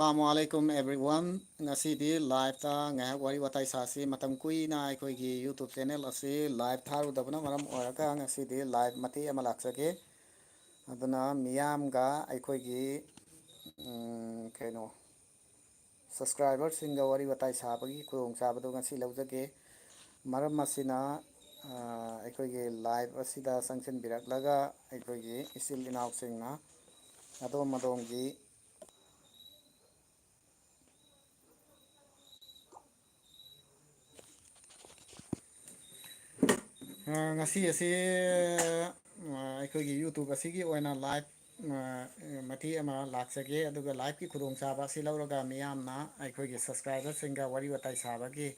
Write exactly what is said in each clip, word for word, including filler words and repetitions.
Assalamu alaikum everyone. ꯉꯁꯤꯗꯤ live-ꯇ ꯉꯥꯏꯍꯥꯛ ꯋꯥꯔꯤ ꯋꯥꯇꯥꯏ ꯁꯥꯁꯤ꯫ ꯃꯇꯝ ꯀꯨꯏꯅ ꯑꯩꯈꯣꯏꯒꯤ YouTube channel ꯑꯁꯤ live ꯊꯥꯔꯨꯗꯕꯅ ꯃꯔꯝ ꯑꯣꯏꯔꯒ ꯉꯁꯤꯗꯤ live ꯃꯇꯦꯛ ꯑꯃ ꯂꯥꯛꯆꯒꯦ꯫ ꯑꯗꯨꯅ ꯃꯤꯌꯥꯝꯒ ꯑꯩꯈꯣꯏꯒꯤ, ꯎꯝ, ꯀꯩꯅꯣ, subscriber-ꯁꯤꯡꯒ ꯋꯥꯔꯤ ꯋꯥꯇꯥꯏ ꯁꯥꯕꯒꯤ ꯈꯨꯗꯣꯡꯆꯥꯕꯗꯨ ꯉꯁꯤ ꯂꯧꯖꯒꯦ꯫ ꯃꯔꯝ ꯑꯁꯤꯅ, ꯑ, ꯑꯩꯈꯣꯏꯒꯤ live ꯑꯁꯤꯗ ꯆꯪꯁꯤꯟꯕꯤꯔꯛꯂꯒ ꯑꯩꯈꯣꯏꯒꯤ ꯏꯆꯤꯜ ꯏꯅꯥꯎꯁꯤꯡꯅ ꯑꯗꯣꯝ ꯑꯗꯣꯝꯒꯤ ꯑ, ꯉꯁꯤ ꯑꯁꯤ, ꯑ, ꯑꯩꯈꯣꯏꯒꯤ YouTube ꯑꯁꯤꯒꯤ ꯑꯣꯏꯅ live, ꯑ, ꯃꯇꯦꯛ ꯑꯃ ꯂꯥꯛꯆꯒꯦ, ꯑꯗꯨꯒ live-ꯀꯤ ꯈꯨꯗꯣꯡꯆꯥꯕ ꯑꯁꯤ ꯂꯧꯔꯒ ꯃꯤꯌꯥꯝꯅ ꯑꯩꯈꯣꯏꯒꯤ subscriber-ꯁꯤꯡꯒ ꯋꯥꯔꯤ ꯋꯥꯇꯥꯏ ꯁꯥꯕꯒꯤ,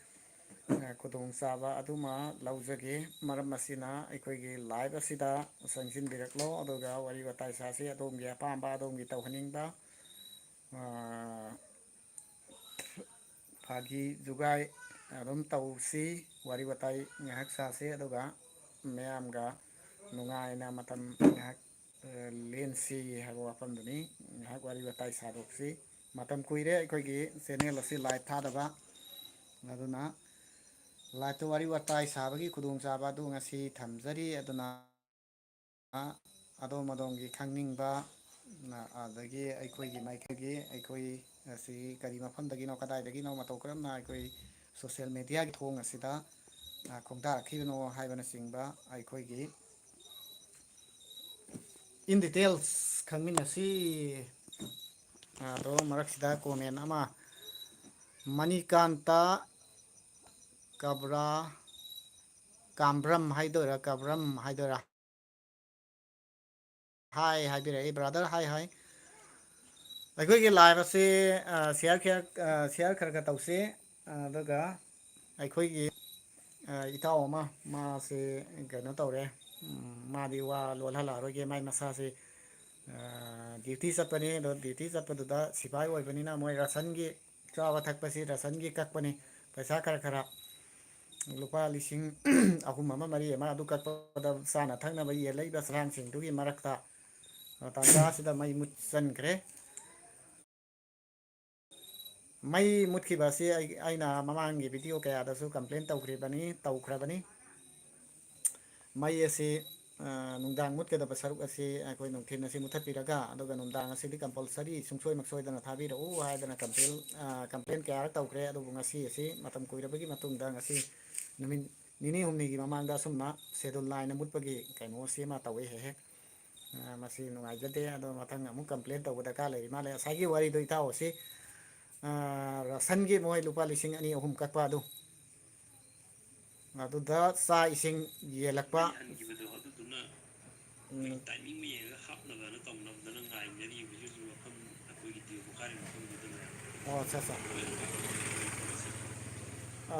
ꯑ, ꯈꯨꯗꯣꯡꯆꯥꯕ ꯑꯗꯨꯃ ꯂꯧꯖꯒꯦ꯫ ꯃꯔꯝ ꯑꯁꯤꯅ ꯑꯩꯈꯣꯏꯒꯤ live ꯑꯁꯤꯗ ꯆꯪꯁꯤꯟꯕꯤꯔꯛꯂꯣ, ꯑꯗꯨꯒ ꯋꯥꯔꯤ ꯋꯥꯇꯥꯏ ꯁꯥꯁꯤ꯫ ꯑꯗꯣꯝꯒꯤ ꯑꯄꯥꯝꯕ, ꯑꯗꯣꯝꯒꯤ ꯇꯧꯍꯟꯅꯤꯡꯕ, ꯑ, ꯐꯥꯒꯤ ꯖꯨꯒꯥꯏ ꯑꯗꯨꯝ ꯇꯧꯁꯤ, ꯋꯥꯔꯤ ꯋꯥꯇꯥꯏ ꯉꯥꯏꯍꯥꯛ ꯁꯥꯁꯤ, ꯑꯗꯨꯒ ꯃꯌꯥꯝꯒ ꯅꯨꯡꯉꯥꯏꯅ ꯃꯇꯝ ꯉꯥꯏꯍꯥꯛ, ꯑ, ꯂꯦꯟꯁꯤ ꯍꯥꯏꯕ ꯋꯥꯐꯝꯗꯨꯅꯤ꯫ ꯉꯥꯏꯍꯥꯛ ꯋꯥꯔꯤ ꯋꯥꯇꯥꯏ ꯁꯥꯗꯣꯛꯁꯤ꯫ ꯃꯇꯝ ꯀꯨꯏꯔꯦ ꯑꯩꯈꯣꯏꯒꯤ channel ꯑꯁꯤ live ꯊꯥꯗꯕ, ꯑꯗꯨꯅ live-ꯇ ꯋꯥꯔꯤ ꯋꯥꯇꯥꯏ ꯁꯥꯕꯒꯤ ꯈꯨꯗꯣꯡꯆꯥꯕ ꯑꯗꯨ ꯉꯁꯤ ꯊꯝꯖꯔꯤ꯫ ꯑꯗꯨꯅ ꯑꯗꯣꯝ ꯑꯗꯣꯝꯒꯤ ꯈꯪꯅꯤꯡꯕ, ꯑꯗꯒꯤ ꯑꯩꯈꯣꯏꯒꯤ ꯃꯥꯏꯀꯩꯒꯤ ꯑꯩꯈꯣꯏ ꯑꯁꯤ ꯀꯔꯤ ꯃꯐꯝꯗꯒꯤꯅꯣ, ꯀꯗꯥꯏꯗꯒꯤꯅꯣ, ꯃꯇꯧ ꯀꯔꯝꯅ ꯑꯩꯈꯣꯏ social media-ꯒꯤ ꯊꯣꯡ ꯑꯁꯤꯗ, ꯑ, ꯈꯣꯡꯗꯥꯔꯛꯈꯤꯕꯅꯣ ꯍꯥꯏꯕꯅꯆꯤꯡꯕ ꯑꯩꯈꯣꯏꯒꯤ in details ꯈꯪꯃꯤꯟꯅꯁꯤ꯫ ꯑꯗꯣ ꯃꯔꯛꯁꯤꯗ comment ꯑꯃ, ꯃꯅꯤꯀꯥꯟꯇ ꯀꯕ꯭ꯔꯥ, ꯀꯥꯝꯕ꯭ꯔꯝ ꯍꯥꯏꯗꯣꯏꯔꯥ, ꯀꯕ꯭ꯔꯝ ꯍꯥꯏꯗꯣꯏꯔꯥ, hi ꯍꯥꯏꯕꯤꯔꯛꯏ꯫ Brother, hi, hi꯫ ꯑꯩꯈꯣꯏꯒꯤ live ꯑꯁꯤ, ꯑ, share ꯈꯔ, ꯑ, share ꯈꯔ ꯈꯔ ꯇꯧꯁꯤ꯫ ꯑꯗꯨꯒ ꯑꯩꯈꯣꯏꯒꯤ, ꯑ, ꯏꯇꯥꯎ ꯑꯃ, ꯃꯥꯁꯤ ꯀꯩꯅꯣ ꯇꯧꯔꯦ, ꯎꯝ, ꯃꯥꯗꯤ ꯋꯥ ꯂꯣꯜꯍꯜꯂꯛꯑꯔꯣꯏꯒꯦ, ꯃꯥꯏ ꯃꯁꯥꯁꯤ, ꯑ, duty ꯆꯠꯄꯅꯤ꯫ ꯑꯗꯣ duty ꯆꯠꯄꯗꯨꯗ ꯁꯤꯐꯥꯏ ꯑꯣꯏꯕꯅꯤꯅ ꯃꯣꯏ ꯔꯥꯁꯟꯒꯤ ꯆꯥꯕ ꯊꯛꯄꯁꯤ ꯔꯥꯁꯟꯒꯤ ꯀꯛꯄꯅꯤ꯫ ꯄꯩꯁꯥ ꯈꯔ ꯈꯔ ꯂꯨꯄꯥ ꯂꯤꯁꯤꯡ ꯑꯍꯨꯝ ꯑꯃ, ꯃꯔꯤ ꯑꯃ ꯑꯗꯨ ꯀꯛꯄꯗ ꯆꯥꯅ ꯊꯛꯅꯕ ꯌꯦꯜꯂꯛꯏꯕ ꯆꯔꯥꯡꯁꯤꯡꯗꯨꯒꯤ ꯃꯔꯛꯇ, ꯑ, ꯇꯥꯟꯖꯥ ꯑꯁꯤꯗ ꯃꯩ ꯃꯨꯠꯁꯤꯟꯈ꯭ꯔꯦ꯫ ꯃꯩ ꯃꯨꯠꯈꯤꯕ ꯑꯁꯤ ꯑꯩ, ꯑꯩꯅ ꯃꯃꯥꯡꯒꯤ ꯚꯤꯗꯤꯑꯣ ꯀꯌꯥꯗꯁꯨ ꯀꯝꯄ꯭ꯂꯦꯟ ꯇꯧꯈ꯭ꯔꯤꯕꯅꯤ, ꯇꯧꯈ꯭ꯔꯕꯅꯤ꯫ ꯃꯩ ꯑꯁꯤ, ꯑ, ꯅꯨꯡꯗꯥꯡ ꯃꯨꯠꯀꯗꯕ ꯁꯔꯨꯛ ꯑꯁꯤ ꯑꯩꯈꯣꯏ ꯅꯨꯡꯊꯤꯜ ꯑꯁꯤ ꯃꯨꯊꯠꯄꯤꯔꯒ, ꯑꯗꯨꯒ ꯅꯨꯡꯗꯥꯡ ꯑꯁꯤꯗꯤ ꯀꯝꯄꯜꯁꯔꯤ ꯁꯨꯡꯁꯣꯏ ꯃꯛꯁꯣꯏꯗꯅ ꯊꯥꯕꯤꯔꯛꯎ ꯍꯥꯏꯗꯅ ꯀꯝꯄ꯭ꯂꯦꯟ, ꯑ, ꯀꯝꯄ꯭ꯂꯦꯟ ꯀꯌꯥꯔꯛ ꯇꯧꯈ꯭ꯔꯦ꯫ ꯑꯗꯨꯕꯨ ꯉꯁꯤ ꯑꯁꯤ ꯃꯇꯝ ꯀꯨꯏꯔꯕꯒꯤ ꯃꯇꯨꯡꯗ ꯉꯁꯤ ꯅꯨꯃꯤꯠ ꯅꯤꯅꯤ ꯍꯨꯝꯅꯤꯒꯤ ꯃꯃꯥꯡꯗ ꯑꯁꯨꯝꯅ ꯁꯦꯗꯨꯜ ꯅꯥꯏꯅ ꯃꯨꯠꯄꯒꯤ ꯀꯩꯅꯣꯁꯤ ꯑꯃ ꯇꯧꯋꯤ ꯍꯦꯛ ꯍꯦꯛ꯫ ꯑ, ꯃꯁꯤ ꯅꯨꯡꯉꯥꯏꯖꯗꯦ꯫ ꯑꯗꯣ ꯃꯊꯪ ꯑꯃꯨꯛ ꯀꯝꯄ꯭ꯂꯦꯟ ꯇꯧꯕ ꯗꯔꯀꯥꯔ ꯂꯩꯔꯤ ꯃꯥꯜꯂꯦ꯫ ꯉꯁꯥꯏꯒꯤ ꯋꯥꯔꯤꯗꯣ ꯏꯇꯥꯎ ꯑꯁꯤ, ꯑ, ꯔꯥꯁꯟꯒꯤ ꯃꯣꯏ ꯂꯨꯄꯥ ꯂꯤꯁꯤꯡ ꯑꯅꯤ ꯑꯍꯨꯝ ꯀꯛꯄ ꯑꯗꯨ, ꯑꯗꯨꯗ ꯆꯥꯛ ꯏꯁꯤꯡ ꯌꯦꯜꯂꯛꯄ꯫ ꯃꯩ ꯍꯟꯈꯤꯕꯗꯣ ꯑꯗꯨꯗꯨꯅ ꯎꯝ꯫ ꯑꯩꯈꯣꯏ ꯇꯥꯏꯃꯤꯡ ꯑꯃ ꯌꯦꯡꯉꯒ ꯍꯥꯞꯅꯕꯅ ꯇꯧꯅꯕꯗꯅ ꯉꯥꯏꯅꯔꯤ꯫ ꯍꯧꯖꯤꯛ ꯍꯧꯖꯤꯛ ꯃꯐꯝ ꯑꯩꯈꯣꯏꯒꯤ ꯗꯤꯑꯣ ꯄꯣꯈꯥꯏꯔꯤꯕ ꯃꯐꯝꯗꯨꯗ ꯂꯩꯔꯦ꯫ ꯑꯣ, ꯑꯠꯆꯥ, ꯑꯠꯆꯥ꯫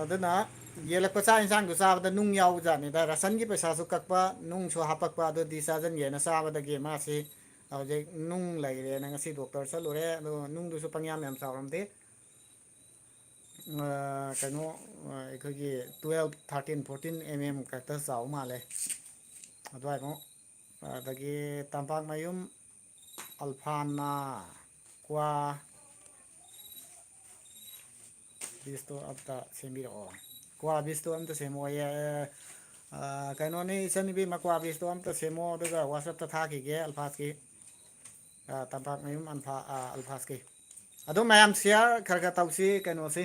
ꯑꯗꯨꯅ ꯌꯦꯜꯂꯛꯄ ꯆꯥꯛ ꯌꯦꯟꯁꯥꯡꯗꯨ ꯆꯥꯕꯗ ꯅꯨꯡ ꯌꯥꯎꯕꯖꯥꯠꯅꯤꯗ꯫ ꯔꯥꯁꯟꯒꯤ ꯄꯩꯁꯥꯁꯨ ꯀꯛꯄ, ꯅꯨꯡꯁꯨ ꯍꯥꯄꯛꯄ, ꯑꯗꯨꯗꯤ ꯆꯥꯁꯤꯟꯒꯦꯅ ꯆꯥꯕꯗꯒꯤ ꯃꯥꯁꯤ ꯍꯧꯖꯤꯛ ꯅꯨꯡ ꯂꯩꯔꯦꯅ ꯉꯁꯤ ꯗꯣꯛꯇꯔ ꯆꯠꯂꯨꯔꯦ꯫ ꯑꯗꯣ ꯅꯨꯡꯗꯨꯁꯨ ꯄꯪꯌꯥꯝ ꯌꯥꯝ ꯆꯥꯎꯔꯝꯗꯦ꯫ ꯑ, ꯀꯩꯅꯣ, ꯑ, ꯑꯩꯈꯣꯏꯒꯤ twelve, thirteen, fourteen M M ꯈꯛꯇ ꯆꯥꯎ ꯃꯥꯜꯂꯦ꯫ ꯑꯗꯨꯋꯥꯏꯃꯨꯛ꯫ ꯑꯗꯒꯤ ꯇꯝꯄꯥꯛꯃꯌꯨꯝ ꯑꯜꯐꯥꯅ ꯀ꯭ꯋꯥ ꯕꯤꯁꯇꯣ ꯑꯝꯇ ꯁꯦꯝꯕꯤꯔꯛꯑꯣ꯫ ꯀ꯭ꯋꯥ ꯕꯤꯁꯇꯣ ꯑꯝꯇ ꯁꯦꯝꯃꯛꯑꯣ꯫ ꯑꯦ, ꯑ, ꯀꯩꯅꯣꯅꯤ, ꯏꯆꯟꯅꯨꯄꯤ ꯃꯀ꯭ꯋꯥ ꯕꯤꯁꯇꯣ ꯑꯝꯇ ꯁꯦꯝꯃꯣ, ꯑꯗꯨꯒ WhatsApp-ꯇ ꯊꯥꯈꯤꯒꯦ ꯑꯜꯐꯥꯖꯀꯤ꯫ ꯑ, ꯇꯝꯄꯥꯛꯃꯌꯨꯝ ꯑꯜꯐꯥ-, ꯑ, ꯑꯜꯐꯥꯖꯀꯤ꯫ ꯑꯗꯣ ꯃꯌꯥꯝ share ꯈꯔ ꯈꯔ ꯇꯧꯁꯤ, ꯀꯩꯅꯣꯁꯤ꯫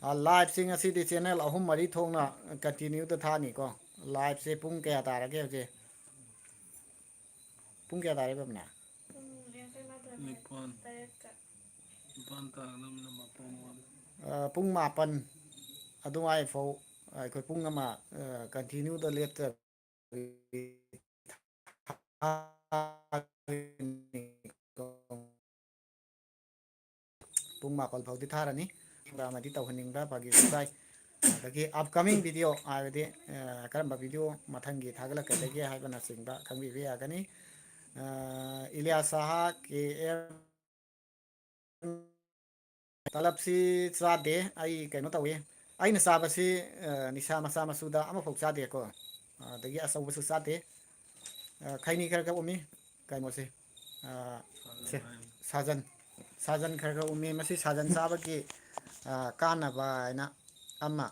ꯑ, live-ꯁꯤ ꯉꯁꯤꯗꯤ channel ꯑꯍꯨꯝ ꯃꯔꯤ ꯊꯣꯛꯅ continue-ꯗ ꯊꯥꯅꯤꯀꯣ꯫ Live-ꯁꯦ ꯄꯨꯡ ꯀꯌꯥ ꯇꯥꯔꯒꯦ ꯍꯧꯖꯤꯛ? ꯄꯨꯡ ꯀꯌꯥ ꯇꯥꯔꯦ, ꯕꯕꯤꯅꯥ? ꯄꯨꯡ ꯌꯥꯡꯈꯩ ꯃꯥꯄꯟ꯫ ꯅꯤꯄꯥꯟ꯫ ꯇꯔꯦꯠꯀ꯫ ꯅꯤꯄꯥꯟ ꯇꯥꯒꯗꯕꯅꯤꯅ ꯃꯥꯄꯟ ꯋꯥꯠꯂꯤ꯫ ꯑ, ꯄꯨꯡ ꯃꯥꯄꯟ ꯑꯗꯨꯋꯥꯏꯐꯥꯎ ꯑꯩꯈꯣꯏ ꯄꯨꯡ ꯑꯃ, ꯑ, continue-ꯗ ꯂꯦꯞꯇꯕꯤ ꯄꯨꯡ ꯃꯥꯄꯟ ꯐꯥꯎꯗꯤ ꯊꯥꯔꯅꯤ꯫ ꯑꯃꯗꯤ ꯇꯧꯍꯟꯅꯤꯡꯕ ꯐꯥꯒꯤ ꯖꯨꯒꯥꯏ꯫ ꯑꯗꯒꯤ upcoming video ꯍꯥꯏꯕꯗꯤ, ꯑ, ꯀꯔꯝꯕ video ꯃꯊꯪꯒꯤ ꯊꯥꯒꯠꯂꯛꯀꯗꯒꯦ ꯍꯥꯏꯕꯅꯆꯤꯡꯕ ꯈꯪꯕꯤꯕ ꯌꯥꯒꯅꯤ꯫ ꯑ, ꯏꯂꯤꯌꯥꯁ ꯁꯍꯥ, K M, ꯇꯂꯞꯁꯤ ꯆꯥꯗꯦ꯫ ꯑꯩ ꯀꯩꯅꯣ ꯇꯧꯏ꯫ ꯑꯩꯅ ꯆꯥꯕꯁꯤ, ꯑ, ꯅꯤꯁꯥ ꯃꯆꯥ ꯃꯁꯨꯗ ꯑꯃꯐꯥꯎ ꯆꯥꯗꯦꯀꯣ꯫ ꯑꯗꯒꯤ ꯑꯆꯧꯕꯁꯨ ꯆꯥꯗꯦ꯫ ꯑ, ꯈꯩꯅꯤ ꯈꯔ ꯈꯔ ꯎꯝꯃꯤ꯫ ꯀꯩꯅꯣꯁꯦ, ꯑ, ꯁꯦ, ꯁꯥꯖꯟ꯫ ꯁꯥꯖꯟ ꯈꯔ ꯈꯔ ꯎꯝꯃꯤ꯫ ꯃꯁꯤ ꯁꯥꯖꯟ ꯆꯥꯕꯒꯤ, ꯑ, ꯀꯥꯟꯅꯕ ꯍꯥꯏꯅ ꯑꯃ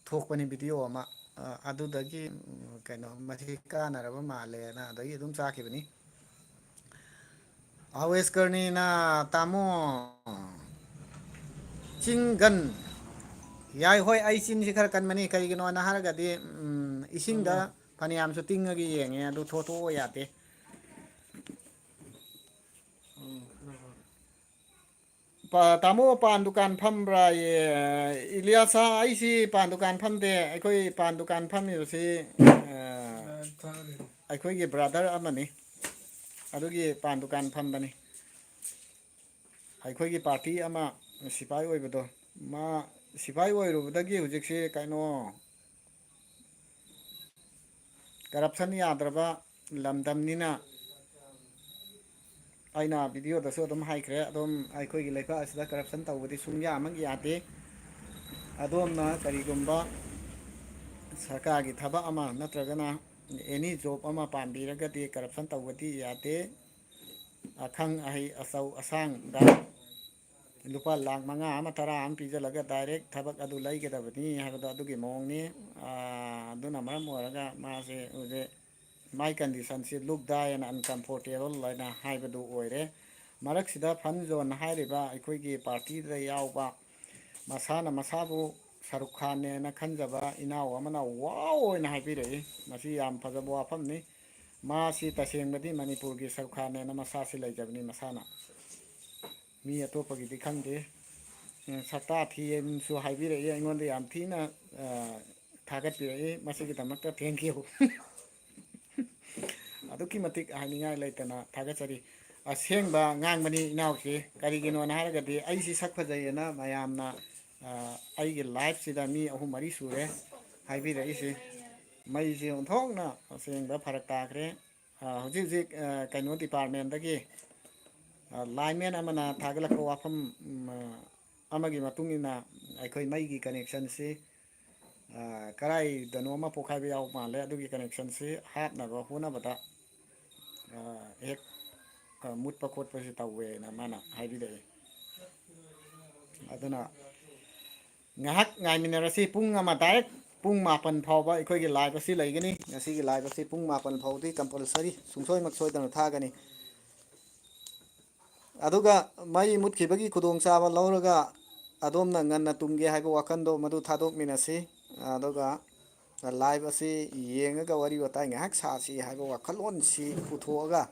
ꯊꯣꯛꯄꯅꯤ, ꯚꯤꯗꯤꯑꯣ ꯑꯃ꯫ ꯑ, ꯑꯗꯨꯗꯒꯤ, ꯎꯝ, ꯀꯩꯅꯣ, ꯃꯁꯤ ꯀꯥꯟꯅꯔꯕ ꯃꯥꯜꯂꯦꯅ ꯑꯗꯒꯤ ꯑꯗꯨꯝ ꯆꯥꯈꯤꯕꯅꯤ꯫ ꯑꯋꯦꯁꯀꯔꯅꯤꯅ ꯇꯥꯃꯣ ꯆꯤꯡꯒꯟ꯫ ꯌꯥꯏ, ꯍꯣꯏ, ꯑꯩ ꯆꯤꯟꯁꯤ ꯈꯔ ꯀꯟꯕꯅꯤ꯫ ꯀꯔꯤꯒꯤꯅꯣꯅ ꯍꯥꯏꯔꯒꯗꯤ, ꯎꯝ, ꯏꯁꯤꯡꯗ ꯐꯅꯌꯥꯝꯁꯨ ꯇꯤꯡꯉꯒ ꯌꯦꯡꯉꯦ, ꯑꯗꯨ ꯊꯣꯛꯇꯣꯛꯑꯣ ꯌꯥꯗꯦ꯫ ꯄꯥ-, ꯇꯥꯃꯣ ꯄꯥꯟ ꯗꯨꯀꯥꯟ ꯐꯝꯕ꯭ꯔꯥꯌꯦ? ꯏꯂꯤꯌꯥꯁꯥ, ꯑꯩꯁꯤ ꯄꯥꯟ ꯗꯨꯀꯥꯟ ꯐꯝꯗꯦ꯫ ꯑꯩꯈꯣꯏ ꯄꯥꯟ ꯗꯨꯀꯥꯟ ꯐꯝꯃꯤꯕꯁꯤ, ꯑ, ꯑꯩꯈꯣꯏꯒꯤ ꯕ꯭ꯔꯥꯗꯔ ꯑꯃꯅꯤ, ꯑꯗꯨꯒꯤ ꯄꯥꯟ ꯗꯨꯀꯥꯟ ꯐꯝꯕꯅꯤ꯫ ꯑꯩꯈꯣꯏꯒꯤ ꯄꯥꯔꯇꯤ ꯑꯃ ꯁꯤꯐꯥꯏ ꯑꯣꯏꯕꯗꯣ, ꯃꯥ ꯁꯤꯐꯥꯏ ꯑꯣꯏꯔꯨꯕꯗꯒꯤ ꯍꯧꯖꯤꯛꯁꯤ ꯀꯩꯅꯣ, ꯀꯔꯞꯁꯟ ꯌꯥꯗ꯭ꯔꯕ ꯂꯝꯗꯝꯅꯤꯅ, ꯑꯩꯅ ꯚꯤꯗꯤꯑꯣꯗꯁꯨ ꯑꯗꯨꯝ ꯍꯥꯏꯈ꯭ꯔꯦ, ꯑꯗꯨꯝ ꯑꯩꯈꯣꯏꯒꯤ ꯂꯩꯕꯥꯛ ꯑꯁꯤꯗ ꯀꯔꯞꯁꯟ ꯇꯧꯕꯗꯤ ꯁꯨꯡꯌꯥꯃꯛ ꯌꯥꯗꯦ꯫ ꯑꯗꯣꯝꯅ ꯀꯔꯤꯒꯨꯝꯕ ꯁꯔꯀꯥꯔꯒꯤ ꯊꯕꯛ ꯑꯃ ꯅꯠꯇ꯭ꯔꯒꯅ ꯑꯦꯅꯤ ꯖꯣꯕ ꯑꯃ ꯄꯥꯝꯕꯤꯔꯒꯗꯤ ꯀꯔꯞꯁꯟ ꯇꯧꯕꯗꯤ ꯌꯥꯗꯦ꯫ ꯑꯈꯪ ꯑꯍꯩ ꯑꯆꯧ ꯑꯁꯥꯡꯗ ꯂꯨꯄꯥ ꯂꯥꯈ ꯃꯉꯥ ꯑꯃ, ꯇꯔꯥ ꯑꯃ ꯄꯤꯁꯤꯜꯂꯒ ꯗꯥꯏꯔꯦꯛ ꯊꯕꯛ ꯑꯗꯨ ꯂꯩꯒꯗꯕꯅꯤ ꯍꯥꯏꯕꯗꯣ ꯑꯗꯨꯒꯤ ꯃꯑꯣꯡꯅꯤ꯫ ꯑꯥ, ꯑꯗꯨꯅ ꯃꯔꯝ ꯑꯣꯏꯔꯒ ꯃꯥꯁꯦ ꯍꯧꯖꯤꯛ ꯃꯥꯏ ꯀꯟꯗꯤꯁꯟꯁꯤ look die and uncomfortable ꯍꯥꯏꯅ ꯍꯥꯏꯕꯗꯨ ꯑꯣꯏꯔꯦ꯫ ꯃꯔꯛꯁꯤꯗ ꯐꯟ ꯖꯣꯟ ꯍꯥꯏꯔꯤꯕ ꯑꯩꯈꯣꯏꯒꯤ ꯄꯥꯔꯇꯤꯗ ꯌꯥꯎꯕ, ꯃꯁꯥꯅ ꯃꯁꯥꯕꯨ ꯁꯔꯨꯛ ꯈꯥꯟꯅꯦꯅ ꯈꯟꯖꯕ ꯏꯅꯥꯎ ꯑꯃꯅ ꯋꯥꯎ ꯑꯣꯏꯅ ꯍꯥꯏꯕꯤꯔꯛꯏ꯫ ꯃꯁꯤ ꯌꯥꯝ ꯐꯖꯕ ꯋꯥꯐꯝꯅꯤ꯫ ꯃꯥꯁꯤ ꯇꯁꯦꯡꯕꯗꯤ ꯃꯅꯤꯄꯨꯔꯒꯤ ꯁꯔꯨꯛ ꯈꯥꯟꯅꯦꯅ ꯃꯁꯥꯁꯤ ꯂꯩꯖꯕꯅꯤ ꯃꯁꯥꯅ꯫ ꯃꯤ ꯑꯇꯣꯞꯄꯒꯤꯗꯤ ꯈꯪꯗꯦ꯫ ꯎꯝ, ꯁꯛꯇꯥ ꯊꯤꯌꯦꯅꯁꯨ ꯍꯥꯏꯕꯤꯔꯛꯏ, ꯑꯩꯉꯣꯟꯗ ꯌꯥꯝ ꯊꯤꯅ, ꯑ, ꯊꯥꯒꯠꯄꯤꯔꯛꯏ꯫ ꯃꯁꯤꯒꯤꯗꯃꯛꯇ thank you꯫ ꯑꯗꯨꯛꯀꯤ ꯃꯇꯤꯛ ꯍꯥꯏꯅꯤꯡꯉꯥꯏ ꯂꯩꯇꯅ ꯊꯥꯒꯠꯆꯔꯤ꯫ ꯑꯁꯦꯡꯕ ꯉꯥꯡꯕꯅꯤ ꯏꯅꯥꯎꯁꯤ꯫ ꯀꯔꯤꯒꯤꯅꯣꯅ ꯍꯥꯏꯔꯒꯗꯤ ꯑꯩꯁꯤ ꯁꯛ ꯐꯖꯩꯌꯦꯅ ꯃꯌꯥꯝꯅ, ꯑ, ꯑꯩꯒꯤ ꯂꯥꯏꯐꯁꯤꯗ ꯃꯤ ꯑꯍꯨꯝ ꯃꯔꯤ ꯁꯨꯔꯦ ꯍꯥꯏꯕꯤꯔꯛꯏꯁꯦ꯫ ꯃꯩꯁꯦ ꯑꯣꯟꯊꯣꯛꯅ ꯑꯁꯦꯡꯕ ꯐꯔꯛ ꯇꯥꯈ꯭ꯔꯦ꯫ ꯑ, ꯍꯧꯖꯤꯛ ꯍꯧꯖꯤꯛ, ꯑ, ꯀꯩꯅꯣ ꯗꯤꯄꯥꯔꯠꯃꯦꯟꯗꯒꯤ, ꯑ, ꯂꯥꯏꯟꯃꯦꯟ ꯑꯃꯅ ꯊꯥꯒꯠꯂꯛꯄ ꯋꯥꯐꯝ, ꯎꯝ, ꯑ, ꯑꯃꯒꯤ ꯃꯇꯨꯡ ꯏꯟꯅ ꯑꯩꯈꯣꯏ ꯃꯩꯒꯤ ꯀꯅꯦꯛꯁꯟꯁꯤ, ꯑ, ꯀꯗꯥꯏꯗꯅꯣ ꯑꯃ ꯄꯣꯛꯈꯥꯏꯕ ꯌꯥꯎ ꯃꯥꯜꯂꯦ꯫ ꯑꯗꯨꯒꯤ ꯀꯅꯦꯛꯁꯟꯁꯤ ꯍꯥꯞꯅꯕ ꯍꯣꯠꯅꯕꯗ, ꯑ, ꯍꯦꯛ ꯑ, ꯃꯨꯠꯄ ꯈꯣꯠꯄꯁꯨ ꯇꯧꯋꯦꯅ ꯃꯥꯅ ꯍꯥꯏꯕꯤꯔꯛꯑꯦ꯫ ꯑꯗꯨꯅ ꯉꯥꯏꯍꯥꯛ ꯉꯥꯏꯃꯤꯟꯅꯔꯁꯤ꯫ ꯄꯨꯡ ꯑꯃ direct, ꯄꯨꯡ ꯃꯥꯄꯟ ꯐꯥꯎꯕ ꯑꯩꯈꯣꯏꯒꯤ live ꯑꯁꯤ ꯂꯩꯒꯅꯤ꯫ ꯉꯁꯤꯒꯤ live ꯑꯁꯤ ꯄꯨꯡ ꯃꯥꯄꯟ ꯐꯥꯎꯗꯤ compulsory, ꯁꯨꯡꯁꯣꯏꯃꯛ ꯁꯣꯏꯗꯅ ꯊꯥꯒꯅꯤ꯫ ꯑꯗꯨꯒ ꯃꯩ ꯃꯨꯠꯈꯤꯕꯒꯤ ꯈꯨꯗꯣꯡꯆꯥꯕ ꯂꯧꯔꯒ ꯑꯗꯣꯝꯅ ꯉꯟꯅ ꯇꯨꯝꯒꯦ ꯍꯥꯏꯕ ꯋꯥꯈꯜꯗꯣ ꯃꯗꯨ ꯊꯥꯗꯣꯛꯃꯤꯟꯅꯁꯤ꯫ ꯑꯗꯨꯒ live ꯑꯁꯤ ꯌꯦꯡꯉꯒ ꯋꯥꯔꯤ ꯋꯥꯇꯥꯏ ꯉꯥꯏꯍꯥꯛ ꯁꯥꯁꯤ ꯍꯥꯏꯕ ꯋꯥꯈꯜꯂꯣꯟꯁꯤ ꯄꯨꯊꯣꯛꯑꯒ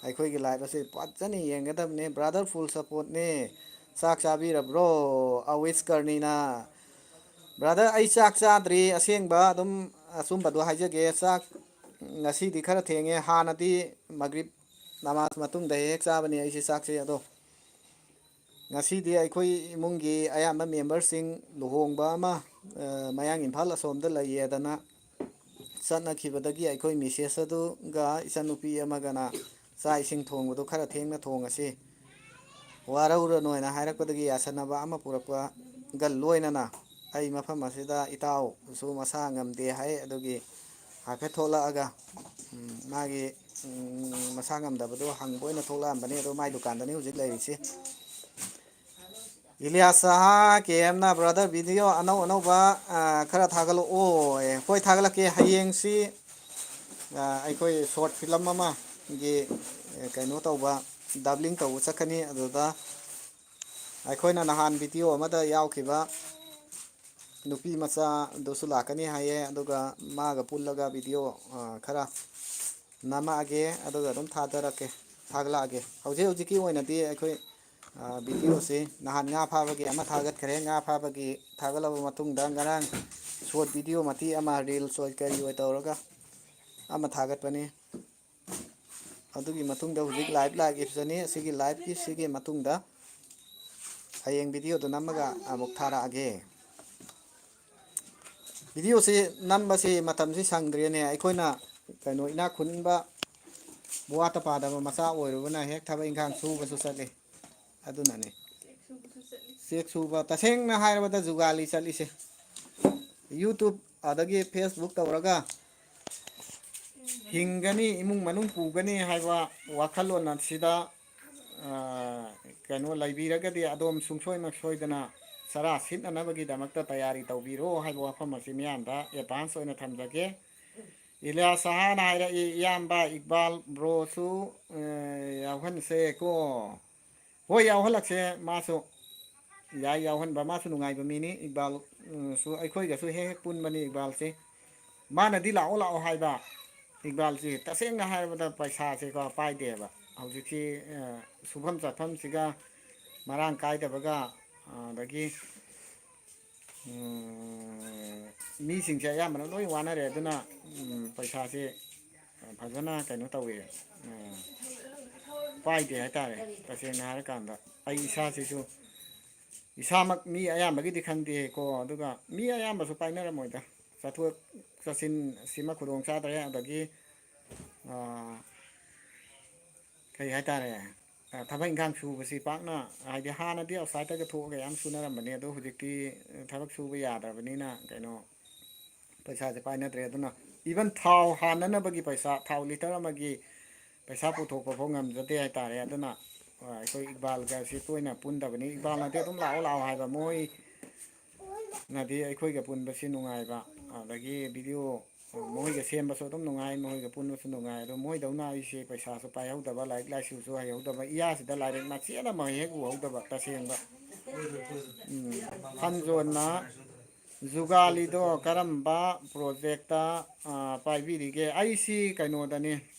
ꯑꯩꯈꯣꯏꯒꯤ live ꯑꯁꯤ ꯐꯖꯅ ꯌꯦꯡꯒꯗꯕꯅꯦ꯫ Brother full supportꯅꯦ꯫ ꯆꯥꯛ ꯆꯥꯕꯤꯔꯕ꯭ꯔꯣ? ꯑꯋꯤꯁ ꯀꯔꯅꯤꯅ꯫ Brother, ꯑꯩ ꯆꯥꯛ ꯆꯥꯗ꯭ꯔꯤ꯫ ꯑꯁꯦꯡꯕ ꯑꯗꯨꯝ ꯑꯆꯨꯝꯕꯗꯣ ꯍꯥꯏꯖꯒꯦ꯫ ꯆꯥꯛ ꯉꯁꯤꯗꯤ ꯈꯔ ꯊꯦꯡꯉꯦ꯫ ꯍꯥꯟꯅꯗꯤ ꯃꯒ꯭ꯔꯤꯕ ꯅꯃꯥꯖ ꯃꯇꯨꯡꯗ ꯍꯦꯛ ꯍꯦꯛ ꯆꯥꯕꯅꯤ ꯑꯩꯁꯦ ꯆꯥꯛꯁꯦ꯫ ꯑꯗꯣ ꯉꯁꯤꯗꯤ ꯑꯩꯈꯣꯏ ꯏꯃꯨꯡꯒꯤ ꯑꯌꯥꯝꯕ memberꯁꯤꯡ ꯂꯨꯍꯣꯡꯕ ꯑꯃ, ꯑ, ꯃꯌꯥꯡ ꯏꯝꯐꯥꯜ ꯑꯁꯣꯝꯗ ꯂꯩꯌꯦꯗꯅ ꯆꯠꯅꯈꯤꯕꯗꯒꯤ ꯑꯩꯈꯣꯏ ꯃꯤꯁꯦꯁ ꯑꯗꯨꯒ ꯏꯆꯟꯅꯨꯄꯤ ꯑꯃꯒꯅ ꯆꯥꯛ ꯏꯁꯤꯡ ꯊꯣꯡꯕꯗꯣ ꯈꯔ ꯊꯦꯡꯅ ꯊꯣꯡꯉꯁꯤ, ꯋꯥꯔꯧꯔꯅꯣ ꯍꯥꯏꯅ ꯍꯥꯏꯔꯛꯄꯗꯒꯤ ꯌꯥꯁꯟꯅꯕ ꯑꯃ ꯄꯨꯔꯛꯄꯒ ꯂꯣꯏꯅꯅ ꯑꯩ ꯃꯐꯝ ꯑꯁꯤꯗ ꯏꯇꯥꯎꯁꯨ ꯃꯁꯥ ꯉꯝꯗꯦ ꯍꯥꯏ꯫ ꯑꯗꯨꯒꯤ ꯍꯥꯏꯐꯦꯠ ꯊꯣꯛꯂꯛꯑꯒ, ꯎꯝ, ꯃꯥꯒꯤ, ꯎꯝ, ꯃꯁꯥ ꯉꯝꯗꯕꯗꯣ ꯍꯪꯕ ꯑꯣꯏꯅ ꯊꯣꯛꯂꯛꯑꯝꯕꯅꯤ꯫ ꯑꯗꯣ ꯃꯥꯏ ꯗꯨꯀꯥꯟꯗꯅꯤ ꯍꯧꯖꯤꯛ ꯂꯩꯔꯤꯁꯤ꯫ ꯏꯂꯤꯌꯥꯁ ꯁꯍꯥ ꯀꯦ ꯑꯦꯝꯅ, "Brother, video ꯑꯅꯧ ꯑꯅꯧꯕ, ꯑ, ꯈꯔ ꯊꯥꯒꯠꯂꯛꯑꯣ"꯫ ꯑꯦ, ꯍꯣꯏ, ꯊꯥꯒꯠꯂꯛꯀꯦ꯫ ꯍꯌꯦꯡꯁꯤ, ꯑ, ꯑꯩꯈꯣꯏ short film ꯑꯃꯒꯤ, ꯑ, ꯀꯩꯅꯣ ꯇꯧꯕ, dubbing ꯇꯧꯕ ꯆꯠꯀꯅꯤ꯫ ꯑꯗꯨꯗ ꯑꯩꯈꯣꯏꯅ ꯅꯍꯥꯟ video ꯑꯃꯗ ꯌꯥꯎꯈꯤꯕ ꯅꯨꯄꯤ ꯃꯆꯥꯗꯨꯁꯨ ꯂꯥꯛꯀꯅꯤ ꯍꯥꯏꯌꯦ꯫ ꯑꯗꯨꯒ ꯃꯥꯒ ꯄꯨꯜꯂꯒ video, ꯑ, ꯈꯔ ꯅꯝꯃꯛꯑꯒꯦ, ꯑꯗꯨꯒ ꯑꯗꯨꯝ ꯊꯥꯗꯔꯛꯀꯦ, ꯊꯥꯒꯠꯂꯛꯑꯒꯦ꯫ ꯍꯧꯖꯤꯛ ꯍꯧꯖꯤꯛꯀꯤ ꯑꯣꯏꯅꯗꯤ ꯑꯩꯈꯣꯏ, ꯑ, videoꯁꯤ ꯅꯍꯥꯟ ꯉꯥ ꯐꯥꯕꯒꯤ ꯑꯃ ꯊꯥꯒꯠꯈ꯭ꯔꯦ꯫ ꯉꯥ ꯐꯥꯕꯒꯤ ꯊꯥꯒꯠꯂꯕ ꯃꯇꯨꯡꯗ ꯉꯔꯥꯡ short video ꯃꯇꯦꯛ ꯑꯃ reels ꯑꯣꯏ ꯀꯔꯤ ꯑꯣꯏ ꯇꯧꯔꯒ ꯑꯃ ꯊꯥꯒꯠꯄꯅꯤ꯫ ꯑꯗꯨꯒꯤ ꯃꯇꯨꯡꯗ ꯍꯧꯖꯤꯛ live ꯂꯥꯛꯏꯕꯁꯤꯅꯤ꯫ ꯑꯁꯤꯒꯤ liveꯀꯤ ꯁꯤꯒꯤ ꯃꯇꯨꯡꯗ ꯍꯌꯦꯡ videoꯗꯨ ꯅꯝꯃꯒ ꯑꯃꯨꯛ ꯊꯥꯔꯛꯑꯒꯦ꯫ Videoꯁꯤ ꯅꯝꯕꯁꯤ ꯃꯇꯝꯁꯤ ꯁꯪꯗ꯭ꯔꯦꯅꯦ꯫ ꯑꯩꯈꯣꯏꯅ ꯀꯩꯅꯣ, ꯏꯅꯥꯛ ꯈꯨꯟꯕ, ꯋꯥꯠꯇ ꯄꯥꯗꯕ ꯃꯆꯥ ꯑꯣꯏꯔꯨꯕꯅ ꯍꯦꯛ ꯊꯕꯛ ꯏꯪꯈꯥꯡ ꯁꯨꯕꯁꯨ ꯆꯠꯂꯤ꯫ ꯑꯗꯨꯅꯅꯤ꯫ ꯆꯦꯛ ꯁꯨꯕ ꯇꯁꯦꯡꯅ ꯍꯥꯏꯔꯕꯗ ꯖꯨꯒꯥꯂꯤ ꯆꯠꯂꯤꯁꯦ꯫ YouTube ꯑꯗꯒꯤ Facebook ꯇꯧꯔꯒ ꯍꯤꯡꯒꯅꯤ, ꯏꯃꯨꯡ ꯃꯅꯨꯡ ꯄꯨꯒꯅꯤ ꯍꯥꯏꯕ ꯋꯥꯈꯜꯂꯣꯟ ꯑꯁꯤꯗ, ꯑ, ꯀꯩꯅꯣ ꯂꯩꯕꯤꯔꯒꯗꯤ ꯑꯗꯣꯝ ꯁꯨꯡꯁꯣꯏ ꯃꯛꯁꯣꯏꯗꯅ ꯆꯔꯥ ꯁꯤꯠꯅꯅꯕꯒꯤꯗꯃꯛꯇ ꯇꯌꯥꯔꯤ ꯇꯧꯕꯤꯔꯣ ꯍꯥꯏꯕ ꯋꯥꯐꯝ ꯑꯁꯤ ꯃꯤꯌꯥꯝꯗ advance ꯑꯣꯏꯅ ꯊꯝꯖꯒꯦ꯫ ꯏꯂꯤꯌꯥꯁ ꯁꯍꯥꯅ ꯍꯥꯏꯔꯛꯏ, "ꯏꯌꯥꯝꯕ ꯏꯛꯕꯥꯜ ꯕ꯭ꯔꯣꯁꯨ, ꯑ, ꯌꯥꯎꯍꯟꯁꯦꯀꯣ"꯫ ꯍꯣꯏ, ꯌꯥꯎꯍꯜꯂꯛꯁꯦ, ꯃꯥꯁꯨ ꯌꯥꯏ ꯌꯥꯎꯍꯟꯕ, ꯃꯥꯁꯨ ꯅꯨꯡꯉꯥꯏꯕ ꯃꯤꯅꯤ꯫ ꯏꯛꯕꯥꯜ, ꯎꯝ, ꯁꯨ ꯑꯩꯈꯣꯏꯒꯁꯨ ꯍꯦꯛ ꯍꯦꯛ ꯄꯨꯟꯕꯅꯤ ꯏꯛꯕꯥꯜꯁꯦ꯫ ꯃꯥꯅꯗꯤ "ꯂꯥꯛꯑꯣ, ꯂꯥꯛꯑꯣ" ꯍꯥꯏꯕ꯫ ꯏꯛꯕꯥꯜꯁꯤ ꯇꯁꯦꯡꯅ ꯍꯥꯏꯔꯕꯗ ꯄꯩꯁꯥꯁꯦꯀꯣ ꯄꯥꯏꯗꯦꯕ꯫ ꯍꯧꯖꯤꯛꯁꯤ, ꯑ, ꯁꯨꯐꯝ ꯆꯥꯐꯝꯁꯤꯒ ꯃꯔꯥꯡ ꯀꯥꯏꯗꯕꯒ, ꯑꯗꯒꯤ, ꯎꯝ, ꯃꯤꯁꯤꯡꯁꯦ ꯑꯌꯥꯝꯕꯅ ꯂꯣꯏ ꯋꯥꯅꯔꯦ꯫ ꯑꯗꯨꯅ, ꯎꯝ, ꯄꯩꯁꯥꯁꯦ ꯐꯖꯅ ꯀꯩꯅꯣ ꯇꯧꯋꯦ, ꯑ, ꯄꯥꯏꯗꯦ ꯍꯥꯏꯇꯥꯔꯦ꯫ ꯇꯁꯦꯡꯅ ꯍꯥꯏꯔꯀꯥꯟꯗ ꯑꯩ ꯏꯁꯥꯁꯤꯁꯨ, ꯏꯁꯥꯃꯛ ꯃꯤ ꯑꯌꯥꯝꯕꯒꯤꯗꯤ ꯈꯪꯗꯦꯀꯣ, ꯑꯗꯨꯒ ꯃꯤ ꯑꯌꯥꯝꯕꯁꯨ ꯄꯥꯏꯅꯔꯝꯃꯣꯏꯗ꯫ ꯆꯠꯊꯣꯛ ꯆꯠꯁꯤꯟ ꯁꯤꯃ ꯈꯨꯗꯣꯡ ꯆꯥꯗ꯭ꯔꯦ꯫ ꯑꯗꯒꯤ, ꯑ, ꯀꯩ ꯍꯥꯏꯇꯥꯔꯦ, ꯑ, ꯊꯕꯛ ꯏꯪꯈꯥꯡ ꯁꯨꯕꯁꯤ ꯄꯥꯛꯅ, ꯍꯥꯏꯗꯤ ꯍꯥꯟꯅꯗꯤ outsideꯇꯒ ꯊꯣꯛꯑꯒ ꯌꯥꯝ ꯁꯨꯅꯔꯝꯕꯅꯦ, ꯑꯗꯣ ꯍꯧꯖꯤꯛꯇꯤ ꯊꯕꯛ ꯁꯨꯕ ꯌꯥꯗ꯭ꯔꯕꯅꯤꯅ ꯀꯩꯅꯣ, ꯄꯩꯁꯥꯁꯦ ꯄꯥꯏꯅꯗ꯭ꯔꯦ꯫ ꯑꯗꯨꯅ even ꯊꯥꯎ ꯍꯥꯟꯅꯅꯕꯒꯤ ꯄꯩꯁꯥ, ꯊꯥꯎ litre ꯑꯃꯒꯤ ꯄꯩꯁꯥ ꯄꯨꯊꯣꯛꯄ ꯐꯥꯎ ꯉꯝꯖꯗꯦ ꯍꯥꯏꯇꯥꯔꯦ꯫ ꯑꯗꯨꯅ, ꯑ, ꯑꯩꯈꯣꯏ ꯏꯛꯕꯥꯜꯒꯁꯤ ꯇꯣꯏꯅ ꯄꯨꯟꯗꯕꯅꯤ꯫ ꯏꯛꯕꯥꯜꯅꯗꯤ ꯑꯗꯨꯝ "ꯂꯥꯛꯑꯣ, ꯂꯥꯛꯑꯣ" ꯍꯥꯏꯕ, ꯃꯣꯏꯅꯗꯤ ꯑꯩꯈꯣꯏꯒ ꯄꯨꯟꯕꯁꯤ ꯅꯨꯡꯉꯥꯏꯕ, ꯑꯗꯒꯤ video ꯃꯈꯣꯏꯒ ꯁꯦꯝꯕꯁꯨ ꯑꯗꯨꯝ ꯅꯨꯡꯉꯥꯏ, ꯃꯈꯣꯏꯒ ꯄꯨꯟꯕꯁꯨ ꯅꯨꯡꯉꯥꯏ꯫ ꯑꯗꯣ ꯃꯣꯏꯗꯧꯅ ꯑꯩꯁꯦ ꯄꯩꯁꯥꯁꯨ ꯄꯥꯏꯍꯧꯗꯕ, ꯂꯥꯏꯔꯤꯛ ꯂꯥꯏꯁꯨꯁꯨ ꯍꯩꯍꯧꯗꯕ, ꯏꯌꯥꯁꯤꯗ ꯂꯥꯏꯔꯤꯛ ꯃꯆꯦꯠ ꯑꯃ ꯍꯦꯛ ꯎꯍꯧꯗꯕ ꯇꯁꯦꯡꯕ꯫ ꯎꯝ, ꯐꯟ ꯖꯣꯟꯅ ꯖꯨꯒꯥꯂꯤꯗꯣ ꯀꯔꯝꯕ projectꯇ, ꯑ, ꯄꯥꯏꯕꯤꯔꯤꯒꯦ? ꯑꯩꯁꯤ ꯀꯩꯅꯣꯗꯅꯤ,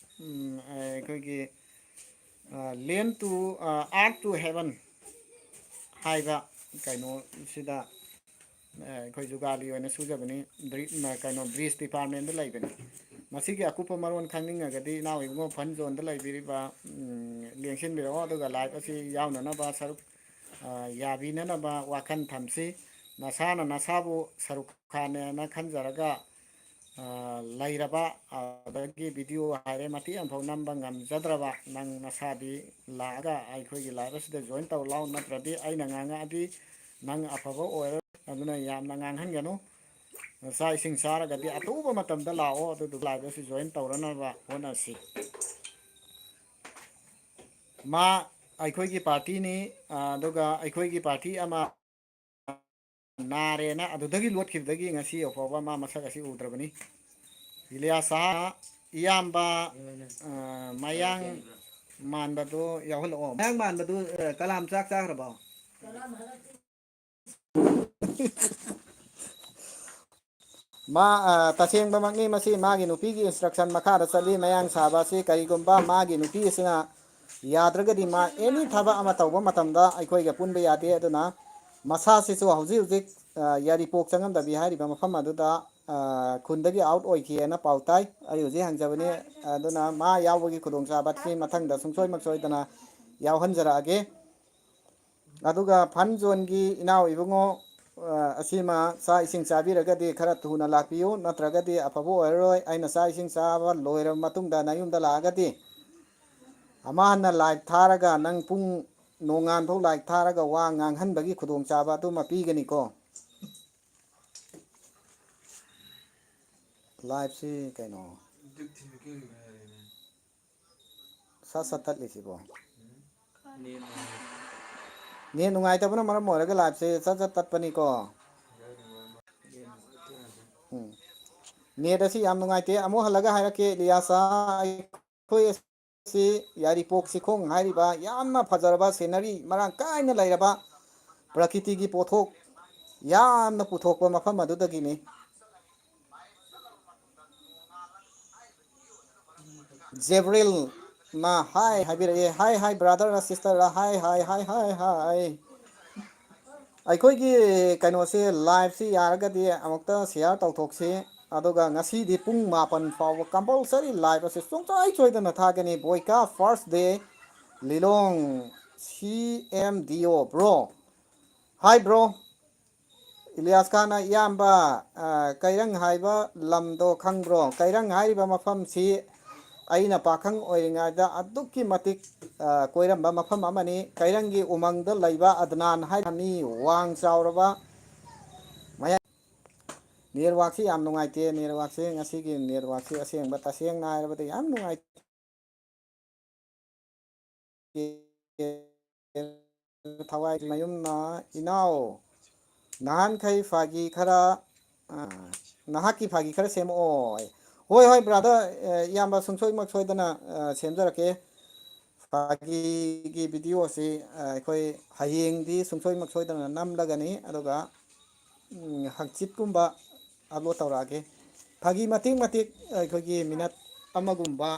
ꯎꯝ, ꯑꯩꯈꯣꯏꯒꯤ, ꯑ, Land to, ꯑ, Earth to Heaven ꯍꯥꯏꯕ ꯀꯩꯅꯣꯁꯤꯗ, ꯑ, ꯑꯩꯈꯣꯏ ꯖꯨꯒꯥꯂꯤ ꯑꯣꯏꯅ ꯁꯨꯖꯕꯅꯤ꯫ ꯕ꯭ꯔꯤ-, ꯃ-, ꯀꯩꯅꯣ, bridge departmentꯇ ꯂꯩꯕꯅꯤ꯫ ꯃꯁꯤꯒꯤ ꯑꯀꯨꯞꯄ ꯃꯔꯣꯜ ꯈꯪꯅꯤꯡꯉꯒꯗꯤ ꯏꯅꯥꯎ ꯏꯕꯨꯡꯉꯣ ꯐꯟ ꯖꯣꯟꯗ ꯂꯩꯕꯤꯔꯤꯕ, ꯎꯝ, ꯂꯦꯡꯁꯤꯟꯕꯤꯔꯛꯑꯣ, ꯑꯗꯨꯒ live ꯑꯁꯤ ꯌꯥꯎꯅꯅꯕ ꯁꯔꯨꯛ, ꯑ, ꯌꯥꯕꯤꯅꯅꯕ ꯋꯥꯈꯜ ꯊꯝꯁꯤ꯫ ꯅꯁꯥꯅ ꯅꯁꯥꯕꯨ ꯁꯔꯨꯛ ꯈꯥꯟꯅꯦꯅ ꯈꯟꯖꯔꯒ, ꯑ, ꯂꯩꯔꯕ, ꯑꯗꯒꯤ video ꯍꯥꯏꯔꯦ ꯃꯇꯦꯛ ꯑꯃꯐꯥꯎ ꯅꯝꯕ ꯉꯝꯖꯗ꯭ꯔꯕ ꯅꯪ ꯅꯁꯥꯗꯤ ꯂꯥꯛꯑꯒ ꯑꯩꯈꯣꯏꯒꯤ live ꯑꯁꯤꯗ join ꯇꯧ ꯂꯥꯎ, ꯅꯠꯇ꯭ꯔꯗꯤ ꯑꯩꯅ ꯉꯥꯡꯉꯛꯑꯗꯤ ꯅꯪ ꯑꯐꯕ ꯑꯣꯏꯔꯣꯏ꯫ ꯑꯗꯨꯅ ꯌꯥꯝꯅ ꯉꯥꯡꯍꯟꯒꯅꯨ꯫ ꯆꯥꯛ ꯏꯁꯤꯡ ꯆꯥꯔꯒꯗꯤ ꯑꯊꯨꯕ ꯃꯇꯝꯗ ꯂꯥꯛꯑꯣ, ꯑꯗꯨꯗꯨꯒ live ꯑꯁꯤ join ꯇꯧꯔꯅꯕ ꯍꯣꯠꯅꯁꯤ꯫ ꯃꯥ ꯑꯩꯈꯣꯏꯒꯤ partyꯅꯤ, ꯑ, ꯑꯗꯨꯒ ꯑꯩꯈꯣꯏꯒꯤ party ꯑꯃ ꯅꯥꯔꯦꯅ ꯑꯗꯨꯗꯒꯤ ꯂꯣꯠꯈꯤꯕꯗꯒꯤ ꯉꯁꯤ ꯐꯥꯎꯕ ꯃꯥ ꯃꯁꯛ ꯑꯁꯤ ꯎꯗ꯭ꯔꯕꯅꯤ꯫ ꯏꯂꯤꯌꯥꯁ ꯁꯍꯥ, ꯏꯌꯥꯝꯕ, ꯑ, ꯃꯌꯥꯡ ꯃꯥꯟꯕꯗꯨ ꯌꯥꯎꯍꯜꯂꯛꯑꯣ꯫ ꯃꯌꯥꯡ ꯃꯥꯟꯕꯗꯨ, ꯑ, ꯀꯂꯥꯝ ꯆꯥꯛ ꯆꯥꯈ꯭ꯔꯕꯣ? ꯃꯥ, ꯑ, ꯇꯁꯦꯡꯕꯃꯛꯅꯤ, ꯃꯁꯤ ꯃꯥꯒꯤ ꯅꯨꯄꯤꯒꯤ instruction ꯃꯈꯥꯗ ꯆꯠꯂꯤ꯫ ꯃꯌꯥꯡ ꯁꯥꯕ ꯑꯁꯤ ꯀꯔꯤꯒꯨꯝꯕ ꯃꯥꯒꯤ ꯅꯨꯄꯤ ꯑꯁꯤꯅ ꯌꯥꯗ꯭ꯔꯒꯗꯤ ꯃꯥ any ꯊꯕꯛ ꯑꯃ ꯇꯧꯕ ꯃꯇꯝꯗ ꯑꯩꯈꯣꯏꯒ ꯄꯨꯟꯕ ꯌꯥꯗꯦ꯫ ꯑꯗꯨꯅ ꯃꯁꯥꯁꯤꯁꯨ ꯍꯧꯖꯤꯛ ꯍꯧꯖꯤꯛ, ꯑ, ꯌꯥꯏꯔꯤꯄꯣꯛ ꯆꯪꯉꯝꯗꯕꯤ ꯍꯥꯏꯔꯤꯕ ꯃꯐꯝ ꯑꯗꯨꯗ, ꯑ, ꯈꯨꯟꯗꯒꯤ out ꯑꯣꯏꯈꯤꯑꯅ ꯄꯥꯎ ꯇꯥꯏ꯫ ꯑꯩ ꯍꯧꯖꯤꯛ ꯍꯪꯖꯕꯅꯤ꯫ ꯑꯗꯨꯅ ꯃꯥ ꯌꯥꯎꯕꯒꯤ ꯈꯨꯗꯣꯡꯆꯥꯕ ꯑꯁꯤ ꯃꯊꯪꯗ ꯁꯨꯡꯁꯣꯏꯃꯛ ꯁꯣꯏꯗꯅ ꯌꯥꯎꯍꯟꯖꯔꯛꯑꯒꯦ꯫ ꯑꯗꯨꯒ fun zoneꯒꯤ ꯏꯅꯥꯎ ꯏꯕꯨꯡꯉꯣ, ꯑ, ꯑꯁꯤꯃ ꯆꯥꯛ ꯏꯁꯤꯡ ꯆꯥꯕꯤꯔꯒꯗꯤ ꯈꯔ ꯊꯨꯅ ꯂꯥꯛꯄꯤꯌꯨ, ꯅꯠꯇ꯭ꯔꯒꯗꯤ ꯑꯐꯕ ꯑꯣꯏꯔꯔꯣꯏ꯫ ꯑꯩꯅ ꯆꯥꯛ ꯏꯁꯤꯡ ꯆꯥꯕ ꯂꯣꯏꯔꯕ ꯃꯇꯨꯡꯗ ꯅꯌꯨꯝꯗ ꯂꯥꯛꯑꯒꯗꯤ ꯑꯃ ꯍꯟꯅ live ꯊꯥꯔꯒ ꯅꯪ ꯄꯨꯡ ꯅꯣꯡꯉꯥꯟꯐꯧ live ꯊꯥꯔꯒ ꯋꯥ ꯉꯥꯡꯍꯟꯕꯒꯤ ꯈꯨꯗꯣꯡꯆꯥꯕ ꯑꯗꯨꯃ ꯄꯤꯒꯅꯤꯀꯣ꯫ Liveꯁꯤ ꯀꯩꯅꯣ? ꯁꯠ ꯁꯠ ꯇꯠꯂꯤꯁꯤꯕꯣ? Net ꯅꯨꯡꯉꯥꯏꯇꯕꯅ ꯃꯔꯝ ꯑꯣꯏꯔꯒ liveꯁꯦ ꯁꯠ ꯁꯠ ꯇꯠꯄꯅꯤꯀꯣ꯫ ꯎꯝ꯫ Net ꯑꯁꯤ ꯌꯥꯝ ꯅꯨꯡꯉꯥꯏꯇꯦ꯫ ꯑꯃꯨꯛ ꯍꯜꯂꯒ ꯍꯥꯏꯔꯛꯀꯦ, ꯏꯂꯤꯌꯥꯁ ꯁꯍꯥ, ꯑꯩꯈꯣꯏ ꯑꯁꯤ ꯌꯥꯏꯔꯤꯄꯣꯛ ꯆꯤꯡꯈꯣꯡ ꯍꯥꯏꯔꯤꯕ ꯌꯥꯝꯅ ꯐꯖꯔꯕ scenery ꯃꯔꯥꯡ ꯀꯥꯏꯅ ꯂꯩꯔꯕ ꯄ꯭ꯔꯀꯤꯇꯤꯒꯤ ꯄꯣꯠꯊꯣꯛ ꯌꯥꯝꯅ ꯄꯨꯊꯣꯛꯄ ꯃꯐꯝ ꯑꯗꯨꯗꯒꯤꯅꯤ꯫ ꯖꯦꯕ꯭ꯔꯤꯜꯅ hi ꯍꯥꯏꯕꯤꯔꯛꯑꯦ꯫ Hi, hi, brother, sister, hi, hi, hi, hi, hi꯫ ꯑꯩꯈꯣꯏꯒꯤ ꯀꯩꯅꯣꯁꯦ, liveꯁꯤ ꯌꯥꯔꯒꯗꯤ ꯑꯃꯨꯛꯇ share ꯇꯧꯊꯣꯛꯁꯤ꯫ ꯑꯗꯨꯒ ꯉꯁꯤꯗꯤ ꯄꯨꯡ ꯃꯥꯄꯟ ꯐꯥꯎꯕ compulsory live ꯑꯁꯤ ꯁꯨꯡꯁꯣꯏ ꯁꯣꯏꯗꯅ ꯊꯥꯒꯅꯤ꯫ ꯕꯣꯏꯀꯥ first day, ꯂꯤꯂꯣꯡ, C M D O, bro꯫ Hi, bro꯫ Ilyas ꯈꯥꯟꯅ, "ꯏꯌꯥꯝꯕ, ꯑ, ꯀꯩꯔꯪ ꯍꯥꯏꯕ ꯂꯝꯗꯣ ꯈꯪꯕ꯭ꯔꯣ?" ꯀꯩꯔꯪ ꯍꯥꯏꯔꯤꯕ ꯃꯐꯝꯁꯤ ꯑꯩꯅ ꯄꯥꯈꯪ ꯑꯣꯏꯔꯤꯉꯩꯗ ꯑꯗꯨꯛꯀꯤ ꯃꯇꯤꯛ, ꯑ, ꯀꯣꯏꯔꯝꯕ ꯃꯐꯝ ꯑꯃꯅꯤ꯫ ꯀꯩꯔꯪꯒꯤ ꯎꯃꯪꯗ ꯂꯩꯕ ꯑꯗꯅꯥꯟ ꯍꯥꯏꯅ ꯃꯤ ꯋꯥꯡ ꯆꯥꯎꯔꯕ ꯃꯌꯥ-, ꯅꯦꯠꯋꯥꯛꯁꯤ ꯌꯥꯝ ꯅꯨꯡꯉꯥꯏꯇꯦ꯫ ꯅꯦꯠꯋꯥꯛꯁꯤ, ꯉꯁꯤꯒꯤ ꯅꯦꯠꯋꯥꯛꯁꯤ ꯑꯁꯦꯡꯕ, ꯇꯁꯦꯡꯅ ꯍꯥꯏꯔꯕꯗ ꯌꯥꯝ ꯅꯨꯡꯉꯥꯏꯇꯦ꯫ ꯊꯋꯥꯏ ꯃꯌꯨꯝꯅ, ꯏꯅꯥꯎ, ꯅꯍꯥꯟꯈꯩ ꯐꯥꯒꯤ ꯈꯔ, ꯑ, ꯅꯍꯥꯛꯀꯤ ꯐꯥꯒꯤ ꯈꯔ ꯁꯦꯝꯃꯛꯑꯣ꯫ ꯍꯣꯏ, ꯍꯣꯏ, ꯕ꯭ꯔꯥꯗꯔ, ꯑ, ꯏꯌꯥꯝꯕ, ꯁꯨꯡꯁꯣꯏꯃꯛ ꯁꯣꯏꯗꯅ, ꯑ, ꯁꯦꯝꯖꯔꯛꯀꯦ꯫ ꯐꯥꯒꯤꯒꯤ ꯚꯤꯗꯤꯑꯣꯁꯤ, ꯑ, ꯑꯩꯈꯣꯏ ꯍꯌꯦꯡꯗꯤ ꯁꯨꯡꯁꯣꯏꯃꯛ ꯁꯣꯏꯗꯅ ꯅꯝꯂꯒꯅꯤ, ꯑꯗꯨꯒ, ꯎꯝ, ꯍꯪꯆꯤꯠꯀꯨꯝꯕ ꯑꯞꯂꯣꯗ ꯇꯧꯔꯛꯑꯒꯦ꯫ ꯐꯥꯒꯤ ꯃꯇꯦꯛ ꯃꯇꯦꯛ, ꯑꯩꯈꯣꯏꯒꯤ ꯃꯤꯅꯠ ꯑꯃꯒꯨꯝꯕ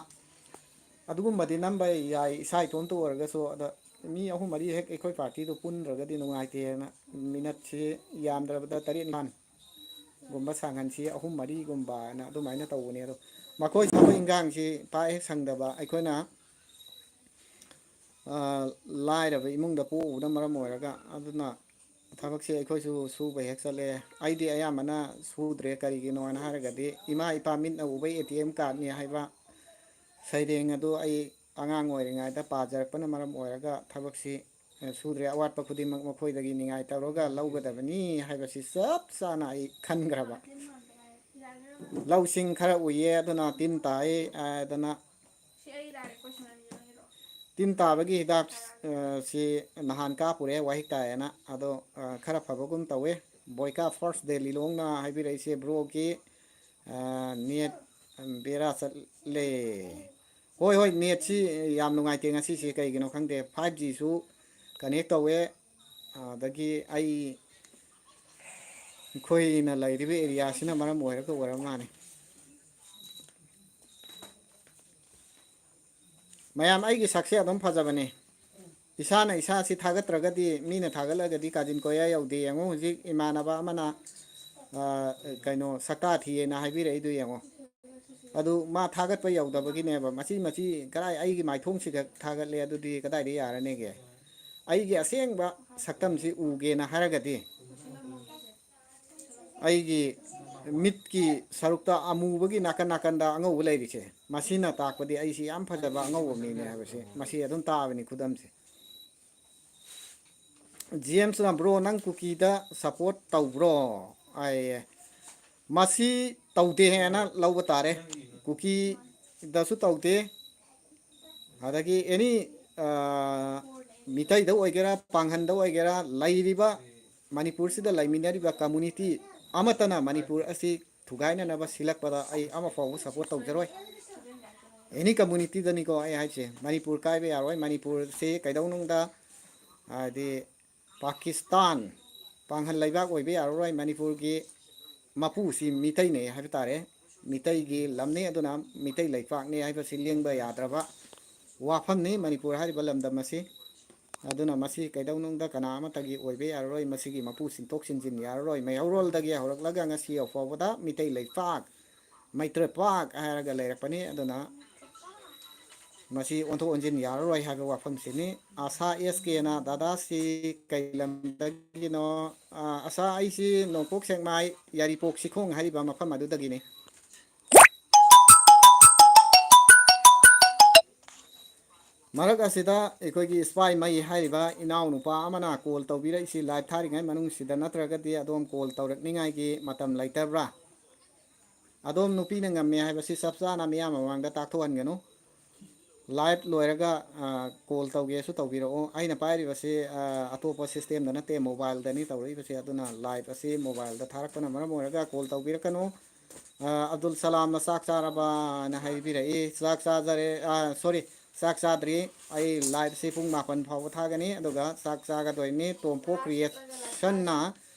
ꯑꯗꯨꯒꯨꯝꯕꯗꯤ ꯅꯝꯕ ꯌꯥꯏ, ꯏꯁꯥ ꯏꯇꯣꯝꯇ ꯑꯣꯏꯔꯒꯁꯨ꯫ ꯑꯗ ꯃꯤ ꯑꯍꯨꯝ ꯃꯔꯤ ꯍꯦꯛ ꯑꯩꯈꯣꯏ ꯄꯥꯔꯇꯤꯗꯨ ꯄꯨꯟꯗ꯭ꯔꯒꯗꯤ ꯅꯨꯡꯉꯥꯏꯇꯦꯅ, ꯃꯤꯅꯠꯁꯤ ꯌꯥꯝꯗ꯭ꯔꯕꯗ ꯇꯔꯦꯠ ꯅꯤꯄꯥꯟꯒꯨꯝꯕ ꯁꯥꯡꯍꯟꯁꯤ, ꯑꯍꯨꯝ ꯃꯔꯤꯒꯨꯝꯕꯅ ꯑꯗꯨꯃꯥꯏꯅ ꯇꯧꯕꯅꯦ꯫ ꯑꯗꯣ ꯃꯈꯣꯏ ꯊꯕꯛ ꯏꯟꯈꯥꯡꯁꯤ ꯄꯥꯛ ꯍꯦꯛ ꯁꯪꯗꯕ, ꯑꯩꯈꯣꯏꯅ, ꯑ, ꯂꯥꯏꯔꯕ ꯏꯃꯨꯡꯗ ꯄꯣꯛꯎꯕꯅ ꯃꯔꯝ ꯑꯣꯏꯔꯒ꯫ ꯑꯗꯨꯅ ꯊꯕꯛꯁꯦ ꯑꯩꯈꯣꯏꯁꯨ ꯁꯨꯕ ꯍꯦꯛ ꯆꯠꯂꯦ꯫ ꯑꯩꯗꯤ ꯑꯌꯥꯝꯕꯅ ꯁꯨꯗ꯭ꯔꯦ꯫ ꯀꯔꯤꯒꯤꯅꯣ ꯍꯥꯏꯅ ꯍꯥꯏꯔꯒꯗꯤ, ꯏꯃꯥ ꯏꯄꯥ ꯃꯤꯠꯅ ꯎꯕ ꯑꯦ ꯇꯤ ꯑꯦꯝ ꯀꯥꯔꯠꯅꯤ ꯍꯥꯏꯕ ꯁꯩꯔꯦꯡ ꯑꯗꯨ ꯑꯩ ꯑꯉꯥꯡ ꯑꯣꯏꯔꯤꯉꯩꯗ ꯄꯥꯖꯔꯛꯄꯅ ꯃꯔꯝ ꯑꯣꯏꯔꯒ ꯊꯕꯛꯁꯤ, ꯑ, ꯁꯨꯗ꯭ꯔꯦ꯫ ꯑꯋꯥꯠꯄ ꯈꯨꯗꯤꯡꯃꯛ ꯃꯈꯣꯏꯗꯒꯤ ꯅꯤꯡꯉꯥꯏ ꯇꯧꯔꯒ ꯂꯧꯒꯗꯕꯅꯤ ꯍꯥꯏꯕꯁꯤ ꯆꯞ ꯆꯥꯅ ꯑꯩ ꯈꯟꯈ꯭ꯔꯕ꯫ ꯂꯧꯁꯤꯡ ꯈꯔ ꯎꯏꯌꯦ, ꯑꯗꯨꯅ ꯇꯤꯟ ꯇꯥꯏ, ꯑ, ꯑꯗꯨꯅ ꯁꯤ ꯑꯩ ꯂꯥꯏꯔꯦ, question ꯑꯅꯤ ꯍꯪꯉꯤꯔꯣ? ꯇꯤꯟ ꯇꯥꯕꯒꯤ ꯍꯤꯗꯥꯛ, ꯑ, ꯁꯤ ꯅꯍꯥꯟ ꯀꯥꯞꯄꯨꯔꯦ, ꯋꯥꯍꯤꯛ ꯇꯥꯏꯌꯦꯅ꯫ ꯑꯗꯣ, ꯑ, ꯈꯔ ꯐꯕꯒꯨꯝ ꯇꯧꯋꯦ꯫ ꯕꯣꯏꯀꯥ ꯐꯥꯔꯁ ꯗꯦ ꯂꯤꯂꯣꯡꯅ ꯍꯥꯏꯕꯤꯔꯛꯏꯁꯦ, ꯕ꯭ꯔꯣꯒꯤ, ꯑ, ꯅꯦꯠ ꯕꯦꯔꯥ ꯆꯠꯂꯦ꯫ ꯍꯣꯏ, ꯍꯣꯏ, ꯅꯦꯠꯁꯤ ꯌꯥꯝ ꯅꯨꯡꯉꯥꯏꯇꯦ ꯉꯁꯤꯁꯤ, ꯀꯩꯒꯤꯅꯣ ꯈꯪꯗꯦ꯫ ꯐꯥꯏꯚ ꯖꯤꯁꯨ ꯀꯅꯦꯛ ꯇꯧꯋꯦ, ꯑꯗꯒꯤ ꯑꯩ, ꯑꯩꯈꯣꯏꯅ ꯂꯩꯔꯤꯕ ꯑꯦꯔꯤꯌꯥꯁꯤꯅ ꯃꯔꯝ ꯑꯣꯏꯔꯒ ꯑꯣꯏꯔ ꯃꯥꯜꯂꯦ꯫ ꯃꯌꯥꯝ, ꯑꯩꯒꯤ ꯁꯛꯁꯦ ꯑꯗꯨꯝ ꯐꯖꯕꯅꯦ꯫ ꯏꯁꯥꯅ ꯏꯁꯥꯁꯤ ꯊꯥꯒꯠꯇ꯭ꯔꯒꯗꯤ, ꯃꯤꯅ ꯊꯥꯒꯠꯂꯒꯗꯤ ꯀꯥꯖꯤꯟ ꯀꯣꯌꯥ ꯌꯧꯗꯦ꯫ ꯌꯦꯡꯉꯨ, ꯍꯧꯖꯤꯛ ꯏꯃꯥꯟꯅꯕ ꯑꯃꯅ, ꯑ, ꯀꯩꯅꯣ, ꯁꯛꯇꯥ ꯊꯤꯌꯦꯅ ꯍꯥꯏꯕꯤꯔꯛꯏꯗꯨ ꯌꯦꯡꯉꯨ꯫ ꯑꯗꯨ ꯃꯥ ꯊꯥꯒꯠꯄ ꯌꯧꯗꯕꯒꯤꯅꯦꯕ꯫ ꯃꯆꯤ ꯃꯆꯤ ꯀꯗꯥꯏ, ꯑꯩꯒꯤ ꯃꯥꯏꯊꯣꯡꯁꯤꯈꯛ ꯊꯥꯒꯠꯂꯦ, ꯑꯗꯨꯗꯤ ꯀꯗꯥꯏꯗ ꯌꯥꯔꯅꯤꯒꯦ? ꯑꯩꯒꯤ ꯑꯁꯦꯡꯕ ꯁꯛꯇꯝꯁꯤ ꯎꯒꯦꯅ ꯍꯥꯏꯔꯒꯗꯤ, ꯑꯩꯒꯤ ꯃꯤꯠꯀꯤ ꯁꯔꯨꯛꯇ ꯑꯃꯨꯕꯒꯤ ꯅꯥꯀꯟ ꯅꯥꯀꯟꯗ ꯑꯉꯧꯕ ꯂꯩꯔꯤꯁꯦ, ꯃꯁꯤꯅ ꯇꯥꯛꯄꯗꯤ ꯑꯩꯁꯤ ꯌꯥꯝ ꯐꯖꯕ ꯑꯉꯧꯕ ꯃꯤꯅꯦ ꯍꯥꯏꯕꯁꯦ, ꯃꯁꯤ ꯑꯗꯨꯝ ꯇꯥꯕꯅꯤ ꯈꯨꯗꯝꯁꯦ꯫ ꯖꯦꯝꯁꯅ, "ꯕ꯭ꯔꯣ, ꯅꯪ ꯀꯨꯀꯤꯗ ꯁꯞꯄꯣꯔꯠ ꯇꯧꯕ꯭ꯔꯣ?" ꯍꯥꯏꯌꯦ꯫ ꯃꯁꯤ ꯇꯧꯗꯦ ꯍꯥꯏꯅ ꯂꯧꯕ ꯇꯥꯔꯦ꯫ ꯀꯨꯀꯤꯗꯁꯨ ꯇꯧꯗꯦ, ꯑꯗꯒꯤ ꯑꯦꯅꯤ ꯃꯤꯇꯩꯗ ꯑꯣꯏꯒꯦꯔꯥ, ꯄꯥꯡꯒꯟꯗ ꯑꯣꯏꯒꯦꯔꯥ, ꯂꯩꯔꯤꯕ ꯃꯅꯤꯄꯨꯔꯁꯤꯗ ꯂꯩꯃꯤꯟꯅꯔꯤꯕ ꯀꯝꯃꯨꯅꯤꯇꯤ ꯑꯃꯠꯇꯅ ꯃꯅꯤꯄꯨꯔ ꯑꯁꯤ ꯊꯨꯒꯥꯏꯅꯅꯕ ꯁꯤꯜꯂꯛꯄꯗ ꯑꯩ ꯑꯃꯐꯥꯎꯕ ꯁꯞꯄꯣꯔꯠ ꯇꯧꯖꯔꯣꯏ꯫ ꯑꯦꯅꯤ ꯀꯝꯃꯨꯅꯤꯇꯤꯗꯅꯤꯀꯣ ꯑꯩ ꯍꯥꯏꯁꯦ, ꯃꯅꯤꯄꯨꯔ ꯀꯥꯏꯕ ꯌꯥꯔꯣꯏ꯫ ꯃꯅꯤꯄꯨꯔꯁꯤ ꯀꯩꯗꯧꯅꯨꯡꯗ ꯍꯥꯏꯗꯤ ꯄꯥꯀꯤꯁꯇꯥꯟ ꯄꯥꯡꯒꯜ ꯂꯩꯕꯥꯛ ꯑꯣꯏꯕ ꯌꯥꯔꯔꯣꯏ꯫ ꯃꯅꯤꯄꯨꯔꯒꯤ ꯃꯄꯨꯁꯤ ꯃꯤꯇꯩꯅꯦ ꯍꯥꯏꯕ ꯇꯥꯔꯦ꯫ ꯃꯤꯇꯩꯒꯤ ꯂꯝꯅꯤ, ꯑꯗꯨꯅ ꯃꯤꯇꯩ ꯂꯩꯄꯥꯛꯅꯤ ꯍꯥꯏꯕꯁꯤ ꯂꯦꯡꯕ ꯌꯥꯗ꯭ꯔꯕ ꯋꯥꯐꯝꯅꯤ ꯃꯅꯤꯄꯨꯔ ꯍꯥꯏꯔꯤꯕ ꯂꯝꯗꯝ ꯑꯁꯤ꯫ ꯑꯗꯨꯅ ꯃꯁꯤ ꯀꯩꯗꯧꯅꯨꯡꯗ ꯀꯅꯥ ꯑꯃꯠꯇꯒꯤ ꯑꯣꯏꯕ ꯌꯥꯔꯔꯣꯏ꯫ ꯃꯁꯤꯒꯤ ꯃꯄꯨ ꯁꯤꯟꯊꯣꯛ ꯁꯤꯟꯖꯤꯟ ꯌꯥꯔꯔꯣꯏ꯫ ꯃꯩꯍꯧꯔꯣꯜꯗꯒꯤ ꯍꯧꯔꯛꯂꯒ ꯉꯁꯤ ꯐꯥꯎꯕꯗ ꯃꯤꯇꯩ ꯂꯩꯄꯥꯛ, ꯃꯩꯇ꯭ꯔꯄꯥꯛ ꯍꯥꯏꯔꯒ ꯂꯩꯔꯛꯄꯅꯤ꯫ ꯑꯗꯨꯅ ꯃꯁꯤ ꯑꯣꯟꯊꯣꯛ ꯑꯣꯟꯁꯤꯟ ꯌꯥꯔꯔꯣꯏ ꯍꯥꯏꯕ ꯋꯥꯐꯝꯁꯤꯅꯤ꯫ ꯑꯁꯥ ꯑꯦꯁ ꯀꯦꯅ, "ꯗꯥꯗꯥꯁꯤ ꯀꯩ ꯂꯝꯗꯒꯤꯅꯣ?" ꯑ, ꯑꯁꯥ, ꯑꯩꯁꯤ ꯅꯣꯡꯄꯣꯛ ꯁꯦꯛꯃꯥꯏ, ꯌꯥꯏꯔꯤꯄꯣꯛ ꯁꯤꯈꯣꯡ ꯍꯥꯏꯔꯤꯕ ꯃꯐꯝ ꯑꯗꯨꯗꯒꯤꯅꯤ꯫ ꯃꯔꯛ ꯑꯁꯤꯗ ꯑꯩꯈꯣꯏꯒꯤ ꯏꯁꯄꯥꯏ ꯃꯩ ꯍꯥꯏꯔꯤꯕ ꯏꯅꯥꯎꯅꯨꯄꯥ ꯑꯃꯅ ꯀꯣꯜ ꯇꯧꯕꯤꯔꯛꯏꯁꯤ ꯂꯥꯏꯚ ꯊꯥꯔꯤꯉꯩ ꯃꯅꯨꯡꯁꯤꯗ ꯅꯠꯇ꯭ꯔꯒꯗꯤ ꯑꯗꯣꯝ ꯀꯣꯜ ꯇꯧꯔꯛꯅꯤꯡꯉꯥꯏꯒꯤ ꯃꯇꯝ ꯂꯩꯇꯕ꯭ꯔꯥ? ꯑꯗꯣꯝ ꯅꯨꯄꯤꯅ ꯉꯝꯃꯦ ꯍꯥꯏꯕꯁꯤ ꯆꯞ ꯆꯥꯅ ꯃꯤꯌꯥꯝ ꯃꯃꯥꯡꯗ ꯇꯥꯛꯊꯣꯛꯍꯟꯒꯅꯨ꯫ ꯂꯥꯏꯚ ꯂꯣꯏꯔꯒ, ꯑ, ꯀꯣꯜ ꯇꯧꯒꯦꯁꯨ ꯇꯧꯕꯤꯔꯛꯑꯣ꯫ ꯑꯩꯅ ꯄꯥꯏꯔꯤꯕꯁꯤ, ꯑ, ꯑꯇꯣꯞꯄ ꯁꯤꯁꯇꯦꯝꯗ ꯅꯠꯇꯦ, ꯃꯣꯕꯥꯏꯜꯗꯅꯤ ꯇꯧꯔꯛꯏꯕꯁꯤ꯫ ꯑꯗꯨꯅ ꯂꯥꯏꯚ ꯑꯁꯤ ꯃꯣꯕꯥꯏꯜꯗ ꯊꯥꯔꯛꯄꯅ ꯃꯔꯝ ꯑꯣꯏꯔꯒ ꯀꯣꯜ ꯇꯧꯕꯤꯔꯛꯀꯅꯨ꯫ ꯑ, ꯑꯕꯗꯨꯜ ꯁꯂꯥꯝꯅ "ꯆꯥꯛ ꯆꯥꯔꯕꯅ?" ꯍꯥꯏꯕꯤꯔꯛꯏ꯫ ꯆꯥꯛ ꯆꯥꯖꯔꯦ, ꯑ, ꯁꯣꯔꯤ, ꯆꯥꯛ ꯆꯥꯗ꯭ꯔꯤ꯫ ꯑꯩ ꯂꯥꯏꯚꯁꯤ ꯄꯨꯡ ꯃꯥꯄꯟ ꯐꯥꯎꯕ ꯊꯥꯒꯅꯤ, ꯑꯗꯨꯒ ꯆꯥꯛ ꯆꯥꯒꯗꯣꯏꯅꯤ꯫ ꯇꯣꯝꯄꯣꯛ ꯀ꯭ꯔꯤꯌꯦꯁꯟꯅ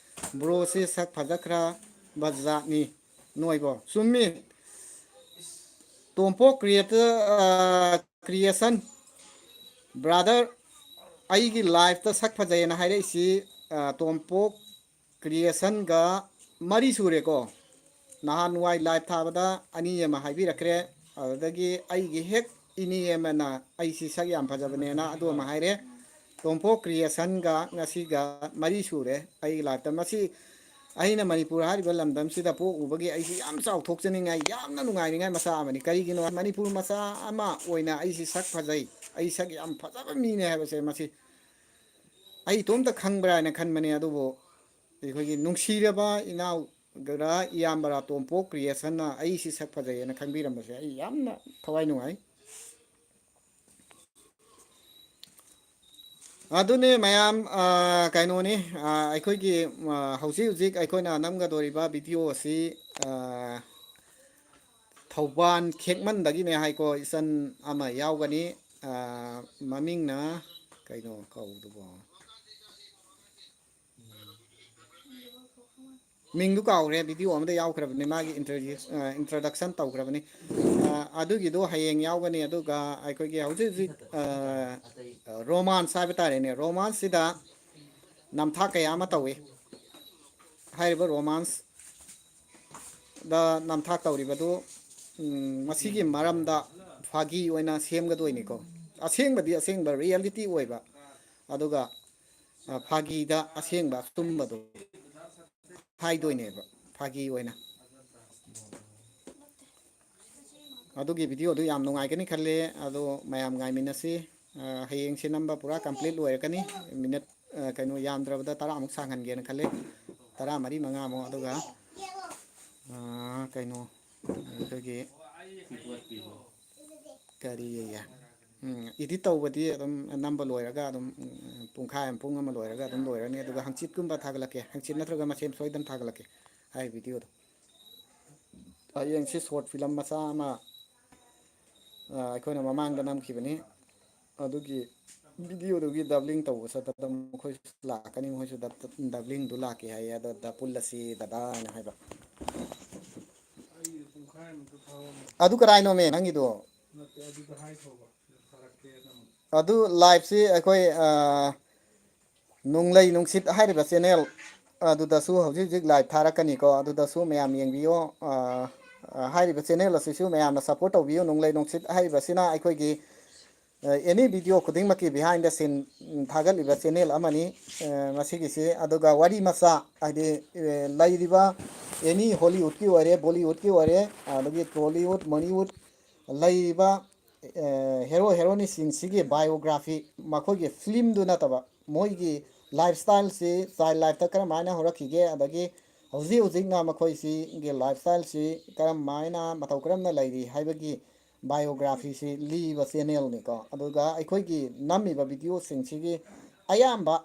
"ꯕ꯭ꯔꯣꯁꯤ ꯁꯛ ꯐꯖꯈ꯭ꯔꯕ ꯖꯥꯠꯅꯤ ꯅꯣꯏꯕꯣ?" ꯆꯨꯝꯃꯤ꯫ ꯇꯣꯝꯄꯣꯛ ꯀ꯭ꯔꯤꯌꯦꯇꯔ, ꯑ, ꯀ꯭ꯔꯤꯌꯦꯁꯟ ꯕ꯭ꯔꯥꯗꯔ, ꯑꯩꯒꯤ ꯂꯥꯏꯐꯇ ꯁꯛ ꯐꯖꯩꯌꯦꯅ ꯍꯥꯏꯔꯛꯏꯁꯤ, ꯑ, ꯇꯣꯝꯄꯣꯛ ꯀ꯭ꯔꯤꯌꯦꯁꯟꯒ ꯃꯔꯤ ꯁꯨꯔꯦꯀꯣ꯫ ꯅꯍꯥꯟꯋꯥꯏ ꯂꯥꯏꯚ ꯊꯥꯕꯗ ꯑꯅꯤ ꯑꯃ ꯍꯥꯏꯕꯤꯔꯛꯈ꯭ꯔꯦ꯫ ꯑꯗꯨꯗꯒꯤ ꯑꯩꯒꯤ ꯍꯦꯛ ꯏꯅꯦ ꯑꯃꯅ ꯑꯩꯁꯤ ꯁꯛ ꯌꯥꯝ ꯐꯖꯕꯅꯦꯅ ꯑꯗꯨ ꯑꯃ ꯍꯥꯏꯔꯦ꯫ ꯇꯣꯝꯄꯣꯛ ꯀ꯭ꯔꯤꯌꯦꯁꯟꯒ ꯉꯁꯤꯒ ꯃꯔꯤ ꯁꯨꯔꯦ ꯑꯩꯒꯤ ꯂꯥꯏꯐꯇ꯫ ꯃꯁꯤ ꯑꯩꯅ ꯃꯅꯤꯄꯨꯔ ꯍꯥꯏꯔꯤꯕ ꯂꯝꯗꯝꯁꯤꯗ ꯄꯣꯛꯎꯕꯒꯤ ꯑꯩꯁꯤ ꯌꯥꯝ ꯆꯥꯎꯊꯣꯛꯆꯅꯤꯡꯉꯥꯏ, ꯌꯥꯝꯅ ꯅꯨꯡꯉꯥꯏꯅꯤꯡꯉꯥꯏ ꯃꯆꯥꯛ ꯑꯃꯅꯤ꯫ ꯀꯔꯤꯒꯤꯅꯣ? ꯃꯅꯤꯄꯨꯔ ꯃꯆꯥ ꯑꯃ ꯑꯣꯏꯅ ꯑꯩꯁꯤ ꯁꯛ ꯐꯖꯩ, ꯑꯩ ꯁꯛ ꯌꯥꯝ ꯐꯖꯕ ꯃꯤꯅꯦ ꯍꯥꯏꯕꯁꯦ ꯃꯁꯤ ꯑꯩ ꯏꯇꯣꯝꯇ ꯈꯪꯕ꯭ꯔꯥ ꯍꯥꯏꯅ ꯈꯟꯕꯅꯦ꯫ ꯑꯗꯨꯕꯨ ꯑꯩꯈꯣꯏꯒꯤ ꯅꯨꯡꯁꯤꯔꯕ ꯏꯅꯥꯎ ꯒꯔꯥ ꯏꯌꯥꯝꯕ ꯔꯥꯇꯣꯝꯄꯣꯛ ꯀ꯭ꯔꯤꯌꯦꯁꯟꯅ ꯑꯩ ꯁꯤ ꯁꯛ ꯐꯖꯩꯌꯦꯅ ꯈꯪꯕꯤꯔꯝꯕꯁꯦ ꯑꯩ ꯌꯥꯝꯅ ꯊꯋꯥꯏ ꯅꯨꯡꯉꯥꯏ꯫ ꯑꯗꯨꯅꯦ ꯃꯌꯥꯝ, ꯑ, ꯀꯩꯅꯣꯅꯤ, ꯑ, ꯑꯩꯈꯣꯏꯒꯤ, ꯑ, ꯍꯧꯖꯤꯛ ꯍꯧꯖꯤꯛ ꯑꯩꯈꯣꯏꯅ ꯅꯝꯒꯗꯧꯔꯤꯕ ꯚꯤꯗꯤꯑꯣ ꯑꯁꯤ, ꯑ, ꯊꯧꯕꯥꯜ ꯈꯦꯛꯃꯟꯗꯒꯤꯅꯦ ꯍꯥꯏꯀꯣ, ꯏꯆꯟ ꯑꯃ ꯌꯥꯎꯒꯅꯤ꯫ ꯑ, ꯃꯃꯤꯡꯅ ꯀꯩꯅꯣ ꯀꯧꯕꯗꯨꯕꯣ? ꯃꯤꯡꯗꯨ ꯀꯥꯎꯈ꯭ꯔꯦ, ꯚꯤꯗꯤꯑꯣ ꯑꯃꯗ ꯌꯥꯎꯈ꯭ꯔꯕꯅꯤ, ꯃꯥꯒꯤ introduce-, ꯑ, introduction ꯇꯧꯈ꯭ꯔꯕꯅꯤ꯫ ꯑ, ꯑꯗꯨꯒꯤꯗꯣ ꯍꯌꯦꯡ ꯌꯥꯎꯒꯅꯤ꯫ ꯑꯗꯨꯒ ꯑꯩꯈꯣꯏꯒꯤ ꯍꯧꯖꯤꯛ ꯍꯧꯖꯤꯛ, ꯑ, romance ꯍꯥꯏꯕ ꯇꯥꯔꯦꯅꯦ, romanceꯁꯤꯗ ꯅꯝꯊꯥꯛ ꯀꯌꯥ ꯑꯃ ꯇꯧꯏ꯫ ꯍꯥꯏꯔꯤꯕ romanceꯗ ꯅꯝꯊꯥꯛ ꯇꯧꯔꯤꯕꯗꯨ, ꯎꯝ, ꯃꯁꯤꯒꯤ ꯃꯔꯝꯗ ꯐꯥꯒꯤ ꯑꯣꯏꯅ ꯁꯦꯝꯒꯗꯣꯏꯅꯤꯀꯣ꯫ ꯑꯁꯦꯡꯕꯗꯤ ꯑꯁꯦꯡꯕ reality ꯑꯣꯏꯕ, ꯑꯗꯨꯒ, ꯑ, ꯐꯥꯒꯤꯗ ꯑꯁꯦꯡꯕ ꯑꯆꯨꯝꯕꯗꯣ ꯍꯥꯏꯗꯣꯏꯅꯦꯕ, ꯐꯥꯒꯤ ꯑꯣꯏꯅ꯫ ꯑꯗꯨꯒꯤ ꯚꯤꯗꯤꯑꯣꯗꯨ ꯌꯥꯝ ꯅꯨꯡꯉꯥꯏꯒꯅꯤ ꯈꯜꯂꯦ꯫ ꯑꯗꯣ ꯃꯌꯥꯝ ꯉꯥꯏꯃꯤꯟꯅꯁꯤ꯫ ꯑ, ꯍꯌꯦꯡꯁꯦ ꯅꯝꯕ ꯄꯨꯔꯥ complete ꯂꯣꯏꯔꯛꯀꯅꯤ꯫ ꯃꯤꯅꯠ, ꯑ, ꯀꯩꯅꯣ, ꯌꯥꯝꯗ꯭ꯔꯕꯗ ꯇꯔꯥꯃꯨꯛ ꯁꯥꯡꯍꯟꯒꯦꯅ ꯈꯜꯂꯤ, ꯇꯔꯥꯃꯔꯤ ꯃꯉꯥꯃꯨꯛ꯫ ꯑꯗꯨꯒ, ꯑ, ꯀꯩꯅꯣ, ꯑꯩꯈꯣꯏꯒꯤ ꯀꯔꯤ, ꯎꯝ, edit ꯇꯧꯕꯗꯤ ꯑꯗꯨꯝ ꯅꯝꯕ ꯂꯣꯏꯔꯒ ꯑꯗꯨꯝ, ꯎꯝ, ꯄꯨꯡꯈꯥꯏ ꯑꯃ, ꯄꯨꯡ ꯑꯃ ꯂꯣꯏꯔꯒ ꯑꯗꯨꯝ ꯂꯣꯏꯔꯅꯤ꯫ ꯑꯗꯨꯒ ꯍꯪꯆꯤꯠꯀꯨꯝꯕ ꯊꯥꯒꯠꯂꯛꯀꯦ, ꯍꯪꯆꯤꯠ ꯅꯠꯇ꯭ꯔꯒ ꯃꯁꯦꯝ ꯁꯣꯏꯗꯅ ꯊꯥꯒꯠꯂꯛꯀꯦ ꯍꯥꯏꯔꯤꯕ ꯚꯤꯗꯤꯑꯣꯗꯣ꯫ ꯍꯌꯦꯡꯁꯤ short film ꯃꯆꯥ ꯑꯃ, ꯑ, ꯑꯩꯈꯣꯏꯅ ꯃꯃꯥꯡꯗ ꯅꯝꯈꯤꯕꯅꯤ꯫ ꯑꯗꯨꯒꯤ ꯚꯤꯗꯤꯑꯣꯗꯨꯒꯤ dubbing ꯇꯧꯕ ꯆꯠꯄꯗ ꯃꯈꯣꯏꯁꯨ ꯂꯥꯛꯀꯅꯤ, ꯃꯈꯣꯏꯁꯨ dubbingꯗꯨ ꯂꯥꯛꯀꯦ ꯍꯥꯏꯌꯦ꯫ ꯑꯗꯣ ꯗ ꯄꯨꯜꯂꯁꯤ ꯗꯗꯥ ꯍꯥꯏꯅ ꯍꯥꯏꯕ꯫ ꯑꯗꯨ ꯀꯔꯥꯏꯅꯣꯃꯦ ꯅꯪꯒꯤꯗꯣ? ꯑꯗꯨ liveꯁꯤ ꯑꯩꯈꯣꯏ, ꯑ, ꯅꯣꯡꯂꯩ ꯅꯨꯡꯁꯤꯠ ꯍꯥꯏꯔꯤꯕ channel ꯑꯗꯨꯗꯁꯨ ꯍꯧꯖꯤꯛ ꯍꯧꯖꯤꯛ live ꯊꯥꯔꯛꯀꯅꯤꯀꯣ, ꯑꯗꯨꯗꯁꯨ ꯃꯌꯥꯝ ꯌꯦꯡꯕꯤꯌꯣ꯫ ꯑ, ꯑ, ꯍꯥꯏꯔꯤꯕ channel ꯑꯁꯤꯁꯨ ꯃꯌꯥꯝꯅ support ꯇꯧꯕꯤꯌꯨ꯫ ꯅꯣꯡꯂꯩ ꯅꯨꯡꯁꯤꯠ ꯍꯥꯏꯔꯤꯕꯁꯤꯅ ꯑꯩꯈꯣꯏꯒꯤ, ꯑ, any video ꯈꯨꯗꯤꯡꯃꯛꯀꯤ behind the scene, um, ꯊꯥꯒꯠꯂꯤꯕ channel ꯑꯃꯅꯤ, ꯑ, ꯃꯁꯤꯒꯤꯁꯤ꯫ ꯑꯗꯨꯒ ꯋꯥꯔꯤ ꯃꯆꯥ, ꯍꯥꯏꯗꯤ, ꯑ, ꯂꯩꯔꯤꯕ any Hollywoodꯀꯤ ꯑꯣꯏꯔꯦ, Bollywoodꯀꯤ ꯑꯣꯏꯔꯦ, ꯑꯗꯒꯤ Tollywood, Mollywood ꯂꯩꯔꯤꯕ, ꯑ, hero heroineꯁꯤꯡꯁꯤꯒꯤ biography, ꯃꯈꯣꯏꯒꯤ filmꯗꯨ ꯅꯠꯇꯕ, ꯃꯣꯏꯒꯤ lifestyleꯁꯤ, child lifeꯇ ꯀꯔꯝꯍꯥꯏꯅ ꯍꯧꯔꯛꯈꯤꯒꯦ, ꯑꯗꯒꯤ ꯍꯧꯖꯤꯛ ꯍꯧꯖꯤꯛꯅ ꯃꯈꯣꯏꯁꯤꯒꯤ ꯂꯥꯏꯐ ꯁ꯭ꯇꯥꯏꯜꯁꯤ ꯀꯔꯝ ꯍꯥꯏꯅ, ꯃꯇꯧ ꯀꯔꯝꯅ ꯂꯩꯔꯤ ꯍꯥꯏꯕꯒꯤ ꯕꯥꯏꯑꯣꯒ꯭ꯔꯥꯐꯤꯁꯤ ꯂꯤꯕ ꯆꯦꯅꯦꯜꯅꯤꯀꯣ꯫ ꯑꯗꯨꯒ ꯑꯩꯈꯣꯏꯒꯤ ꯅꯝꯃꯤꯕ ꯚꯤꯗꯤꯑꯣꯁꯤꯡꯁꯤꯒꯤ ꯑꯌꯥꯝꯕ